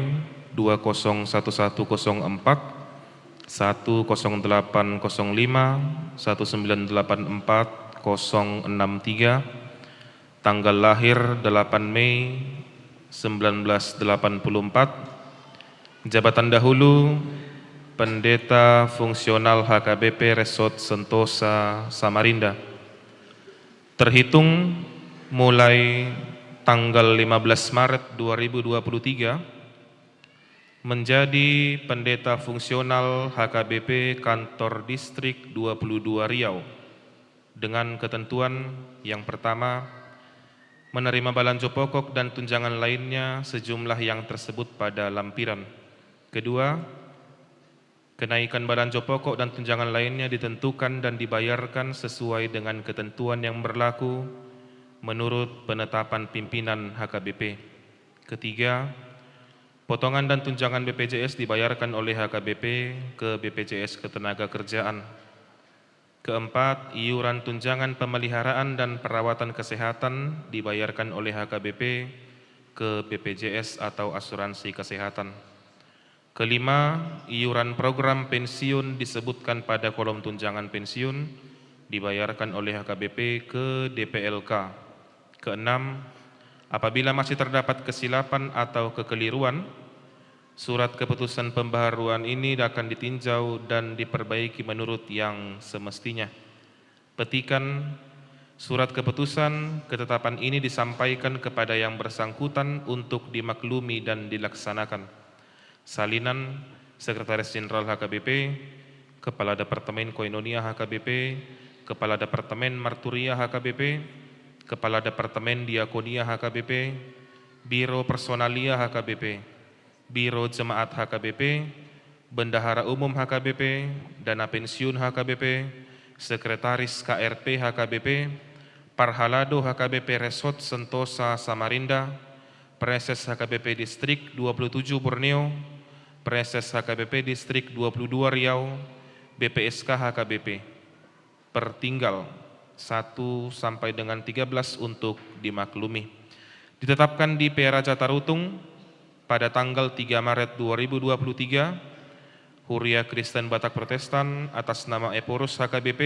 dua kosong satu satu kosong empat, satu kosong delapan kosong lima, satu sembilan delapan empat kosong enam tiga, tanggal lahir delapan Mei sembilan belas delapan puluh empat, jabatan dahulu Pendeta Fungsional H K B P Resort Sentosa Samarinda. Terhitung mulai tanggal lima belas Maret dua ribu dua puluh tiga, menjadi Pendeta Fungsional H K B P Kantor Distrik dua puluh dua Riau. dengan ketentuan: yang pertama, menerima balanjo pokok dan tunjangan lainnya sejumlah yang tersebut pada lampiran. Kedua, kenaikan balanjo pokok dan tunjangan lainnya ditentukan dan dibayarkan sesuai dengan ketentuan yang berlaku menurut penetapan pimpinan H K B P. Ketiga, potongan dan tunjangan B P J S dibayarkan oleh H K B P ke B P J S Ketenagakerjaan. Keempat, iuran tunjangan pemeliharaan dan perawatan kesehatan dibayarkan oleh H K B P ke B P J S atau asuransi kesehatan. Kelima, iuran program pensiun disebutkan pada kolom tunjangan pensiun dibayarkan oleh H K B P ke D P L K. Keenam, apabila masih terdapat kesilapan atau kekeliruan, surat keputusan pembaharuan ini akan ditinjau dan diperbaiki menurut yang semestinya. Petikan, surat keputusan ketetapan ini disampaikan kepada yang bersangkutan untuk dimaklumi dan dilaksanakan. Salinan, Sekretaris Jenderal H K B P, Kepala Departemen Koinonia H K B P, Kepala Departemen Marturia H K B P, Kepala Departemen Diakonia H K B P, Biro Personalia H K B P, Biro Jemaat H K B P, Bendahara Umum H K B P, Dana Pensiun H K B P, Sekretaris K R P H K B P, Parhalado H K B P Resort Sentosa Samarinda, Praeses H K B P Distrik dua puluh tujuh Borneo, Praeses H K B P Distrik dua puluh dua Riau, B P S K H K B P. Pertinggal satu sampai dengan tiga belas untuk dimaklumi. Ditetapkan di Pearaja Tarutung pada tanggal tiga Maret dua ribu dua puluh tiga, Huria Kristen Batak Protestan atas nama Ephorus H K B P,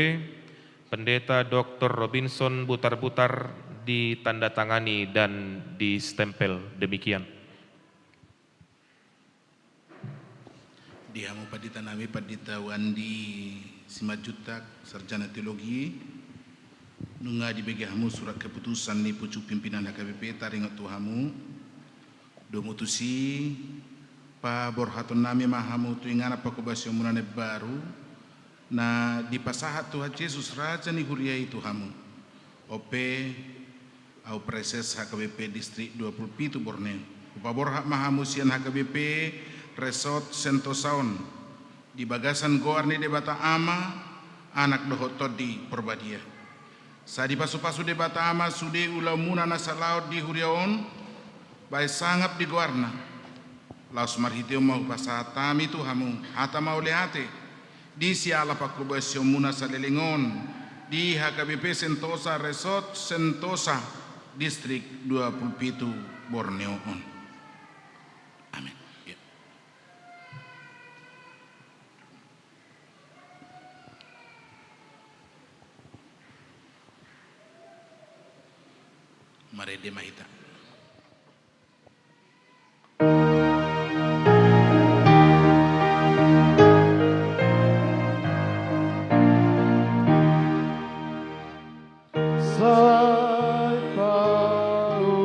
Pendeta Doktor Robinson Butarbutar, ditandatangani dan distempel. Demikian. Di hamu pandita nami, Pandita Wandi Simanjuntak, Sarjana Teologi, nunga dibege hamu surat keputusan ni pucuk pimpinan H K B P, taringot tu hamu. Domu tusi, paborhaton nami ma hamu tu inganan panghobasionmuna na imbaru, na dipasahat Tuhan Jesus, Raja ni huria i, tu hamu. On pe, ahu Praeses H K B P Distrik dua puluh pitu Borneo, hupaborhat ma hamu sian H K B P Resort Sentosa on, di bagasan goar ni Debata Ama, Anak dohot Tondi Porbadia. Sai dipasupasu Debata Ama sude ulaonmuna na salaon di huria on, bahen sangap di goarna. Laos marhite on ma hupasahat hami tu hamu hata mauliate, di siala panghobasionmuna saleleng on, di H K B P Sentosa Resort Sentosa Distrik dua puluh pitu Borneo on. Amen. Ya. Marende ma hita. Sai palu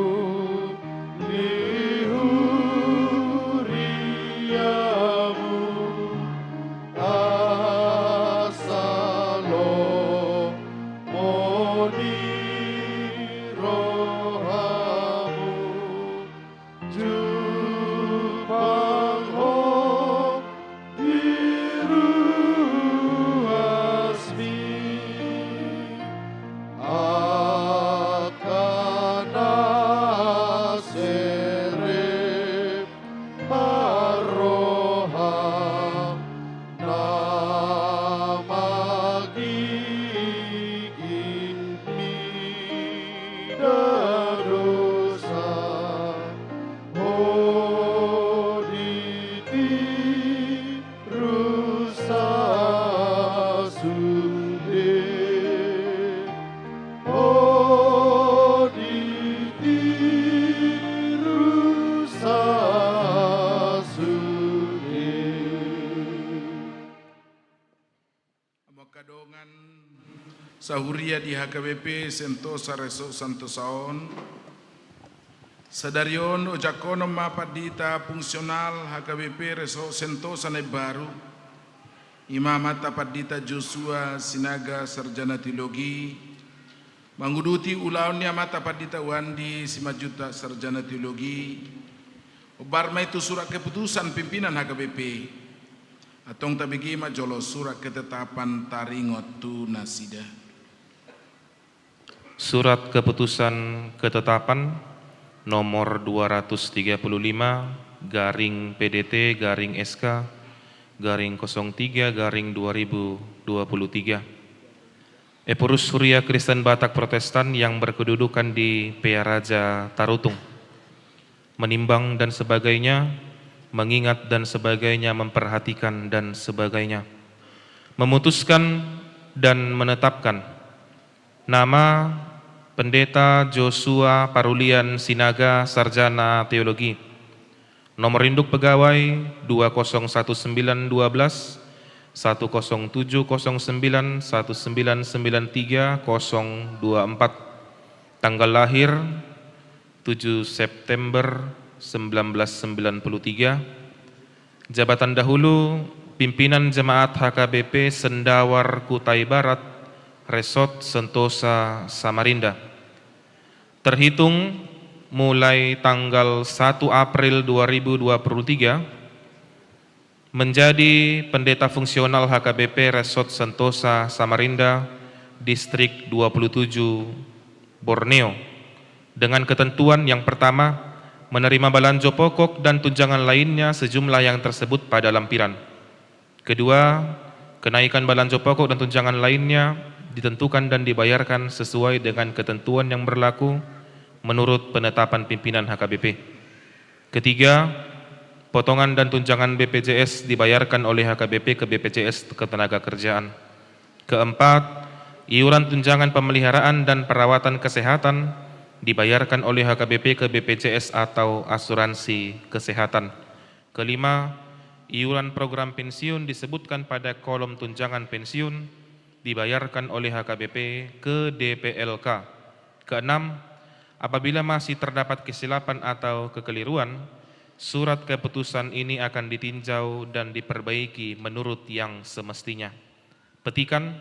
ni huriamu, asa lomo ni rohamu, jumpang ho di ruasmi, angka na serep parroha na manginging mida dosa. Ho di tirusa sude. Ho di tirusa sude. Angka dongan sahuria di H K B P Sentosa Resort Sentosa on, sadari on ojakhonon ma pandita fungsional H K B P Resort Sentosa na imbaru, I ma amanta Pandita Josua Sinaga, sarjana teologi, manguduti ulaon ni amanta Pandita Wandi Simanjuntak, sarjana teologi, hombar ma i tu surat keputusan pimpinan H K B P. Antong tabege ma jolo surat ketetapan taringot tu nasida. Surat keputusan ketetapan nomor dua ratus tiga puluh lima garing P D T garing S K garing kosong tiga garing dua ribu dua puluh tiga. Epurus Huria Kristen Batak Protestan yang berkedudukan di Pearaja Tarutung. Menimbang dan sebagainya, mengingat dan sebagainya, memperhatikan dan sebagainya. Memutuskan dan menetapkan nama Pendeta Josua Parulian Sinaga, sarjana teologi. Nomor induk pegawai dua kosong satu sembilan dua belas, satu kosong tujuh kosong sembilan, satu sembilan sembilan tiga kosong dua empat. Tanggal lahir tujuh September sembilan belas sembilan puluh tiga. Jabatan dahulu, pimpinan jemaat H K B P Sendawar Kutai Barat, Resort Sentosa Samarinda. Terhitung mulai tanggal satu April dua ribu dua puluh tiga, menjadi pendeta fungsional H K B P Resort Sentosa Samarinda, Distrik dua puluh tujuh, Borneo, dengan ketentuan yang pertama, menerima balanjo pokok dan tunjangan lainnya sejumlah yang tersebut pada lampiran. Kedua, kenaikan balanjo pokok dan tunjangan lainnya ditentukan dan dibayarkan sesuai dengan ketentuan yang berlaku menurut penetapan pimpinan H K B P. Ketiga, potongan dan tunjangan B P J S dibayarkan oleh H K B P ke B P J S Ketenagakerjaan. Keempat, iuran tunjangan pemeliharaan dan perawatan kesehatan dibayarkan oleh H K B P ke B P J S atau asuransi kesehatan. Kelima, iuran program pensiun disebutkan pada kolom tunjangan pensiun dibayarkan oleh H K B P ke D P L K. Keenam, apabila masih terdapat kesilapan atau kekeliruan, surat keputusan ini akan ditinjau dan diperbaiki menurut yang semestinya. Petikan,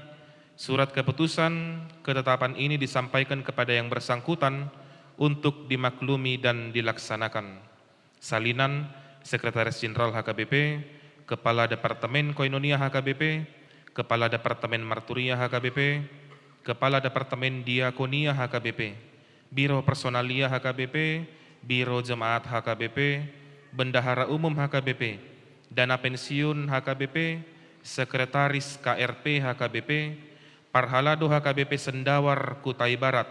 surat keputusan ketetapan ini disampaikan kepada yang bersangkutan untuk dimaklumi dan dilaksanakan. Salinan, Sekretaris Jenderal H K B P, Kepala Departemen Koinonia H K B P, Kepala Departemen Marturia H K B P, Kepala Departemen Diakonia H K B P, Biro Personalia H K B P, Biro Jemaat H K B P, Bendahara Umum H K B P, Dana Pensiun H K B P, Sekretaris K R P H K B P, Parhalado H K B P Sendawar Kutai Barat,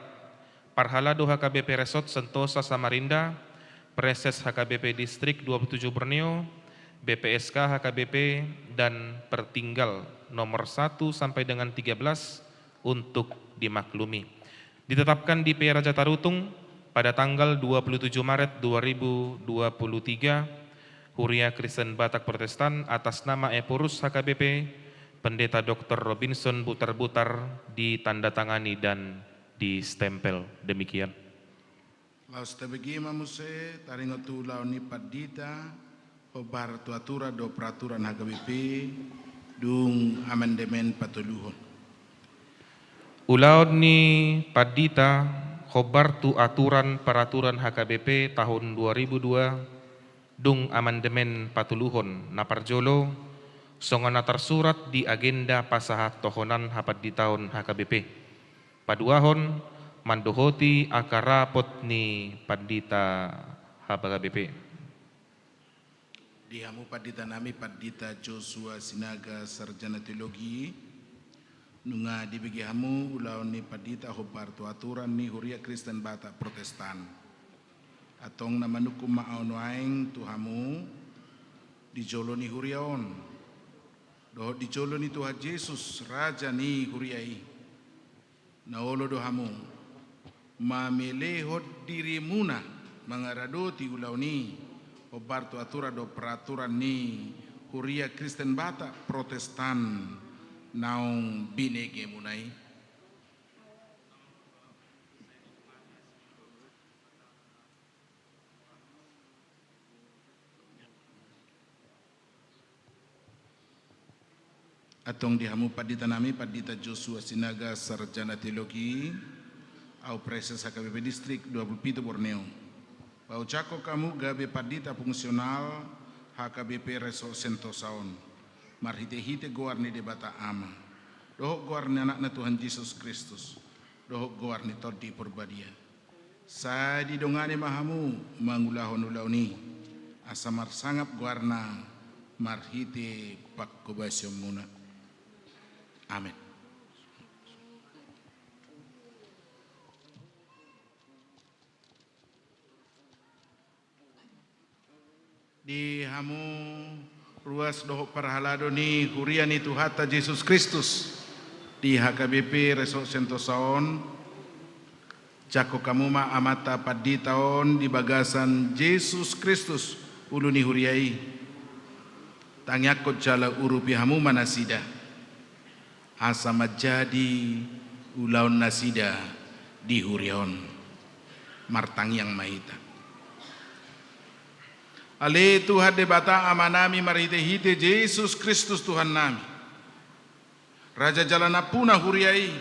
Parhalado H K B P Resort Sentosa Samarinda, Preses H K B P Distrik dua puluh tujuh Borneo, B P S K H K B P, dan Pertinggal nomor satu sampai dengan tiga belas untuk dimaklumi. Ditetapkan di Pearaja Tarutung pada tanggal dua puluh tujuh Maret dua ribu dua puluh tiga, Huria Kristen Batak Protestan atas nama Epurus H K B P, Pendeta Doktor Robinson Butarbutar, ditandatangani dan distempel. Demikian. Laos tabege ma muse taringot tu ulaon ni pandita, hombar tu aturan dohot peraturan H K B P, dung amandemen patoluhon. Ulaon ni pandita, hombar tu aturan peraturan H K B P tahun dua ribu dua, dung amandemen patoluhon. Na parjolo, songon na tarsurat di agenda pasahat tohonan hapanditaon H K B P. Paduahon, mandohoti angka rapot ni pandita H K B P. Di hamu pandita nami, Pandita Josua Sinaga, sarjana teologi, nunga dibege hamu ulaon ni pandita hombar tu aturan ni Huria Kristen Batak Protestan. Antong na manungkun ma ahu nuaeng tu hamu di jolo ni huria on, dohot di jolo ni Tuhan Jesus, Raja ni huria i. Na olo do hamu mamelehon dirimuna mangaradoti ulaon i hombar tu aturan dohot peraturan ni Huria Kristen Batak Protestan naung binegemuna i. Antong di hamu pandita nami, Pandita Joshua Sinaga, Sarjana Teologi, au Praeses H K B P Distrik dua pulu pitu Borneo. Paucakkon hamu gabe pandita fungsional H K B P Resort Sentosa on, marhite-hite goar ni Debata Ama, dohot goar ni Anakna Tuhan Jesus Kristus, dohot goar ni Tondi Porbadia. Sai didongani ma hamu mangulahon ulaon i, asa marsangap goarna marhite panghobasionmuna. Amen. Di hamu ruas dohot parhalado ni huria ni Tuhanta Jesus Kristus di H K B P Resort Sentosa on, jangkon hamu ma amanta pandita on di bagasan Jesus Kristus, ulu ni huria i. Tangiangkon jala urupi hamu ma nasida, asa manjadi ulaon nasida di huria on. Martangiang ma hita. Ale Tuhan Debata Amanami, marhite-hite Jesus Kristus Tuhannami, Raja jala nampuna huria i,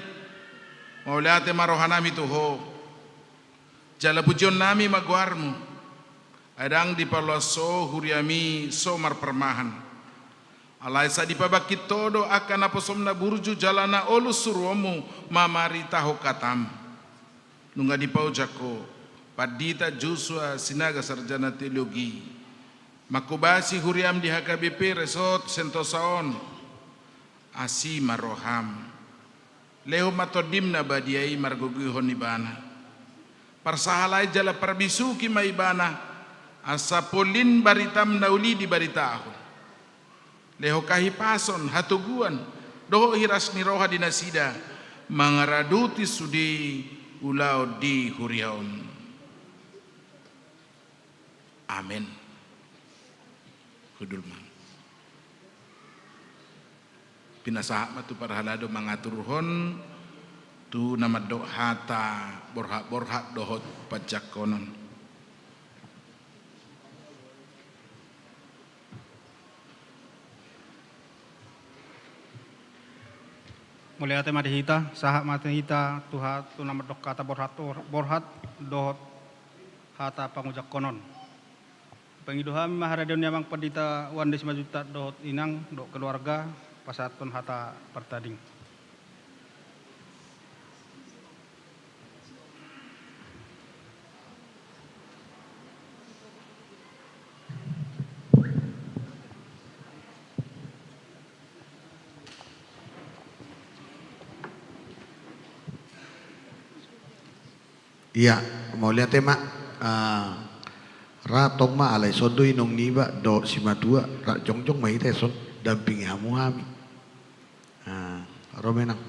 mauliate ma rohanami tu Ho. Jala pujionnami ma goarmu, ai ndang dipaloas Ho huriami so marparmahan. Alai sai dipabangkit Ho do angka naposom na burju jala na olus suruonmu mamaritahon hatam. Nunga dipaojak Ho Pandita Joshua Sinaga, Sarjana Teologi, manghobasi huriam di H K B P Resort Sentosa on. Asi ma roham. Lehon ma Tondim na badia i margogoihon ibana. Parsahalai jala parbisuhi ma ibana, asa polin baritam na uli dibaritahon. Lehon hahipason, hatoguan, dohot hiras ni roha di nasida mangaradoti sude ulaon di huria on. Amen. Hundul ma. Pinasahat ma tu parhalado mangaturhon tu na mandok hata borhat-borhat dohot panjangkonon. Mauliate ma di hita, sahat ma di hita tu ha-, tu na mandok hata borhat, borhat dohot hata pangujangkonon. Pangido hami ma haradeon ni amang pandita Wande Simanjuntak dohot inang dohot keluarga, pasahathon hata partading. Ia, mauliate ma. Ah, ra tong ma, alai songon do inong niba dohot simatua, ra jongjong ma hita son, dampingi hamu hami. Ah, ro ma inang.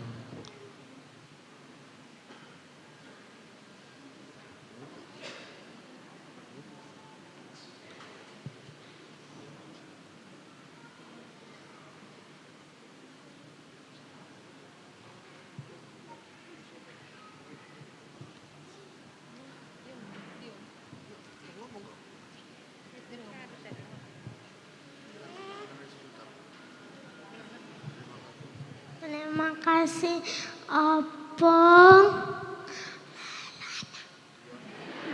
Terima kasih, Opung.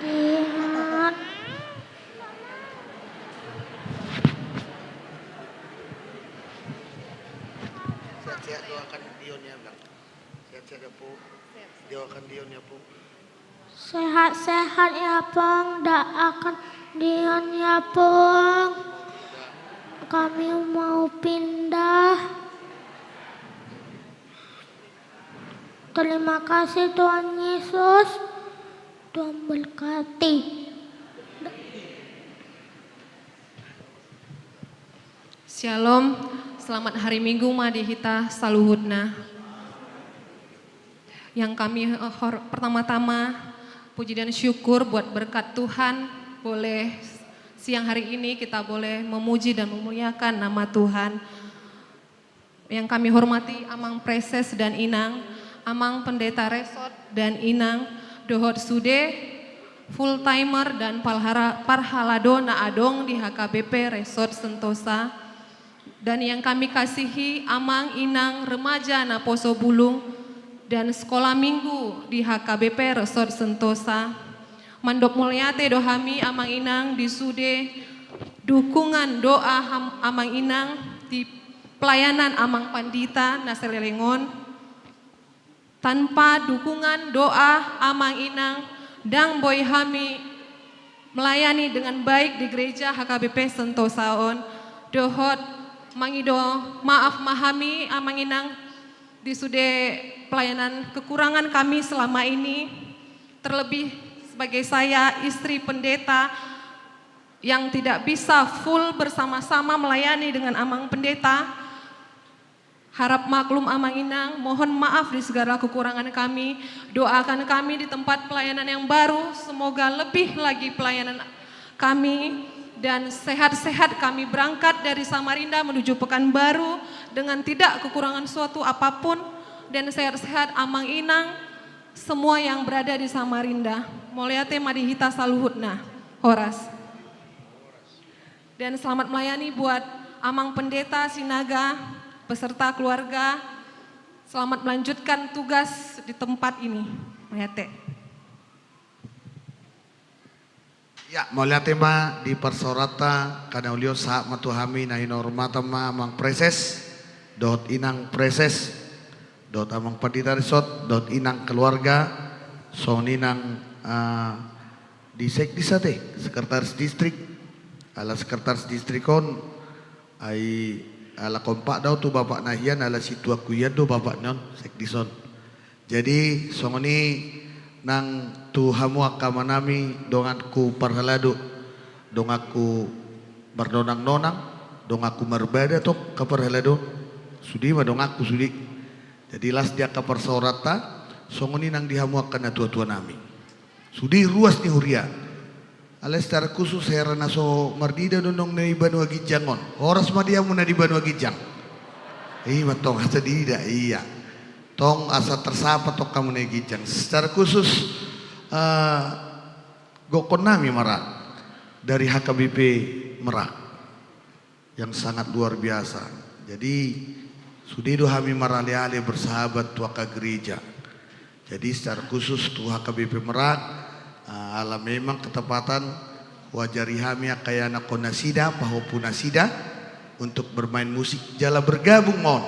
Dion. Sehat-sehat, doakan Dion ya, Bang. Sehat-sehat ya, Pung. Doakan Dion ya, Pung. Sehat-sehat ya, Pung. Doakan Dion ya, Pung. Kami mau pindah. Terima kasih, Tuhan Yesus. Tuhan berkati. Shalom, selamat hari Minggu ma di hita saluhutna. Yang kami, eh, hor-, pertama-tama, puji dan syukur buat berkat Tuhan, boleh siang hari ini kita boleh memuji dan memuliakan nama Tuhan. Yang kami hormati Amang Praeses dan Inang, Amang Pendeta Resort dan Inang, dohot sude full timer dan parhara-, parhalado na adong di H K B P Resort Sentosa. Dan yang kami kasihi Amang Inang remaja Naposo Bulung dan sekolah minggu di H K B P Resort Sentosa. Mandok mauliate do hami Amang Inang di sude dukungan doa ham-, Amang Inang di pelayanan Amang Pandita na saleleng on. Tanpa dukungan doa Amang Inang, ndang boi hami melayani dengan baik di gereja H K B P Sentosa on. Dohot mangido maaf ma hami Amang Inang di sude pelayanan kekurangan kami selama ini. Terlebih sebagai saya, istri pendeta, yang tidak bisa full bersama-sama melayani dengan Amang Pendeta. Harap maklum Amang Inang, mohon maaf di segala kekurangan kami. Doakan kami di tempat pelayanan yang baru, semoga lebih lagi pelayanan kami dan sehat-sehat kami berangkat dari Samarinda menuju Pekanbaru dengan tidak kekurangan suatu apapun, dan sehat-sehat Amang Inang semua yang berada di Samarinda. Mauliate ma di hita saluhutna. Horas. Dan selamat melayani buat Amang Pendeta Sinaga beserta keluarga. Selamat melanjutkan tugas di tempat ini. Mauliate. Ya, mauliate ma di parsaoranta, karena uli on sahat ma tu hami na hinormatan ma Amang Praeses dohot Inang Praeses dohot Amang Pandita Risot dohot Inang keluarga, songon i nang, ah, di sekdis ate, sekretaris distrik. Ala sekretaris distrik on, ai ala kompak do au tu bapakna hian, ala situaku hian do bapakna on, sekdis on. Jadi songon i nang tu hamu angka amanami, donganku parhalado, donganku mardonang-donang, donganku marbada tong angka parhalado, sude ma donganku sude. Jadi las di angka parsaoranta, songon i nang di hamu angka natua-tuanami. Sude ruas ni huria. Alai secara khusus hera na so marnida do nong na di banua ginjang on. Horas ma di hamu na di banua ginjang. I ma tong asa diida, ia. Tong asa tersapa tong hamu na di ginjang. Secara khusus, eh, gokkon nami ma ra dari H K B P Merak yang sangat luar biasa. Jadi, sude do hami marale-ale bersahabat tu angka gereja. Jadi, secara khusus tu H K B P Merak, eh, ala memang ketepatan huajari hami angka ianakhon nasida, pahompu nasida, untuk bermain musik, jala bergabung ma on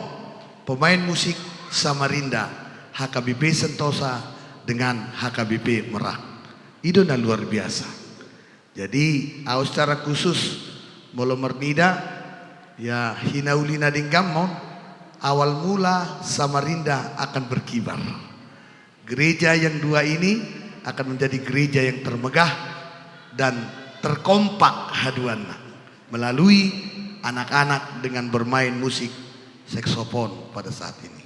pemain musik Samarinda, H K B P Sentosa dengan H K B P Merak. I do na luar biasa. Jadi, au secara khusus, molo marnida, ya, hinauli na denggan ma on, awal mula Samarinda akan berkibar. Gereja yang dua ini akan menjadi gereja yang termegah dan terkompak haduanna melalui anak-anak dengan bermain musik saksofon pada saat ini.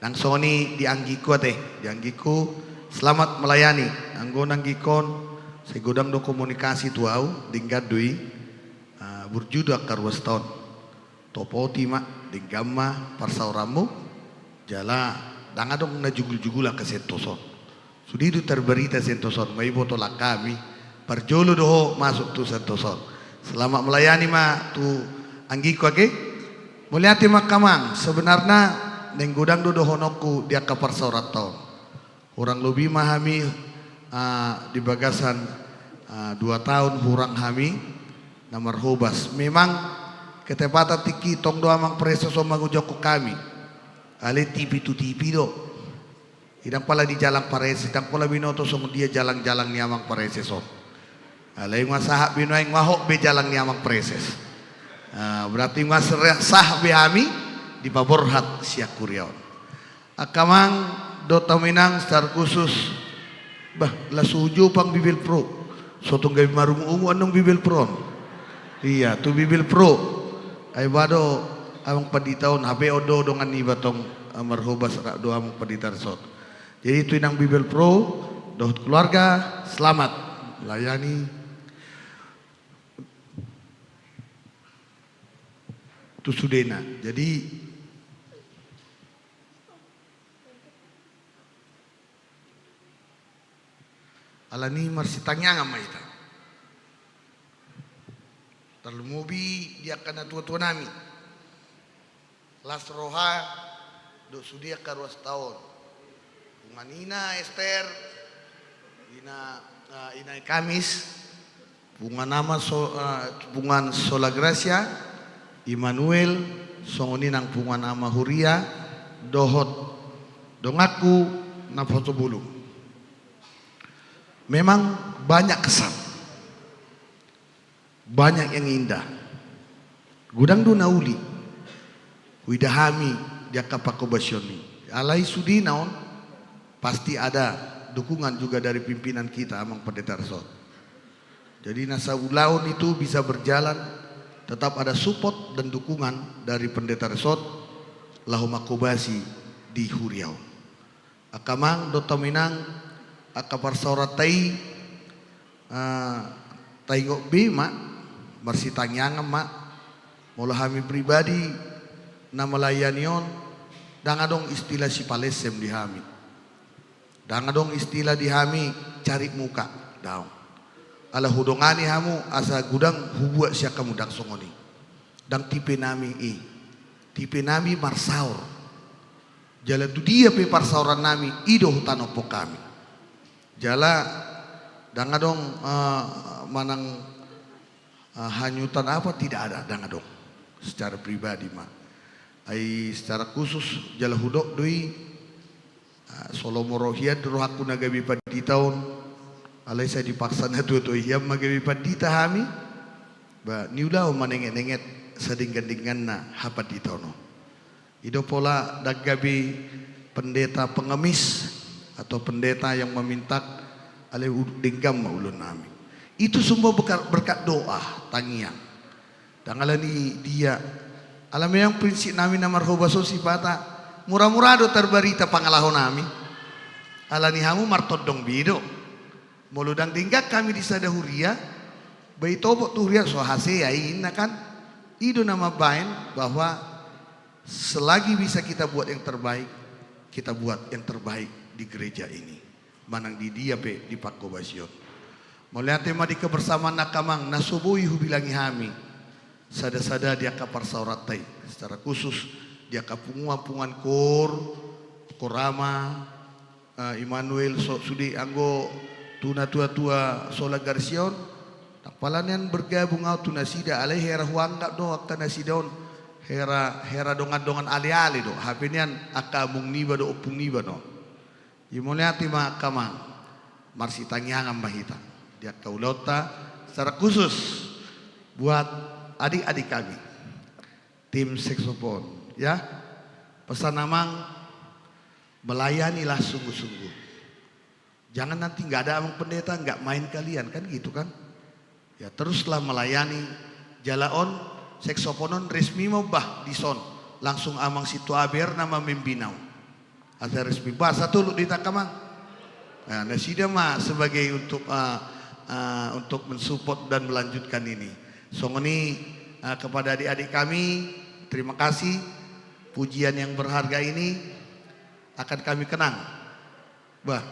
Nang songon i di anggingku ate, di anggingku, selamat melayani. Anggo na anggingkon, sai godang do komunikasi tu au, denggan do i, ah, burju do angka ruasta on. Topoti ma, denggan ma parsaoranmu, jala ndang adong na jugul-jugul angka Sentosa on. Sude do tarbarita Sentosa on, ma iboto langkami, parjolo do ho masuk tu Sentosa on. Selamat melayani ma tu anggingku ate. Mauliate ma angka amang, sebenarna naeng godang do dohononku di angka parsaoranta on. Hurang lobi ma hami, ah, di bagasan, ah, dua taon hurang hami na marhobas. Memang ketepatan tingki tong do Amang Praeses on mangujakhon hami. Alai T V tu T V do. Ndang pola dijalang Praeses, ndang pola binoto songon dia jalang-jalang ni Amang Praeses on. Alai nga sahat be nuaeng, nga hot be jalang ni Amang Praeses. Ah, berarti nga sera-, sahat be hami dipaborhat sian huria on. Angka amang dohot hamu inang secara khusus, bah, laos hujopang Bibelvrouw. So tung gabe marungut-ungut annon Bibelvrouw on. Ia, tu Bibelvrouw. Ai ba do Amang Pandita on, hape on do dongan niba tong, ah, marhobas rap do Amang Pandita Risot. Jadi tu inang Bibelvrouw dohot keluarga, selamat melayani tu sudena. Jadi alani marsitangiangan ma hita. Tarlumobi di angka natua-tua nami. Las roha dohot sude angka ruas taon. Punguan ina Ester, ina, eh, ina Kamis, punguan ama so, eh, punguan Sola Gracia, Immanuel, songon i nang punguan ama huria, dohot donganku naposo bulung. Memang banyak kesan. Banyak yang indah. Godang do na uli huida hami di angka pangkobasion i. Alai sudena on pasti ada dukungan juga dari pimpinan kita, Amang Pendeta Resort. Jadi na saulaon itu bisa berjalan, tetap ada support dan dukungan dari Pendeta Resort laho mangkobasi di huria on. Angka amang dohot hamu inang, angka parsaoranta i, ah, taingot be ma, marsitangiangan ma, molo hami pribadi na melayani on, ndang adong istilah sipalessem di hami. Ndang adong istilah di hami cari muka, daong. Ala hudongani hamu asa godang hubuat sian hamu, ndang songon i. Ndang tipe nami i. Tipe nami marsaor. Jala tu dia pe parsaoran nami, i do hutanophon hami. Jala ndang adong, eh, manang, eh, hanyutan apa, tidak ada, ndang adong. Secara pribadi ma. Ai secara khusus jala hudok do i, ah, so lomo ro hian do rohangku na gabe pandita on, alai sai dipaksa natuatua hian ma gabe pandita hami. Ba, niulahon ma nengetnenget sadengandengganna hapanditaon on. I do pola ndang gabe pendeta pengemis atau pendeta yang meminta, alai u-, denggan ma ulaon nami. Itu semua berkat, berkat doa, tangiang. Ndang alani dia. Ala memang prinsip nami na marhobas on sipata, mura-mura do tarbarita pangalaho nami. Alani hamu martondong be do. Molo ndang denggan hami di sada huria, ba itopot tu huria, so hasea i inna kan. I do na mambaen bahwa selagi bisa kita buat yang terbaik, kita buat yang terbaik di gereja ini. Manang di dia pe di pangkobasion. Mauliate ma di kebersamaan angka amang, na so boi hubilangi hami sada-sada di angka parsaoranta i, secara khusus di angka punguan-punguan koor, koor ama, eh, Immanuel, so, sude anggo tu natuatua Sola Gracia on. Ndang pala nian bergabung au tu nasida, alai hera huanggap do angka nasida on hera, hera dongandongan aleale do, hape nian angka among niba do, ompung niba do. Jadi mauliate ma angka amang, marsitangiangan ma hita di angka ulaonta, secara khusus buat adik-adik kami, tim saksofon, ya. Pesan amang, melayanilah sungguh-sungguh. Jangan nanti nggak ada amang pendeta, nggak main kalian, kan gitu kan? Ya, teruslah melayani. Jala on, saksofon on resmi ma bah dison. Langsung amang Sintua A B R na ma membina on. Asa resmi. Bah, satulut di tangka, Mang. Nah, nasida ma sebagai untuk, eh, eh, untuk mensupport dan melanjutkan ini. Songon i, eh, kepada adik-adik kami, terima kasih. Pujian yang berharga ini akan kami kenang. Bah,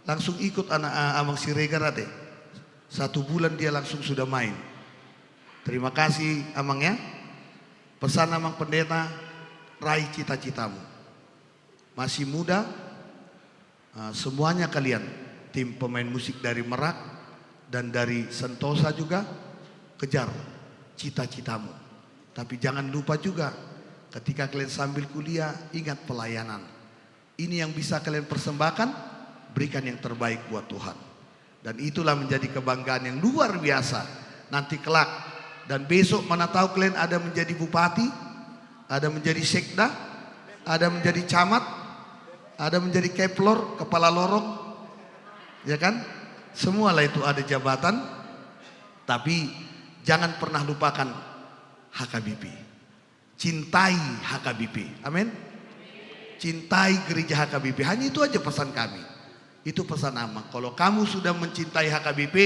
langsung ikut anak, eh, Amang Siregar ate. Satu bulan dia langsung sudah main. Terima kasih, Amang, ya. Pesan Amang Pendeta, raih cita-citamu. Masih muda, eh, semuanya kalian, tim pemain musik dari Merak dan dari Sentosa juga, kejar cita-citamu. Tapi jangan lupa juga, ketika kalian sambil kuliah, ingat pelayanan. Ini yang bisa kalian persembahkan, berikan yang terbaik buat Tuhan. Dan itulah menjadi kebanggaan yang luar biasa. Nanti kelak dan besok, mana tahu kalian ada menjadi bupati, ada menjadi sekda, ada menjadi camat, ada menjadi keplor, kepala lorong, ya kan? Semualah itu ada jabatan, tapi jangan pernah lupakan H K B P. Cintai H K B P. Amin. Cintai gereja H K B P. Hanya itu aja pesan kami. Itu pesan Amang. Kalau kamu sudah mencintai H K B P,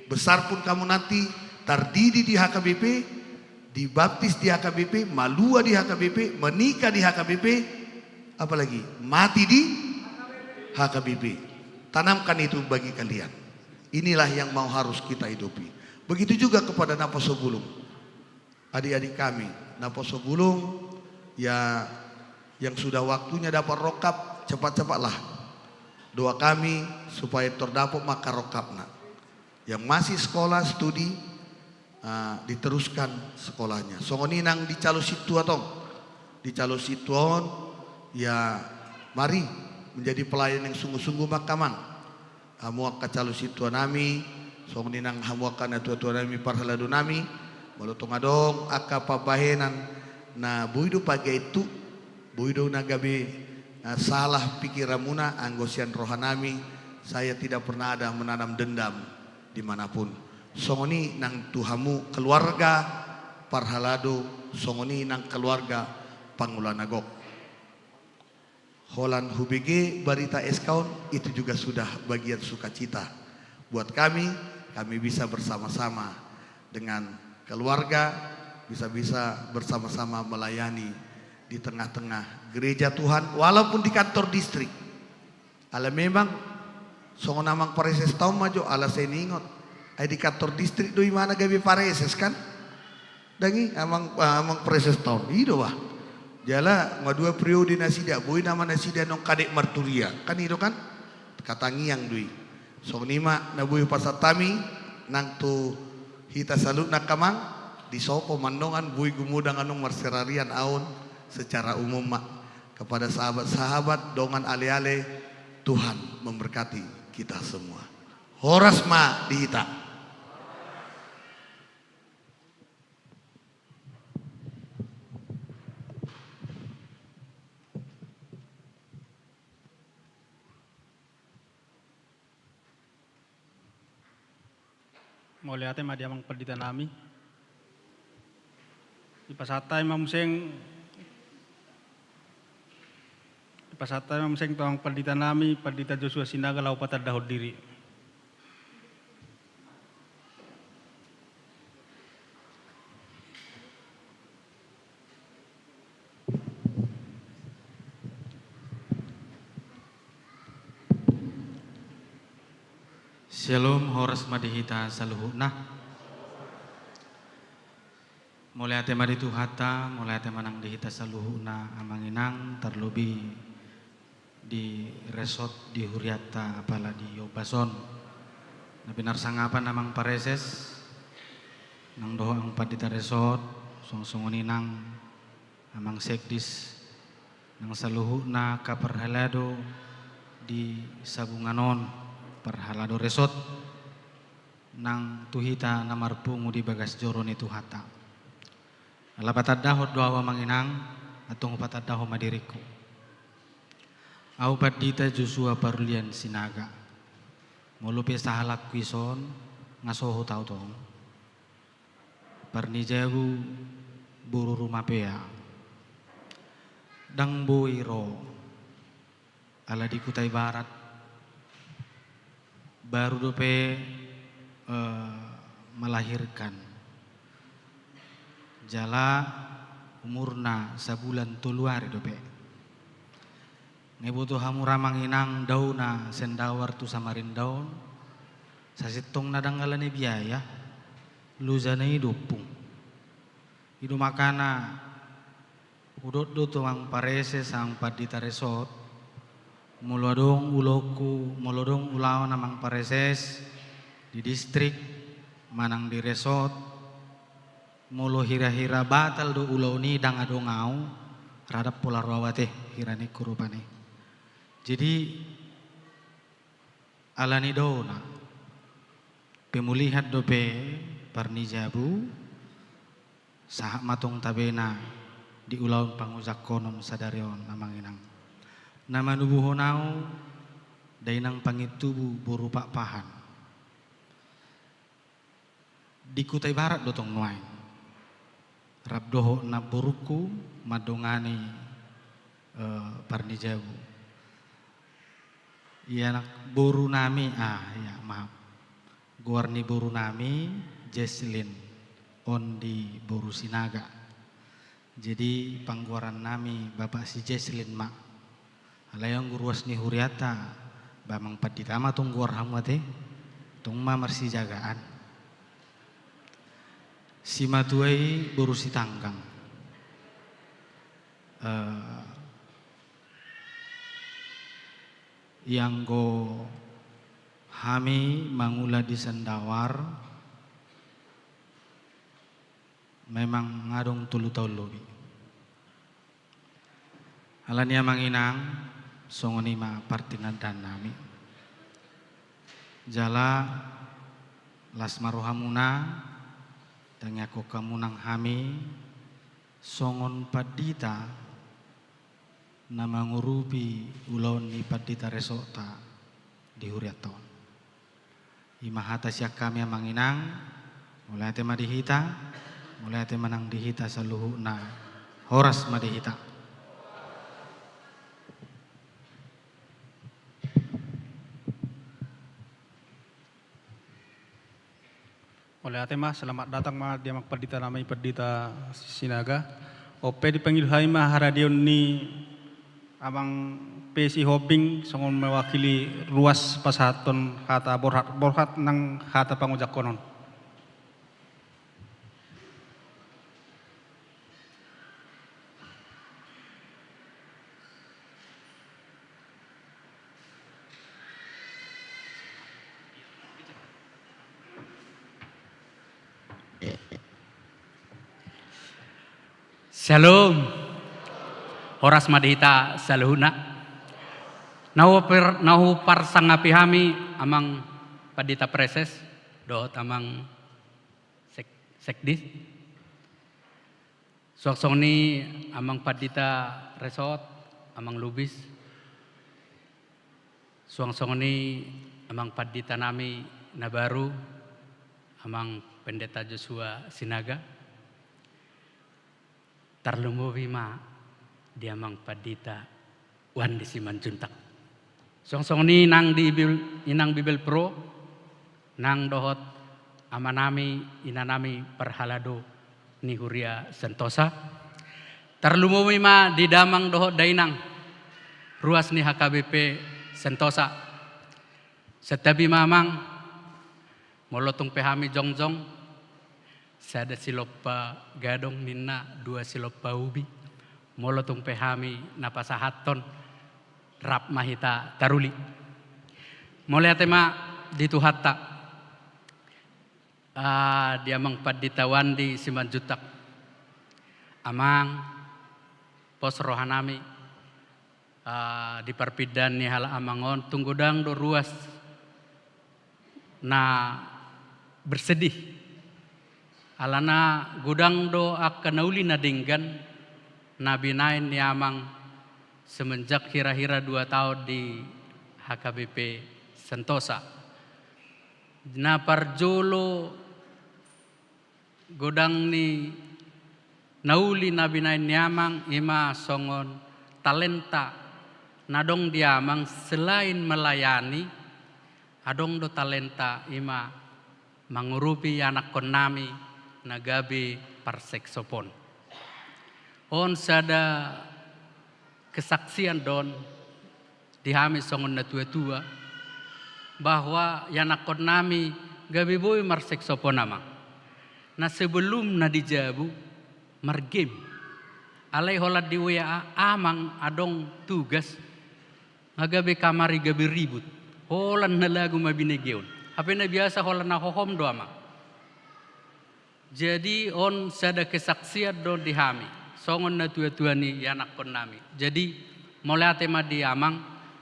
besar pun kamu nanti, terdidik di H K B P, dibaptis di H K B P, malua di H K B P, menikah di H K B P, apalagi mati di H K B P. Tanamkan itu bagi kalian. Inilah yang mau harus kita hidupi. Begitu juga kepada naposo bulung. Adik-adik kami, naposo bulung, Ya, yang sudah waktunya dapat rongkap, cepat-cepatlah. Doa kami supaya terdapot ma angka rongkapna. Yang masih sekolah, studi, ah, diteruskan sekolahnya. Songon i nang di calo sintua tong. Di calo sintua on, ya, mari menjadi pelayan yang sungguh-sungguh ma angka amang. Hamu angka calo sintua nami, songon i nang hamu angka natuatua nami, parhalado nami, molo tung adong angka pambahenan na boi do pagae tu, boi do na gabe, ah, salah pikiranmuna, anggo sian roha nami, saya tidak pernah ada menanam dendam di mana pun. Songon i nang tu hamu keluarga parhalado, songon i nang keluarga pangula na gok. Holan hubege barita S K on, itu juga sudah bagian sukacita buat kami. Kami bisa bersama-sama dengan keluarga, bisa-bisa bersama-sama melayani di tengah-tengah gereja Tuhan, walaupun di kantor distrik. Ala memang songon amang pareses taon ma jo, ala seningot. Ai di kantor distrik do imana gabe pareses, kan? Dang i, amang, ah, amang pareses taon. I do bah. Jala, nga dua periode nasida, boi nama nasida nong kadek marturia. Kan i do kan? Katangiang do i. Songon i ma, na boi pasahat hami, nang tu hita saluhutna angka amang, disopo ma annon, boi gumodang annon marsirarian aon secara umum ma. Kepada sahabat-sahabat, dongan ale-ale, Tuhan memberkati kita semua. Horas ma di hita. Mauliate ma di amang pandita nami. Dipasahat hami ma muse, dipasahat hami ma muse tu amang pandita nami, Pandita Joshua Sinaga, laho patandahon diri. Syalom, horas ma di hita saluhutna. Mauliate ma di Tuhanta, mauliate ma nang di hita saluhutna amang inang, tarlobi di resort di hurianta apala di ombas on. Na pinarsangapan amang pareses, nang dohot amang pandita resort, songon-songon i nang amang sekdis, nang saluhutna angka parhalado di sabungan on, parhalado resort, nang tu hita na marpungu di bagas joro ni Tuhanta. Ala patandahon do ahu amang inang, antong hupatandahon ma diringku. Ahu Pandita Joshua Parlian Sinaga. Molo pe sahalakku ison, nga so hutau tong. Parnijabu boru Rumapea. Ndang boi ro. Ala di Kutai Barat, baru dope, eh, melahirkan. Jala umurna sabulan tolu ari dope. Nga iboto hamu ra amang inang daona Sendawar tu Samarinda on, sasintongna ndang alani biaya, lojana i do ompung. I do makana hudok do tu amang pareses, amang pandita resort, molo adong ulaonku, molo adong ulaon amang pareses di distrik manang di resort, molo hira-hira batal do ulaon i, ndang adong ahu, rada pola ro ahu ate, hira ningku rupani. Jadi, alani daona, pemulihan dope Parnijabu, sahat ma tong tabena di ulaon pangojangkonon sadari on amang inang. Na manubuhon ahu, dainang Pangintubu boru Pakpahan. Di Kutai Barat do tong nuaeng. Rap dohot namborungku mandongani, eh, Parnijabu. Ia anak boru nami, ah, ia, maaf. Goar ni boru nami Jesslyn, on di boru Sinaga. Jadi panggoaran nami Bapak si Jesslyn ma. Alai anggo ruas ni hurianta, ba amang pandita ma tong goar hamu ate, tong ma marsijagaan. Simatua i boru Sitanggang. Eh, ianggo hami mangula di Sendawar, memang adong tolu taon lobi. Alani i amang inang, songon i ma partinandaan nami. Jala las ma rohamuna, tangiangkon hamu nang hami, songon pandita na mangurupi ulaon ni pandita resokta di hurianta on. I ma hata sian hami amang inang, mauliate ma di hita, mauliate ma nang di hita saluhutna, horas ma di hita. Mauliate ma, selamat datang ma di amang pandita nami, Pandita Sinaga. On pe dipangido hami ma haradeon ni Amang P C Hombing songon mewakili ruas pasahathon hata borhat, borhat nang hata pangojangkonon. Syalom. Horas ma di hita saluhutna. Na huper-, na huparsangapi hami amang Pandita Praeses dohot amang sek-, sekdis. Suang songon i amang pandita resort, amang lubis. Suang songon i amang pandita nami na baru, amang Pendeta Joshua Sinaga. Tarlumobi ma di amang pandita Wandi Simanjuntak. Suang songon i nang di Bibel, inang Bibelvrouw, nang dohot amanami, inanami parhalado ni huria Sentosa. Tarlumobi ma di damang dohot dainang ruas ni H K B P Sentosa. Santabi ma amang, molo tung pe hami jongjong, sada silompa gadong ninna, dua silompa ubi. Molo tung pe hami na pasahathon, rap ma hita taruli. Mauliate ma di Tuhanta. Ah, di amang pandita Wandi Simanjuntak. Amang, pos rohanami, ah, di parpindahan ni halak amang on, tung godang do ruas na bersedih. Alana godang do angka na uli na denggan na binaen ni amang semenjak hira-hira dua taon di H K B P Sentosa. Na parjolo godang ni na uli na binaen ni amang i ma songon talenta na adong di amang selain melayani, adong do talenta i ma mangurupi ianakkonnami na gabe parseksopon. On sada kesaksian do on di hami songon na tua-tua, bahwa ianakkonnami gabe boi marseksopon amang. Na sebelumna di jabu margame. Alai holan di W A amang adong tugas, nga gabe kamari gabe ribut. Holan na lagu ma binege on. Hape na biasa holan na hohom do amang. Jadi on sada kesaksian do di hami songon na tua-tua ni ianakkonnami. Jadi mauliate ma di amang,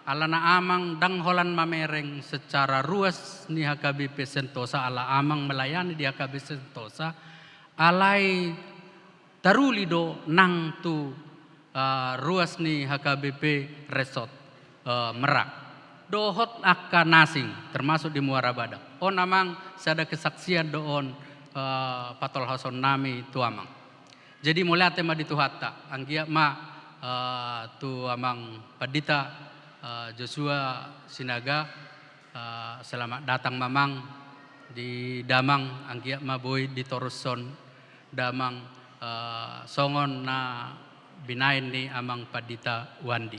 alana amang ndang holan mamereng secara ruas ni H K B P Sentosa, ala amang melayani di H K B P Sentosa, alai taruli do nang tu, eh, ruas ni H K B P Resort, eh, Merak. Dohot angka na asing, termasuk di Muara Badak. On amang, sada kesaksian do on, eh, patolhasonnami tu amang. Jadi mauliate ma di Tuhanta, anggiat ma, eh, tu amang pandita, eh, Joshua Sinaga, eh, selamat datang ma amang di damang, anggiat ma boi ditorushon damang, eh, songon na binaen ni amang pandita Wandi.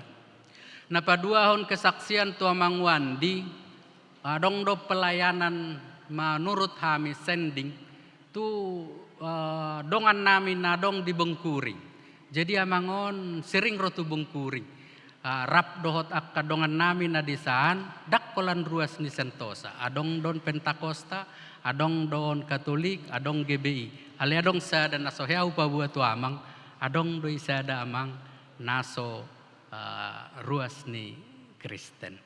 Na paduahon kesaksian tu amang Wandi, adong do pelayanan menurut hami sending tu, eh, dongannami na adong di Bengkuring. Jadi amang on sering ro tu Bungkuring. Ah, rap dohot angka dongan nami na di san, ndang holan ruas ni Sentosa. Adong do on Pentakosta, adong do on Katolik, adong G B I. Alai adong sada na so hea hupaboa tu amang, adong do i sada amang na so, ah, ruas ni Kristen.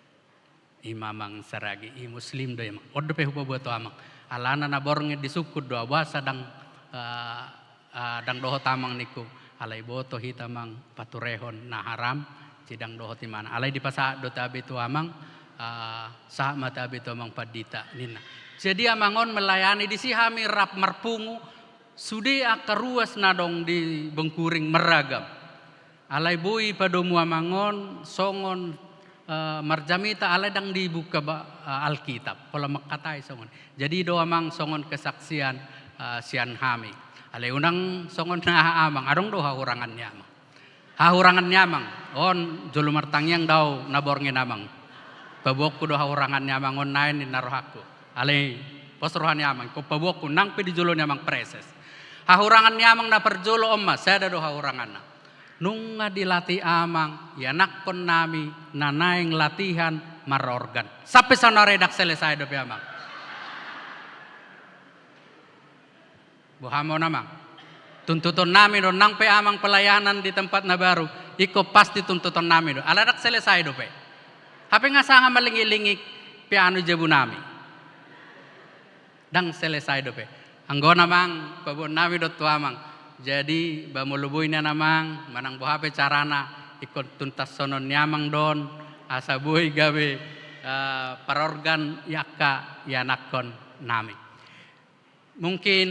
I ma amang Saragi, i Muslim do i amang. On dope hupaboa tu amang. Alana na borngin disungkun do au, boasa ndang, ah, ah, ndang dohot amang ningku. Alai boto hita amang paturehon na haram, sai ndang dohot imana. Alai dipasahat do tabe tu amang, ah, sahat ma tabe tu amang pandita ninna. Jadi amang on melayani disi, hami rap marpungu, sude angka ruas na adong di Bungkuring marragam. Alai boi padomu amang on songon, eh, marjamita, alai ndang dibuka ba, eh, Alkitab, pola mangkatai songon. Jadi do amang songon kesaksian, eh, sian hami. Alai unang songon na aha amang, adong do hahurangan ni amang. Hahurangan ni amang, on jolo martangiang do au na borngin amang. Paboaonku do hahurangan ni amang on naeng ninna rohangku. Alai pos roha ni amang, ingkon paboaonku nang pe di jolo ni amang praeses. Hahurangan ni amang na parjolo on ma, sada do hahuranganna. Nunga dilatih amang ianakhon nami na naeng latihan marorgan. Sampe saonari ndang selesai dope amang. Boha ma on amang? Tuntuton nami do, nang pe amang pelayanan di tempat na baru, ingkon pasti tuntuton nami do. Ala ndang selesai dope. Hape nga sanga malingik-lingik pe anu jabu nami. Ndang selesai dope. Anggo on amang, paboaon nami do tu amang. Jadi ba molo boi nian amang, manang boha pe carana, ingkon tuntashonon ni amang do on, asa boi gabe, eh, parorgan i angka ianakhon nami. Mungkin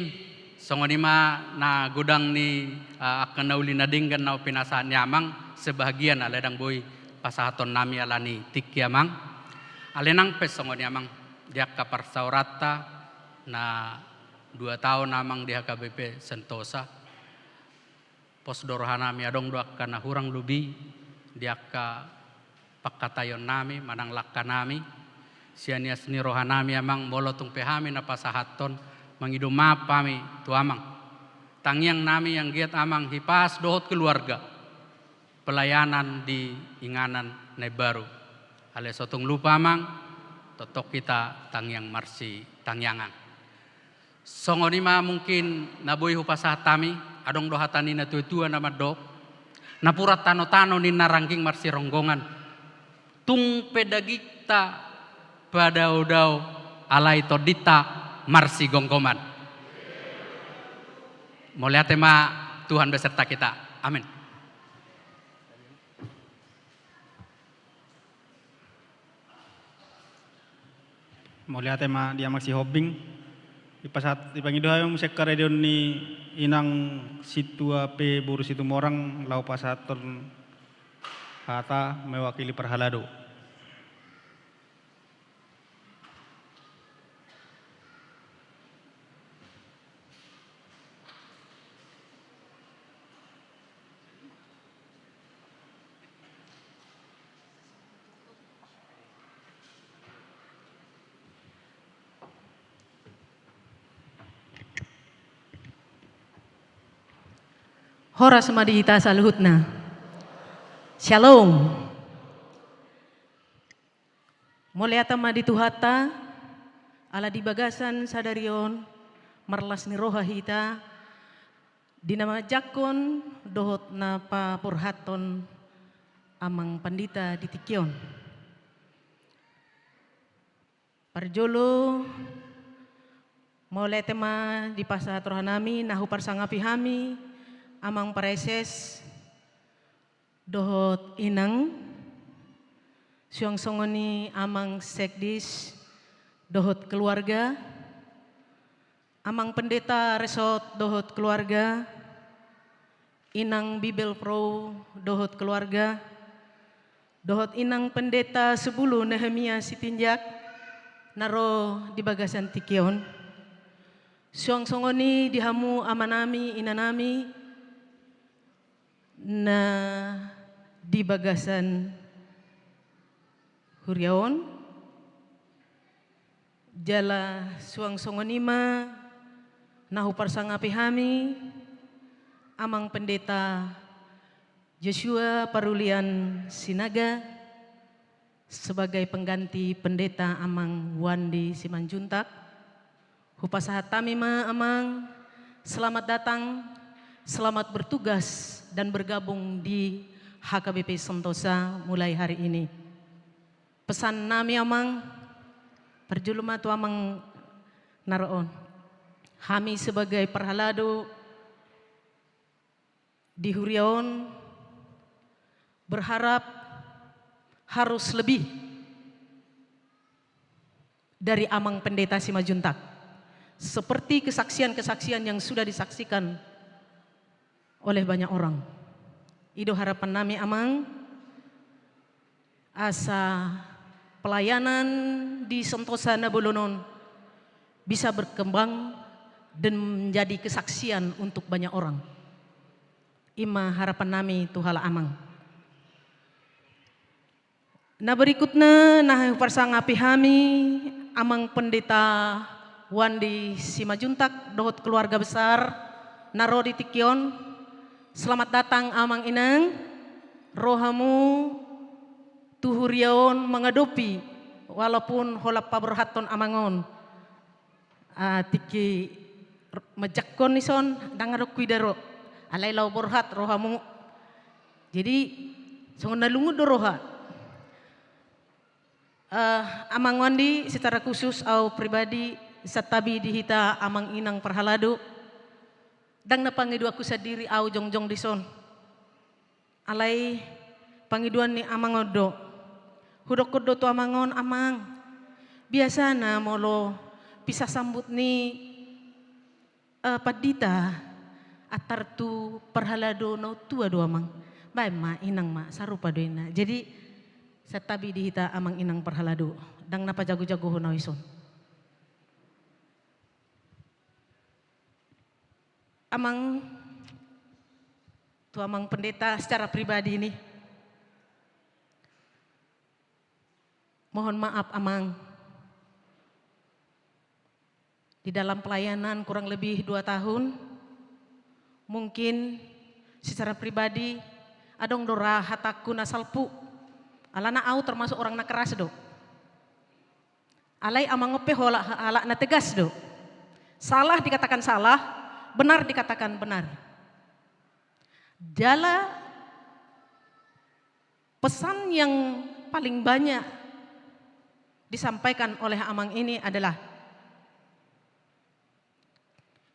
songon i ma na godang ni, eh, angka na uli na denggan na pinasahat ni amang, sebahagian alai ndang boi pasahaton nami ala ni tingki amang. Alai nang pe songon i amang, di angka parsaoranta na dua taon amang di H K B P Sentosa. Pos do roha nami, adong do angka na hurang lobi di angka pangkataion nami manang langka nami. Sian ias ni roha nami amang, molo tung pe hami na pasahathon, mangido maaf hami tu amang. Tangiang nami anggiat amang hipas dohot keluarga pelayanan di inganan na imbaru. Alai so tung lupa amang, tongtong hita tangiang marsitangiangan. Songon i ma mungkin na boi hupasahat hami, adong do hata ni na tuatua na mandok, napuran tanotano ninna rangging marsironggongan. Tung pe dagingta padaodao, alai tondinta marsigomgoman. Mauliate ma, Tuhan beserta kita. Amin. Mauliate ma di amang Sihombing. Dipasahat, dipangido hami muse angka radeon ni inang sintua pe boru Situmorang laho pasahathon hata mewakili parhalado. Horas ma di hita saluhutna. Syalom. Mauliate ma di Tuhanta, ala di bagasan sadari on marlas ni roha hita, di na manjangkon dohot na paborhathon amang pandita di tingki on. Parjolo, mauliate ma dipasahat roha nami na huparsangapi hami amang praeses dohot inang, suang songon i amang sekdis dohot keluarga, amang pendeta resort dohot keluarga, inang Bibelvrouw dohot keluarga, dohot inang pendeta Sebulu Nehemia Sitinjak na ro di bagasan tingki on. Suang songon i di hamu amanami, inanami, na di bagasan huria on, jala suang songon i ma na huparsangapi hami amang pendeta Joshua Parulian Sinaga sebagai pengganti Pendeta Amang Wandi Simanjuntak. Hupasahat hami ma Amang, selamat datang, selamat bertugas dan bergabung di H K B P Sentosa mulai hari ini. Pesan nami Amang, parjolo ma tu Amang na ro on. Hami sebagai parhalado di huria on berharap harus lebih dari Amang Pendeta Simanjuntak. Seperti kesaksian-kesaksian yang sudah disaksikan oleh banyak orang. I do harapan nami Amang, asa pelayanan di Sentosa na bolon on bisa berkembang dan menjadi kesaksian untuk banyak orang. I ma harapan nami tu halak Amang. Na berikutna, na huparsangapi hami Amang Pendeta Wandi Simanjuntak dohot keluarga besar na ro di tingki on. Selamat datang Amang Inang, ro hamu tu huria on mangadopi, walaupun holan paborhathon Amang on. Ah, tingki r-, manjangkon dison, ndang adong huida ro. Alai laho borhat ro hamu. Jadi, songon na lungun do roha. Eh, Amang Wandi, secara khusus au pribadi, santabi di hita Amang Inang parhalado. Ndang na pangidoanku sandiri au jongjong dison. Alai pangidoan ni Amang on do. Hudokkon do tu Amang on, Amang. Biasana molo pisasambut ni, eh, pandita antar tu parhalado na tua do Amang. Baen ma, Inang ma, sarupa do ina. Jadi, santabi di hita Amang Inang parhalado. Ndang na pajago-jagohon au dison. Amang, tu Amang Pendeta secara pribadi ini. Mohon maaf, Amang. Di dalam pelayanan kurang lebih dua tahun, mungkin secara pribadi, adong do ra hatangku na salpu. Alana au termasuk orang na keras do. Alai Amang on pe holan halak na tegas do. Salah dikatakan salah, benar dikatakan benar. Jala pesan yang paling banyak disampaikan oleh Amang ini adalah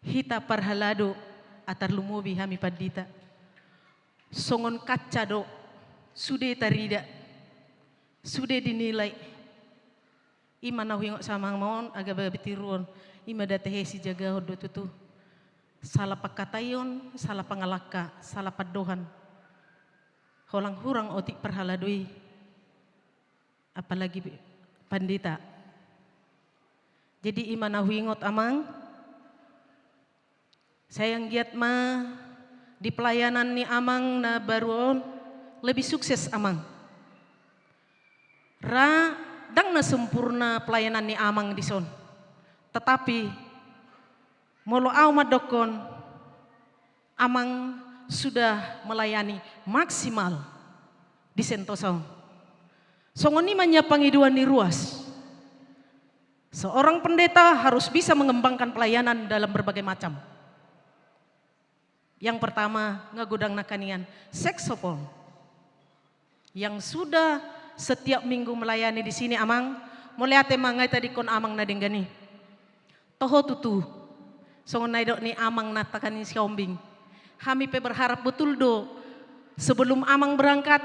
hita parhalado, atar lumobi hami pandita. Songon kaca do, sude tarida, sude dinilai. I ma na huingot sian Amang on, agabe tiruon, i ma da tehe sijagaon do tutu. Salah pangkataion, salah pangalangka, salah pandohan. Holan hurang otik parhalado i. Apalagi pandita. Jadi i ma na huingot Amang, sai anggiat ma di pelayanan ni Amang na baru on lebih sukses Amang. Ra ndang na sempurna pelayanan ni Amang dison. Tetapi molo au mandokkon, Amang sudah melayani maksimal di Sentosa on. Songon i ma nian pangidoan ni ruas. Seorang pendeta harus bisa mengembangkan pelayanan dalam berbagai macam. Yang pertama, nga godang nangkin nian, saksofon. Yang sudah setiap minggu melayani di sini, Amang, mauliate ma, nga ditadingkon Amang na denggan i. Toho tutu. Songon na nidok ni Amang na tagan ni Sihombing. Hami pe berharap betul do, sebelum Amang berangkat,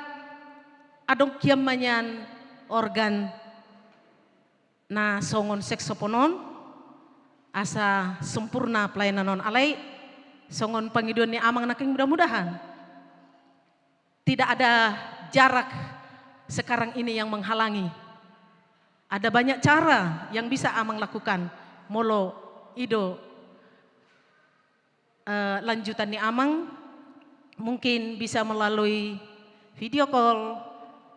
adong hian ma nian organ na songon saksofon on, asa sempurna pelayanan on. Alai, songon pangidoan ni Amang nangkin, mudah-mudahan tidak ada jarak sekarang ini yang menghalangi. Ada banyak cara yang bisa Amang lakukan. Molo i do, eh, lanjutan ni Amang, mungkin bisa melalui video call,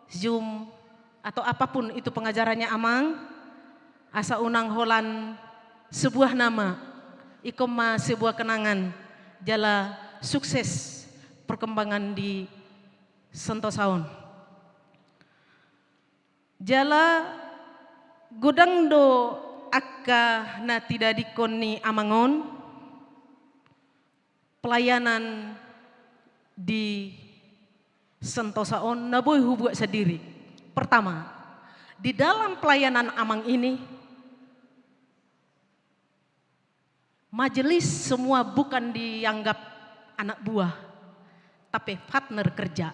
Zoom, atau apapun itu pengajarannya Amang, asa unang holan sebuah nama, ingkon ma sebuah kenangan, jala sukses perkembangan di Santosa on. Jala godang do angka na tinadingkon ni amang on, pelayanan di Santosa on na boi hubuat sandiri. Pertama, di dalam pelayanan amang ini, majelis semua bukan dianggap anak buah, tapi partner kerja.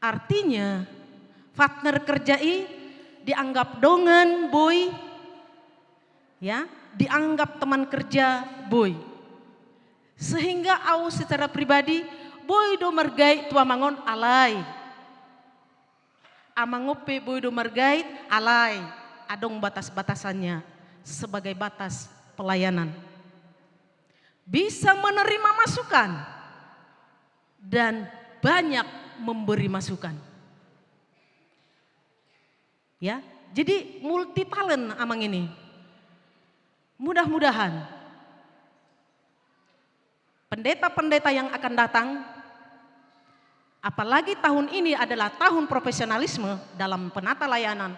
Artinya, partner kerja i dianggap dongan boi, ya, dianggap teman kerja boi. Sehingga au secara pribadi boi do margait tu amang on, alai amang on pe boi do margait, alai adong batas-batasannya sebagai batas pelayanan. Bisa menerima masukan dan banyak memberi masukan. Ya, jadi multi talent amang ini. Mudah-mudahan pendeta-pendeta yang akan datang, apalagi tahun ini adalah tahun profesionalisme dalam penata layanan,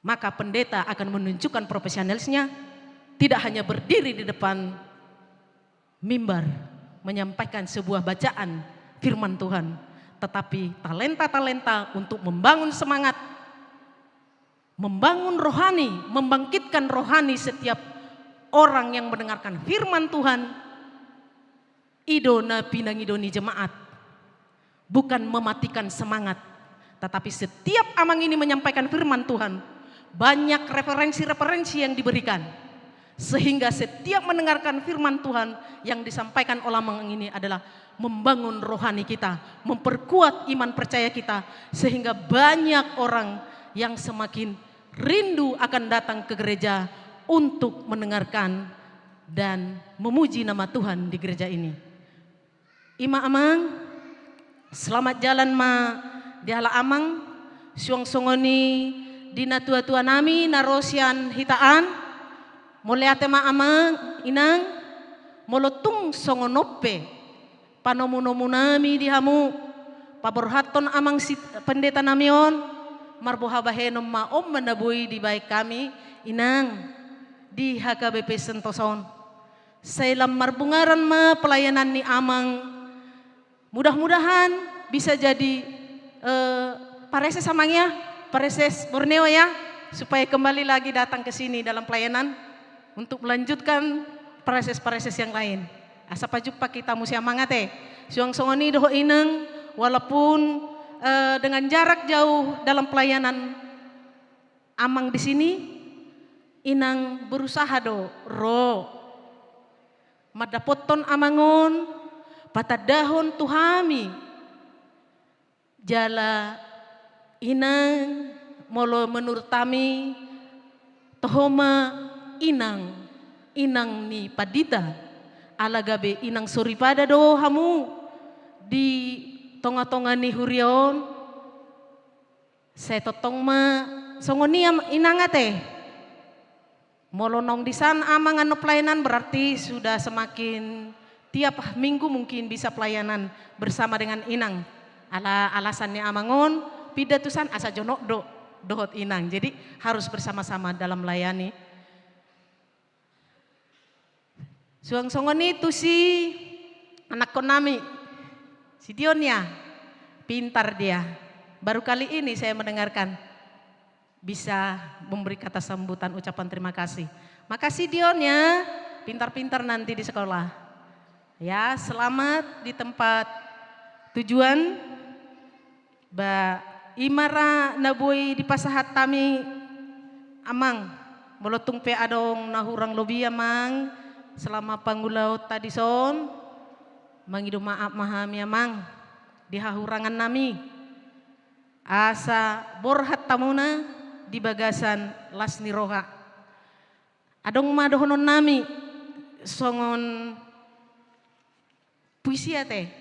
maka pendeta akan menunjukkan profesionalisnya, tidak hanya berdiri di depan mimbar menyampaikan sebuah bacaan firman Tuhan, tetapi talenta-talenta untuk membangun semangat, membangun rohani, membangkitkan rohani setiap orang yang mendengarkan firman Tuhan, i do na pinangido ni jemaat. Bukan mematikan semangat, tetapi setiap amang ini menyampaikan firman Tuhan, banyak referensi-referensi yang diberikan, sehingga setiap mendengarkan firman Tuhan yang disampaikan oleh amang ini adalah membangun rohani kita, memperkuat iman percaya kita, sehingga banyak orang yang semakin rindu akan datang ke gereja untuk mendengarkan dan memuji nama Tuhan di gereja ini. I ma amang, selamat jalan ma dihala amang, suang songon i di natua-tua nami na ro sian hita an. Mauliate ma amang, inang, molo tung songon on pe panomu-nomu nami di hamu, paborhathon amang si pendeta nami on, marboha bahenon ma on ma na boi dibaen hami, inang, di H K B P Santosa on. Sai lam marbungaran ma pelayanan ni amang. Mudah-mudahan bisa jadi, eh, pareses amang ya, pareses Borneo ya, supaya kembali lagi datang ke sini dalam pelayanan untuk melanjutkan pareses-pareses yang lain. Asa pajumpang hita muse amang ate. Suang songon i dohot inang, walaupun, eh, dengan jarak jauh dalam pelayanan, amang di sini, inang berusaha do ro mandapothon amang on, patandahon tu hami. Jala inang, molo menurut hami, toho ma inang, inang ni pandita. Ala gabe inang soripada do hamu di tonga-tonga ni huria on. Sai tongtong ma songon i am-, inang ate. Molo naung disan amang annon pelayanan, berarti sudah semakin tiap minggu mungkin bisa pelayanan bersama dengan inang. Ala alasan ni amang on, pinda tusan asa jonok do dohot inang. Jadi harus bersama-sama dalam melayani. Suang songon i tu si anakkon nami, si Dion ya, pintar dia. Baru kali ini saya mendengarkan bisa memberi kata sambutan ucapan terima kasih. Makasih Dion ya, pintar-pintar nanti di sekolah. Ya, selamat di tempat tujuan. Ba, i ma ra na boi dipasahat hami, amang. Molo tung pe adong na hurang lobi, amang, selama pangulaonta dison, mangido maaf ma hami, amang, di hahurangan nami. Asa borhat hamuna di bagasan las ni roha. Adong ma dohonon nami songon puisi ate.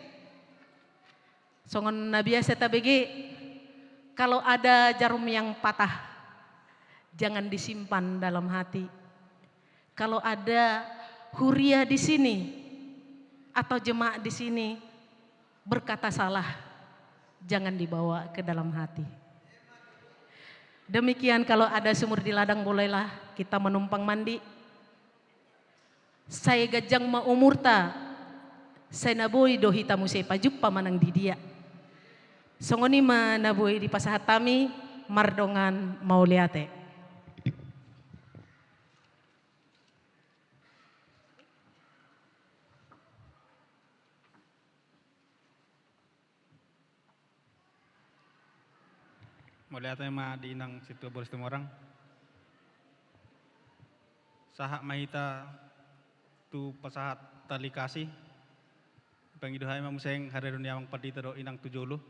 Songon na biasa tabege, kalau ada jarum yang patah, jangan disimpan dalam hati. Kalau ada huria di sini atau jemaat di sini, Berkata salah, jangan dibawa ke dalam hati. Demikian, kalau ada sumur di ladang, bolehlah kita menumpang mandi. Sai ganjang ma umurta, sai na boi do hita muse pajumpang manang di dia. Songon i ma na boi dipasahat hami, mardongan mauliate. Mauliate ma di inang sintua boru Situmorang. Sahat ma hita tu pasahat tali kasih. Pangido hami ma muse hadirhon ni amang pandita dohot inang tu jolo.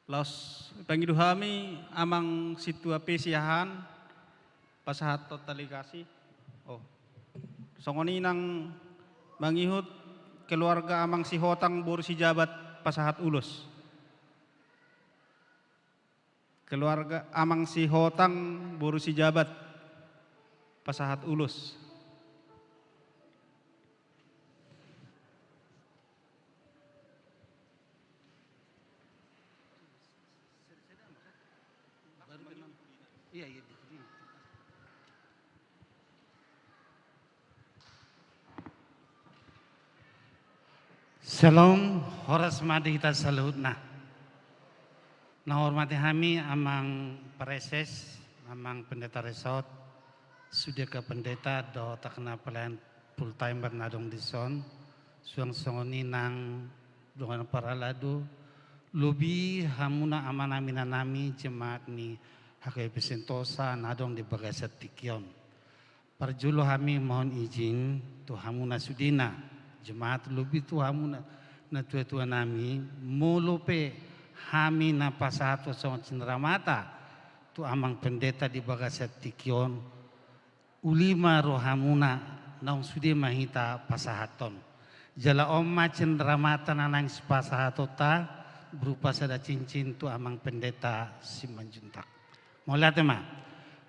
Laos pangido hami amang sintua pe siahaan pasahat tali kasih. Oh. Songon i nang mangihut keluarga amang Sihotang boru Sijabat pasahat ulos. Keluarga amang Sihotang boru Sijabat pasahat ulos. Syalom, horas ma di hita saluhutna. Na hormati hami amang praeses, amang pendeta resort, sude angka pendeta dohot angka na pelayan full timer na adong dison, suang songon i nang dongan parhalado, lobi hamuna amanami, inanami, jemaat ni H K B P Sentosa na adong di bagasan tingki on. Parjolo hami mohon izin tu hamuna sudena, jemaat, lobi tu hamuna natuatuanami, molo pe hami na pasahat songon cenderamata tu amang pendeta di bagasan tingki on, uli ma rohamuna, naung sude ma hita pasahathon. Jala on ma cenderamata na naeng sipasahatonta berupa sada cincin tu amang pendeta Simanjuntak. Mauliate ma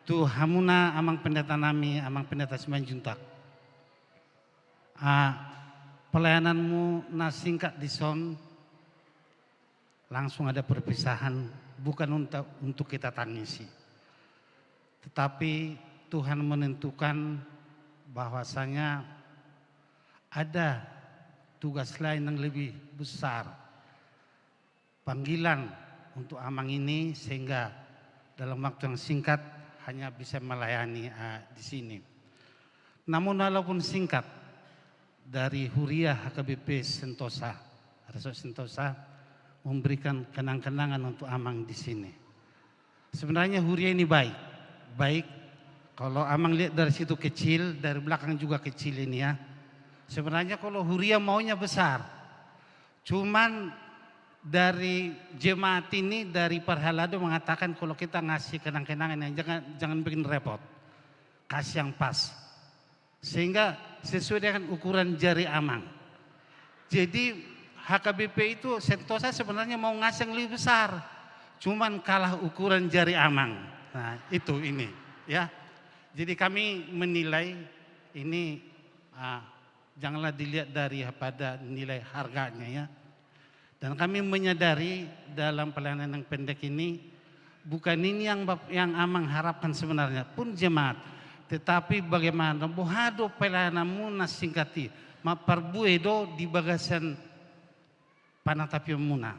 tu hamuna amang pendetanami, amang pendeta Simanjuntak. Ah, pelayananmu na singkat dison, langsung ada perpisahan, bukan unta-, untuk kita tangisi. Tetapi Tuhan menentukan bahwasanya ada tugas lain yang lebih besar, panggilan untuk amang ini, sehingga dalam waktu yang singkat hanya bisa melayani, eh, di sini. Namun walaupun singkat, dari Huria H K B P Sentosa, Resort Sentosa, memberikan kenang-kenangan untuk amang di sini. Sebenarnya Huria ini baik. Baik, kalau amang lihat dari situ kecil, dari belakang juga kecil ini ya. Sebenarnya kalau Huria maunya besar. Cuman dari jemaat ini, dari parhalado mengatakan kalau kita ngasih kenang-kenangan yang jangan, jangan bikin repot. Kasih yang pas. Sehingga sesuai dengan ukuran jari amang. Jadi H K B P itu Sentosa sebenarnya mau ngasih yang lebih besar. Cuman kalah ukuran jari amang. Nah, itu ini, ya. Jadi kami menilai ini, ah, janganlah dilihat dari pada nilai harganya, ya. Dan kami menyadari dalam pelayanan yang pendek ini, bukan ini yang bap-, yang amang harapkan sebenarnya, pun jemaat. Tetapi bagaimana, boha do pelayananmuna singkat i, maparbue do di bagasan panatapionmuna.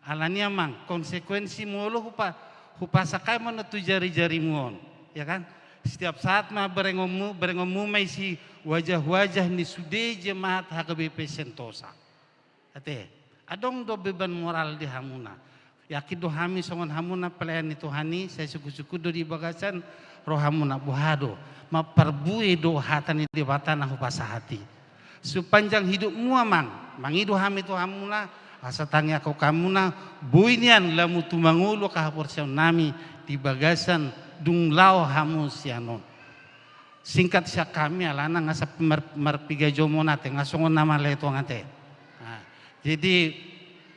Alani amang, konsekuensi molo hupa-, hupasakai ma na tu jari-jarimu on, ya kan? Setiap saat ma berengonmu, berengonmu ma isi wajah-wajah ni sude jemaat H K B P Sentosa. Ate, adong do beban moral di hamuna. Yakin do hami songon hamuna pelayan ni Tuhan i, sai sungkun-sungkun do di bagasan rohamuna, boha do, maparbue do hata ni Debata na hupasahat i. Sepanjang hidupmu amang, mangido hami tu hamuna, asa tangiangkon hamuna, boi nian lamu tumangolu angka haporseaonnami di bagasan dung laho hamu sian on. Singkat sian hami alana nga sampe mar-, marpiga jomon ate, nga songon na male tong ate. Nah, jadi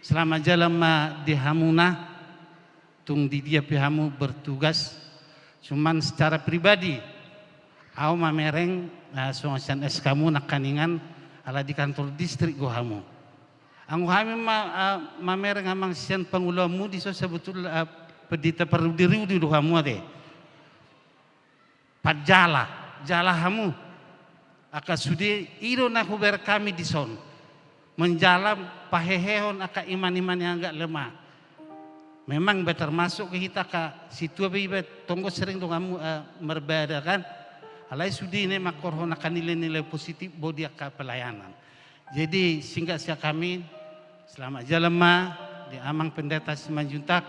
selamat jalan ma di hamuna, tung di dia pe hamu bertugas. Cuman secara pribadi, au mamereng, nah, songon sian S K-mu nangkaningan, Ala di kantor distrik do hamu. Anggo hami ma, ah, mamereng amang sian pangulaonmu dison, sebetulna, ah, pendeta parudi-rudi do hamu ate. Panjala, jala hamu. Angka sude i do na hubereng hami dison. Manjala pahehehon angka iman-iman yang agak lemah. Memang ba termasuk hita angka sintua pe iba tonggo sering do hamu, eh, marbada kan. Alai sude i na mangkorhon angka nilai-nilai positif bo di angka pelayanan. Jadi singkat sian hami, selamat jalan ma di amang pendeta Simanjuntak.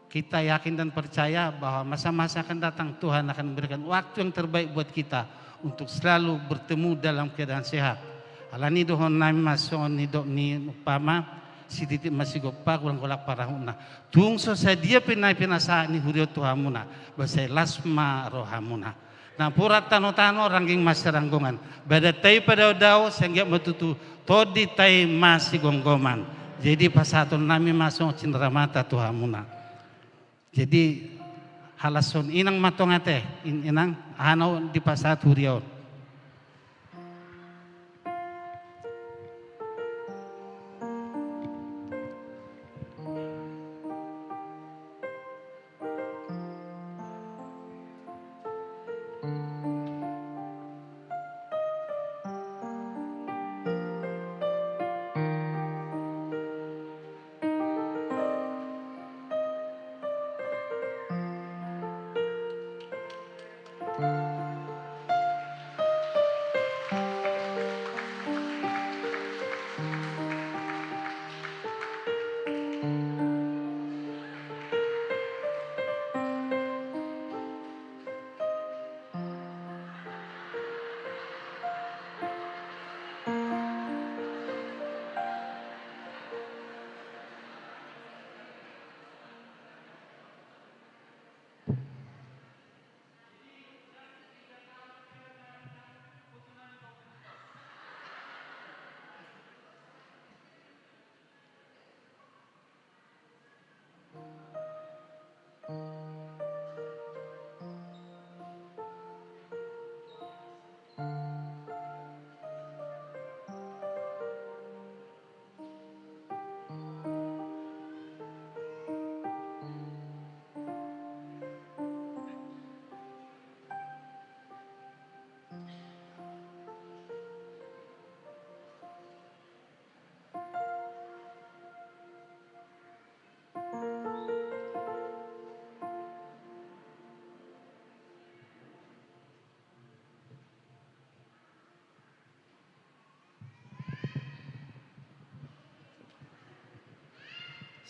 Kita yakin dan percaya bahwa masa-masa akan datang, Tuhan akan memberikan waktu yang terbaik buat kita untuk selalu bertemu dalam keadaan sehat. Alani dohonon nami ma songon nidok ni umpama, sititi ma sigompa, golanggolang pangarahutna. Tung so sadia pe na pinasahat ni huria on tu hamuna, ba sai las ma rohamuna. Napuran tano-tano, rangging masiranggongan. Badanta i padao-dao, sai anggiat ma tutu tondinta i masigomgoman. Jadi pasahaton nami ma songon cinramata tu hamuna. Jadi halashon inang ma tong ate, in-, inang, aha na dipasahat huria on.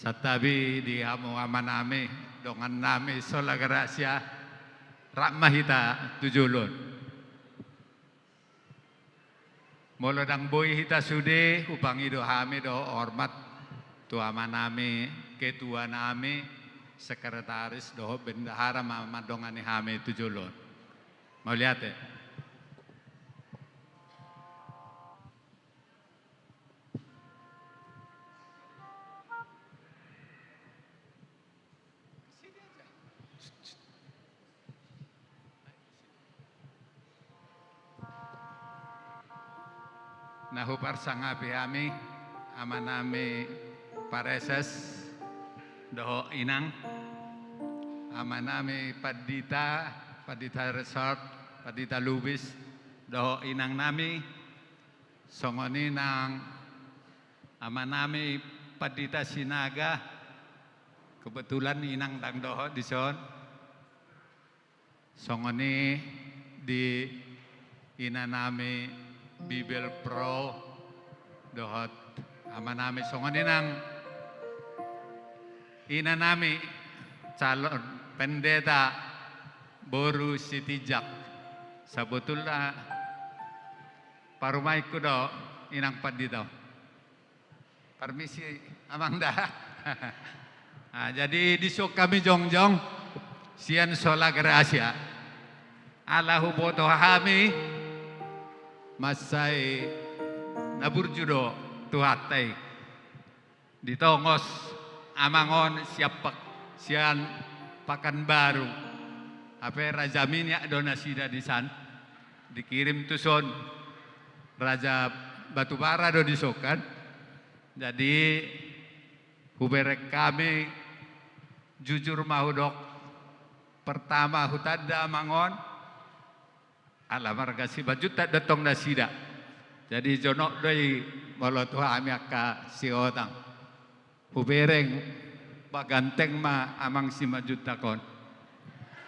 Santabi di hamu amanami, dongannami Sola Gratia, rap ma hita tu jolo on. Molo ndang boi hita sude, hupangido hami do hormat tu amanami, ketuanami, sekretaris dohot bendahara ma mandongani hami tu jolo on. Mauliate. Na huparsangapi hami, amanami Pareses dohot inang, amanami Pandita, Pandita Resort, Pandita Lubis dohot inangnami, songon i nang amanami Pandita Sinaga, kebetulan inang ndang dohot dison. Songon i di inanami Bibel Pro dohot amanami, songon i nang inanami calon pendeta boru Sitinjak. Sabotulna parumaenku do inang pandita. Permisi, amang da. Ah, jadi dison hami jongjong sian Sola Gratia. Ala huboto hami mansai na burju do Tuhanta i. Ditongos amang on sian Pak-, sian Pakanbaru. Hape Raja Minyak do nasida disan. Dikirim tuson. Raja Batubara do dison kan. Jadi hubereng hami, jujur ma hudok, pertama hutanda amang on ala marga Simanjuntak do tong nasida. Jadi jonok do i molo tu hami angka sihotang. Hubereng, ba ganteng ma amang Simanjuntak on.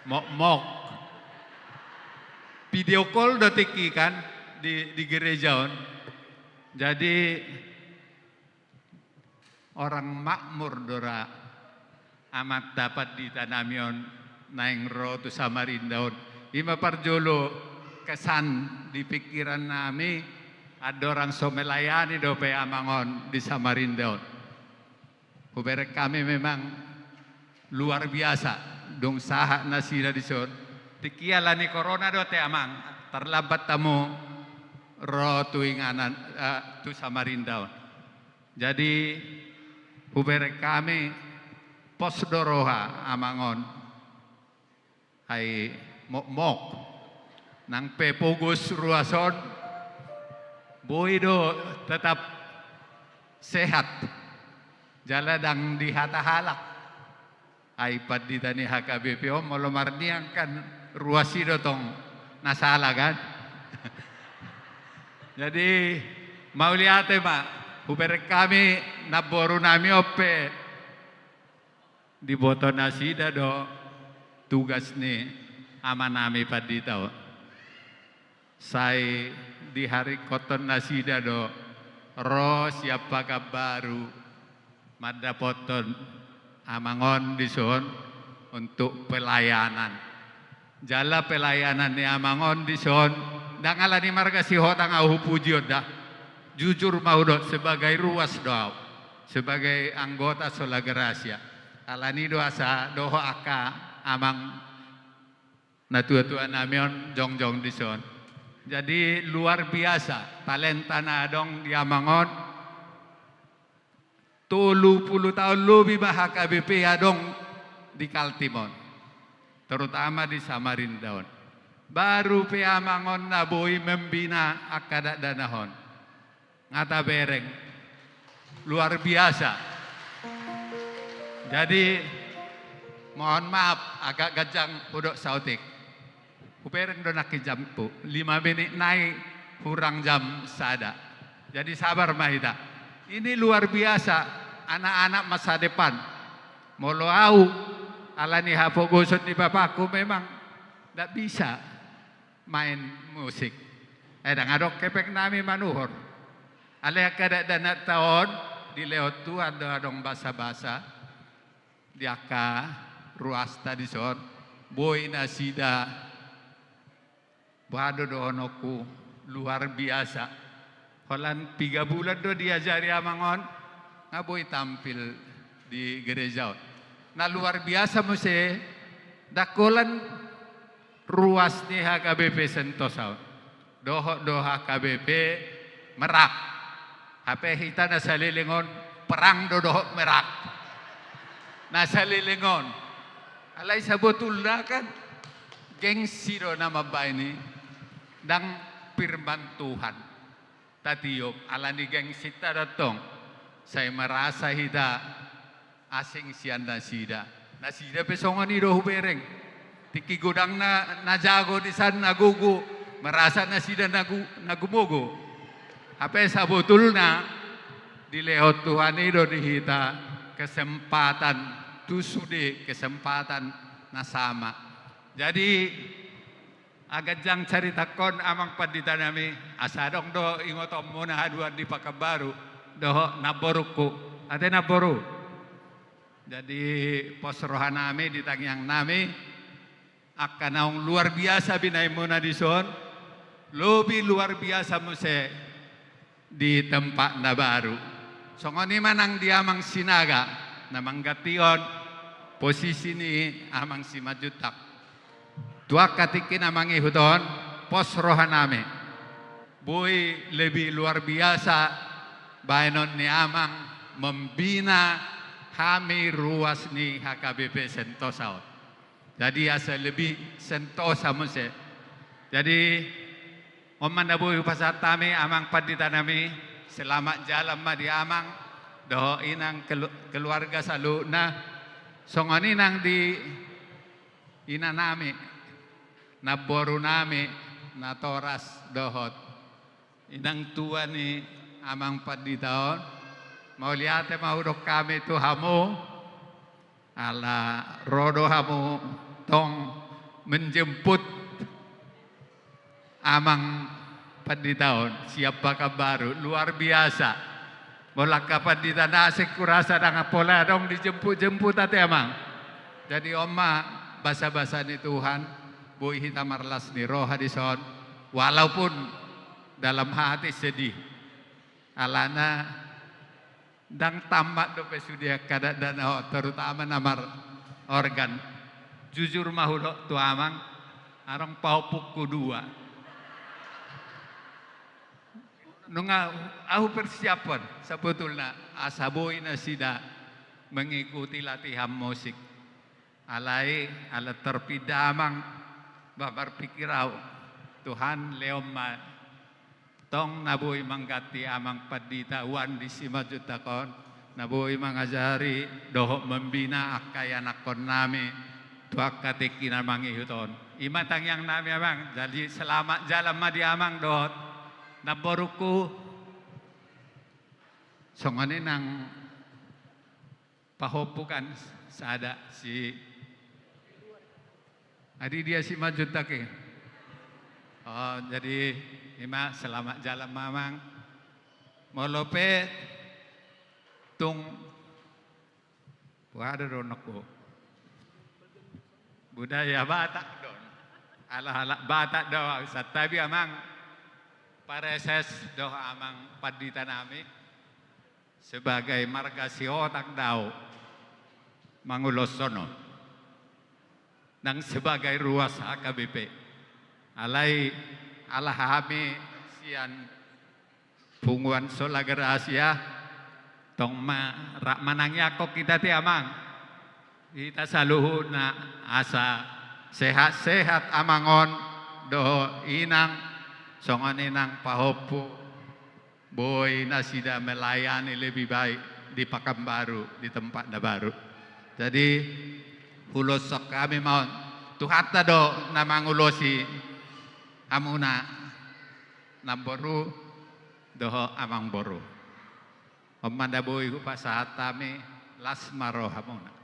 Mokmok. Video call do tingki kan di, di gereja on. Jadi orang makmur do ra amanta pandita nami on naeng ro tu Samarinda on. I ma parjolo kesan di pikiran nami, andorang so melayani dope amang on di Samarinda on. Hubereng hami memang luar biasa, dung sahat nasida dison. Tingki ala ni corona do ate amang, tarlambat hamu ro tu inganan, eh, tu Samarinda on. Jadi hubereng hami, pos do roha amang on. Ai mokmok. Nang pe pogos ruas on, boi do tetap sehat. Jala ndang dihata halak. Ai pandita ni H K B P on molo marniang kan ruas i do tong na sala kan. Jadi mauliate ma, hubereng hami namboru nami on pe diboto nasida do tugas ni ama nami pandita on. Sai diharingkothon nasida do ro sian Pakanbaru mandapothon amang on dison untuk pelayanan. Jala pelayanan ni amang on dison, ndang ala ni marga Sihotang ahu puji on da. Jujur ma hudok, sebagai ruas do ahu, sebagai anggota Sola Gratia. Ala ni do asa dohot angka amang natuatua nami on jongjong dison. Jadi luar biasa talenta na adong di amang on. Tolu pulu taon lobi ma H K B P adong di Kaltim on, terutama di Samarinda on. Baru pe amang on na boi membina angka dakdanak on. Nga tabereng. Luar biasa. Jadi mohon maaf agak ganjang hudok saotik. Hubereng do nangkin jamku, lima menit nai hurang jam sada. Jadi sabar ma hita. Ini luar biasa, anak-anak masa depan. Molo ahu, ala ni hapogoson ni bapakku memang ndak bisa main musik. Eh, ndang adong kepeng nami manuhor. Alai angka dakdanak ta on dilehon Tuhan do adong basabasa. Di angka ruasta dison, boi nasida, boha do dohononku, luar biasa. Holan piga bulan do diajari amang on, nga boi tampil di gereja on. Na luar biasa muse, ndang holan ruas ni H K B P Sentosa on. Dohot do H K B P Merak. Hape hita na saleleng on perang do dohot Merak. Na saleleng on. Alai sabotulna kan gengsi do na mambaen i, ndang firman Tuhan tatiop, ala ni gengsinta do tong. Sai merasa hita asing sian nasida. Nasida pe songon i do hubereng. Tingki godang na, na jago di san na gogo, merasa nasida na gu-, na gumogo. Hape sabotulna dilehon Tuhan i do di hita kesempatan tu sude, kesempatan na sama. Jadi, aganjang caritangkon amang pandita nami, asa adong do ingotonmuna haduan di Pakanbaru dohot namborungku. Ate namboru. Jadi pos roha nami di tangiang nami, angka naung luar biasa binaenmuna dison, lobi luar biasa muse di tempat na baru. Songon i ma nang di amang Sinaga na manggantihon posisi ni amang Simanjuntak. Tu angka tingki na mangihut on, pos roha nami, boi lebih luar biasa baenon ni amang membina hami ruas ni H K B P Sentosa on. Jadi asa lebih sentosa muse. Jadi On ma na boi hupasahat hami, amang pandita nami, selamat jalan ma di amang dohot inang kelu-, keluarga saluhutna, songon i nang di ina nami, namboru nami, natoras dohot inang tua ni amang pandita on. Mauliate ma hudok hami tu hamu, ala ro do hamu tong menjemput amang pandita on sian Pakanbaru, luar biasa. Molo angka pandita na asing hurasa ndang pola adong dijemput-jemput ate amang. Jadi on ma basa-basa ni Tuhan, boi hita marlas ni roha dison, walaupun dalam hati sedih. Alana ndang tammat dope sude angka dakdanak on, terutama na mar organ. Jujur ma hudok tu amang, adong pahompungku dua. Nunga ahu persiaphon sabotulna asa boi nasida mengikuti latihan musik. Alai ala terpinda amang, bah marpikir ahu, Tuhan lehon ma tong na boi mangganti amang pandita Wandi Simanjuntak on, na boi mangajari dohot membina angka ianakhon nami tu angka tingki na mangihut on. I ma tangiang nami amang, jadi selamat jalan ma di amang dohot namborungku. Songon i nang pahompu kan sada si, adi dia Simanjuntak i. Oh, jadi i ma selamat jalan ma amang. Molo pe tung, boha do dohononku, budaya Batak do on. Ala halak Batak do ahu, santabi amang pareses dohot amang pandita nami. Sebagai marga Sihotang do ahu manguloshon on, nang sebagai ruas H K B P. Alai ala hami sian Punguan Sola Gracia, tong ma rap manangiangkon hita ate amang. Hita saluhutna asa sehat-sehat amang on dohot inang, songon i nang pahompu, boi nasida melayani lebih baik di Pakanbaru, di tempat na baru. Jadi huloshon hami ma on, Tuhanta do na mangulosi hamuna namboru dohot amangboru. On ma na boi hupasahat hami, las ma rohamuna.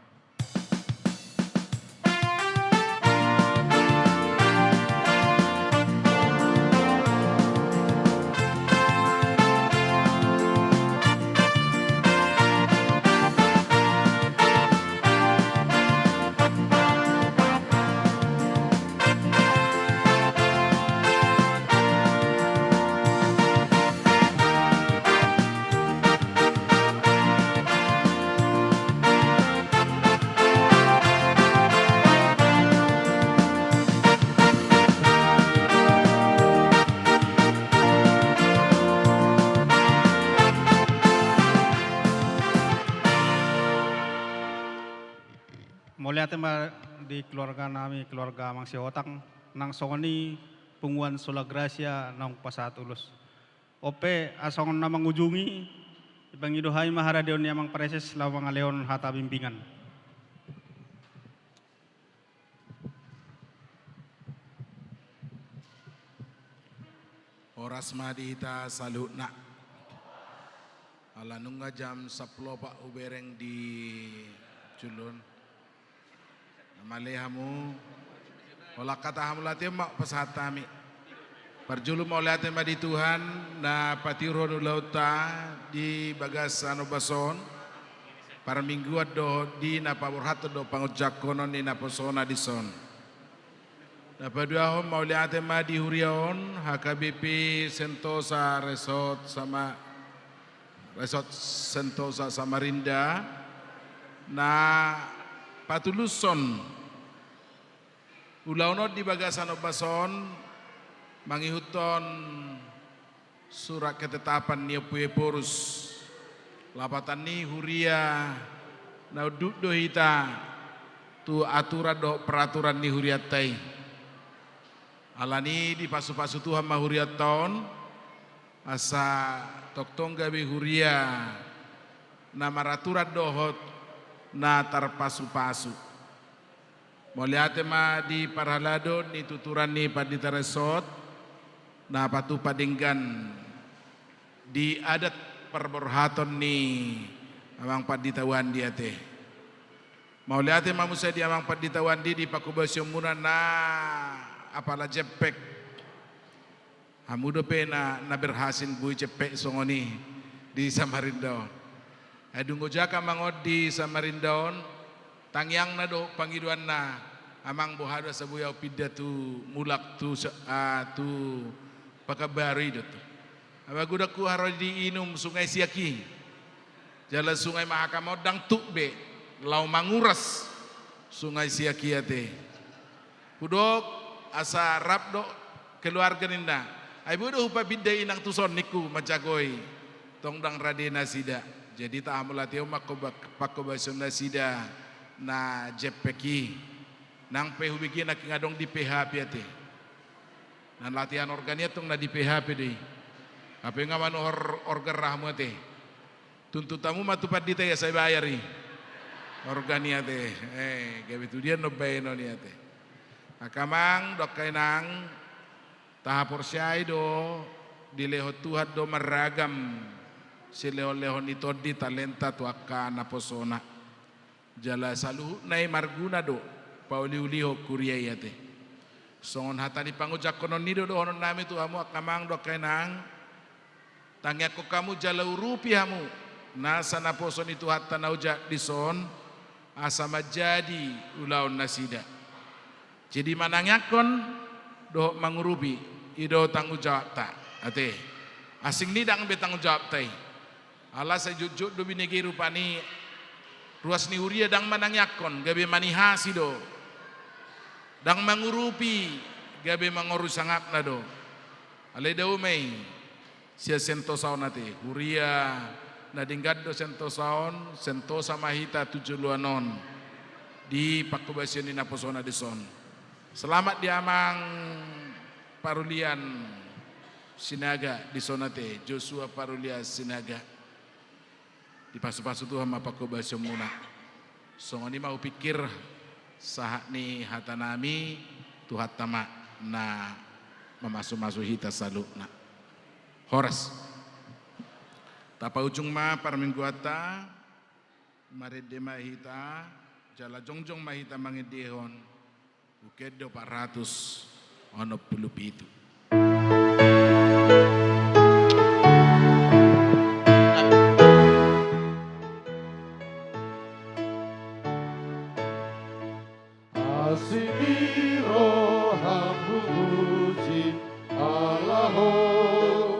Mauliate ma di keluarga nami, keluarga Amang Sihotang, nang songon i Punguan Sola Gracia naung pasahat ulos. On pe, asa songon na mangujungi, dipangido hami ma haradeon ni Amang Praeses laho mangalehon hata bimbingan. Horas ma di hita saluhutna. Ala nunga jam sampulu opat hubereng di jolo on. Mauliate ma hamu. Holan hata hamauliateon ma pasahat hami. Parjolo mauliate ma di Tuhan na patiurhon ulaonta di bagasan ombas on, parmingguan dohot di na paborhathon dohot pangunjukhonon ni naposona dison. Na paduahon mauliate ma di huria on, H K B P Sentosa Resort Sama-, Resort Sentosa Samarinda, na patulushon ulaon on di bagasan ombas on, mangihuthon surat ketetapan ni Ompu Ephorus. Lapatan ni huria na unduk do hita tu aturan dohot peraturan ni hurianta i. Alani i dipasupasu Tuhan ma hurianta on, asa tongtong gabe huria na maraturan dohot na tarpasupasu. Mauliate ma di parhalado ni tuturan ni pandita resort, na patupa denggan di adat parborhaton ni amang pandita Wandi ate. Mauliate ma muse di amang pandita Wandi di panghobasionmuna na apala jempek. Hamu dope na, na berhasil boi jempek songon i di Samarinda on. Ai dung ojak amang on di Samarinda on, tangiangna do pangidoanna, amang boha do asa boi ahu pinda tu mulak tu se-, ah, tu Pekanbaru i do tu. Aba godang huharoro diinum Sungai Siak i. Jala Sungai Mahakam on ndang tuk be, laho manguras Sungai Siak i ate. Hudok asa rap do keluarga ninna. Ai boi do hupapinda inang tuson ningku manjagoi. Tong ndang rade nasida. Jadi taha mauliate on ma panghoba-, panghobasion nasida na jempek i. Nang pe hubege nangkin adong di P H P ate. Na latihan organ i antong na di P H P do i. Hape nga manuhor organ ra hamu ate. Tuntut hamu ma tu pandita i asa ibayar i. Organ i ate. Eh, gabe tu dia annon baenon i ate. Angka amang dohot angka inang, tahaporseai do, dilehon Tuhan do marragam silehonlehon ni tondi talenta tu angka naposona. Jala saluhutna i marguna do pauliulihon huria i ate. Songon hata ni pangojahononnami do dohononnami tu hamu angka amang dohot angka inang, tangiangkon hamu jala urupi hamu nasa naposo ni Tuhanta na ojak dison, asa manjadi ulaon nasida. Jadi manangiangkon dohot mangurupi, i do tanggung jawabta ate. Asing ni ndang be tanggung jawabta i. Ala sai jotjot do binege rupani, ruas ni huria ndang manangiangkon, gabe manihasi do. Ndang mangurupi, gabe mangoru sangapna do. Alai dao ma i sian Sentosa on ate, huria na denggan do Sentosa on, Sentosa ma hita tu joloan on di panghobasion ni naposona dison. Selamat di amang Parulian Sinaga dison ate, Joshua Parulian Sinaga. Dipasupasu Tuhan ma panghobasionmuna. Songon i ma hupikir sahat ni hatanami, Tuhanta ma na mamasumasu hita saluhutna. Horas. Tapaujung ma parmingguanta, marende ma hita, jala jongjong ma hita mangendehon. Buku ende opat ratus onom pulu pitu. Asi ni roham puji, ala Ho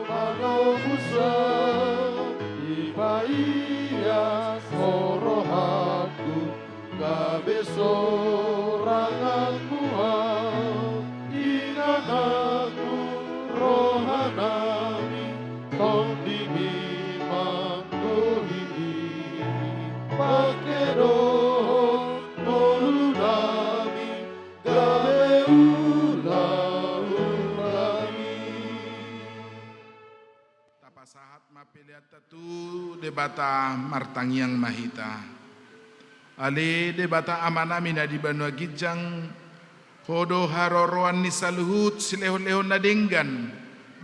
manobusan, dipaias Ho rohangku, gabe soranganmu ahu. Ingananmu rohanami, tondimi manggohi i, pangkedohon ngolunami, gabe ulaulami. Tapasahat ma peleanta tu Debata, martangiang ma hita. Ale Debata Amanami na di banua ginjang, Ho do haroroan ni saluhut silehonlehon na denggan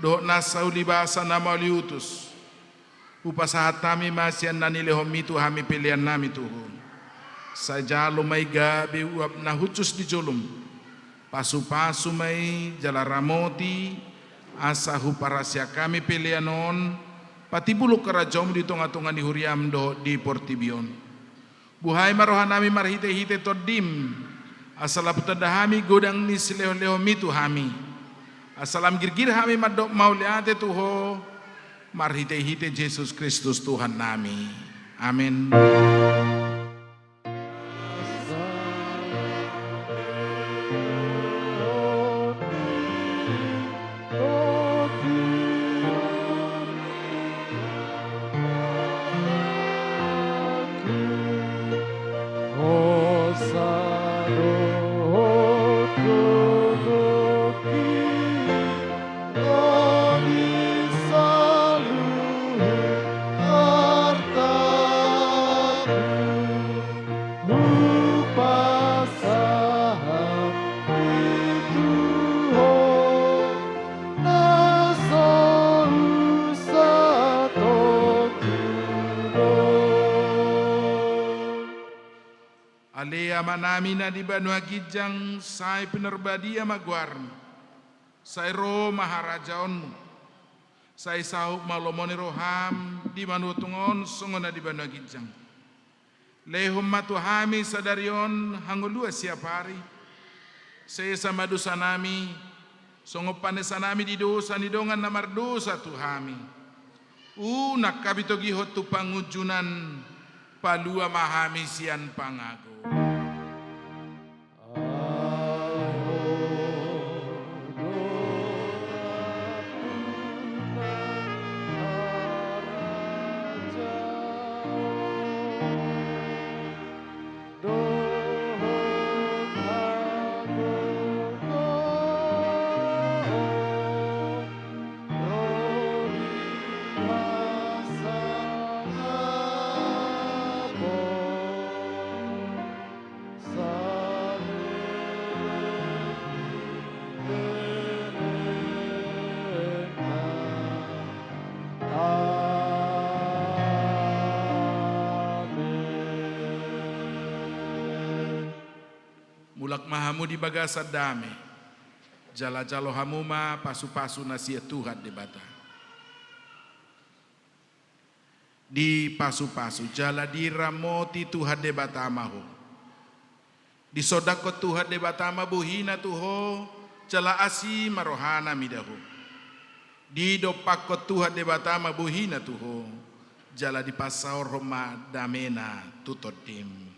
dohot nasa ulibasa na mauliutus. Hupasahat hami ma sian na nilehonmi tu hami peleannami tu Ho. Sai jalo ma i gabe uap na hushus di jolom. Pasupasu ma i jala ramoti, asa huparasiak hami pelean on, patipulhon harajaonmu di tongatonga ni huriam dohot di portibi on. Buhai ma rohanami marhitehite Tondim, asa lam tanda hami godang ni silehonlehonmi tu hami. Asa lam girgir hami mandok mauliate tu Ho, marhitehite Jesus Kristus Tuhannami. Amen. Amanami na di banua ginjang, sai pinarbadia ma goarmu. Sai ro ma harajaonmu. Sai saut ma lomo ni roham di banua tonga on songon na di banua ginjang. Lehon ma tu hami sadari on hangoluan siapari. Sesa ma dosanami, songon panesanami di dosa ni dongan na mardosa tu hami. Unang hami togihon tu pangunjunan, palua ma hami sian pangago. Mulak ma hamu di bagasan dame, jala jalo hamu ma pasupasu na sian Tuhan Debata. Dipasupasu jala diramoti Tuhan Debata ma ho. Disondangkon Tuhan Debata ma bohina tu ho, jala asi ma rohana mida ho. Didompakkon Tuhan Debata ma bohina tu ho, jala dipasaorhon ma damena tu tondim.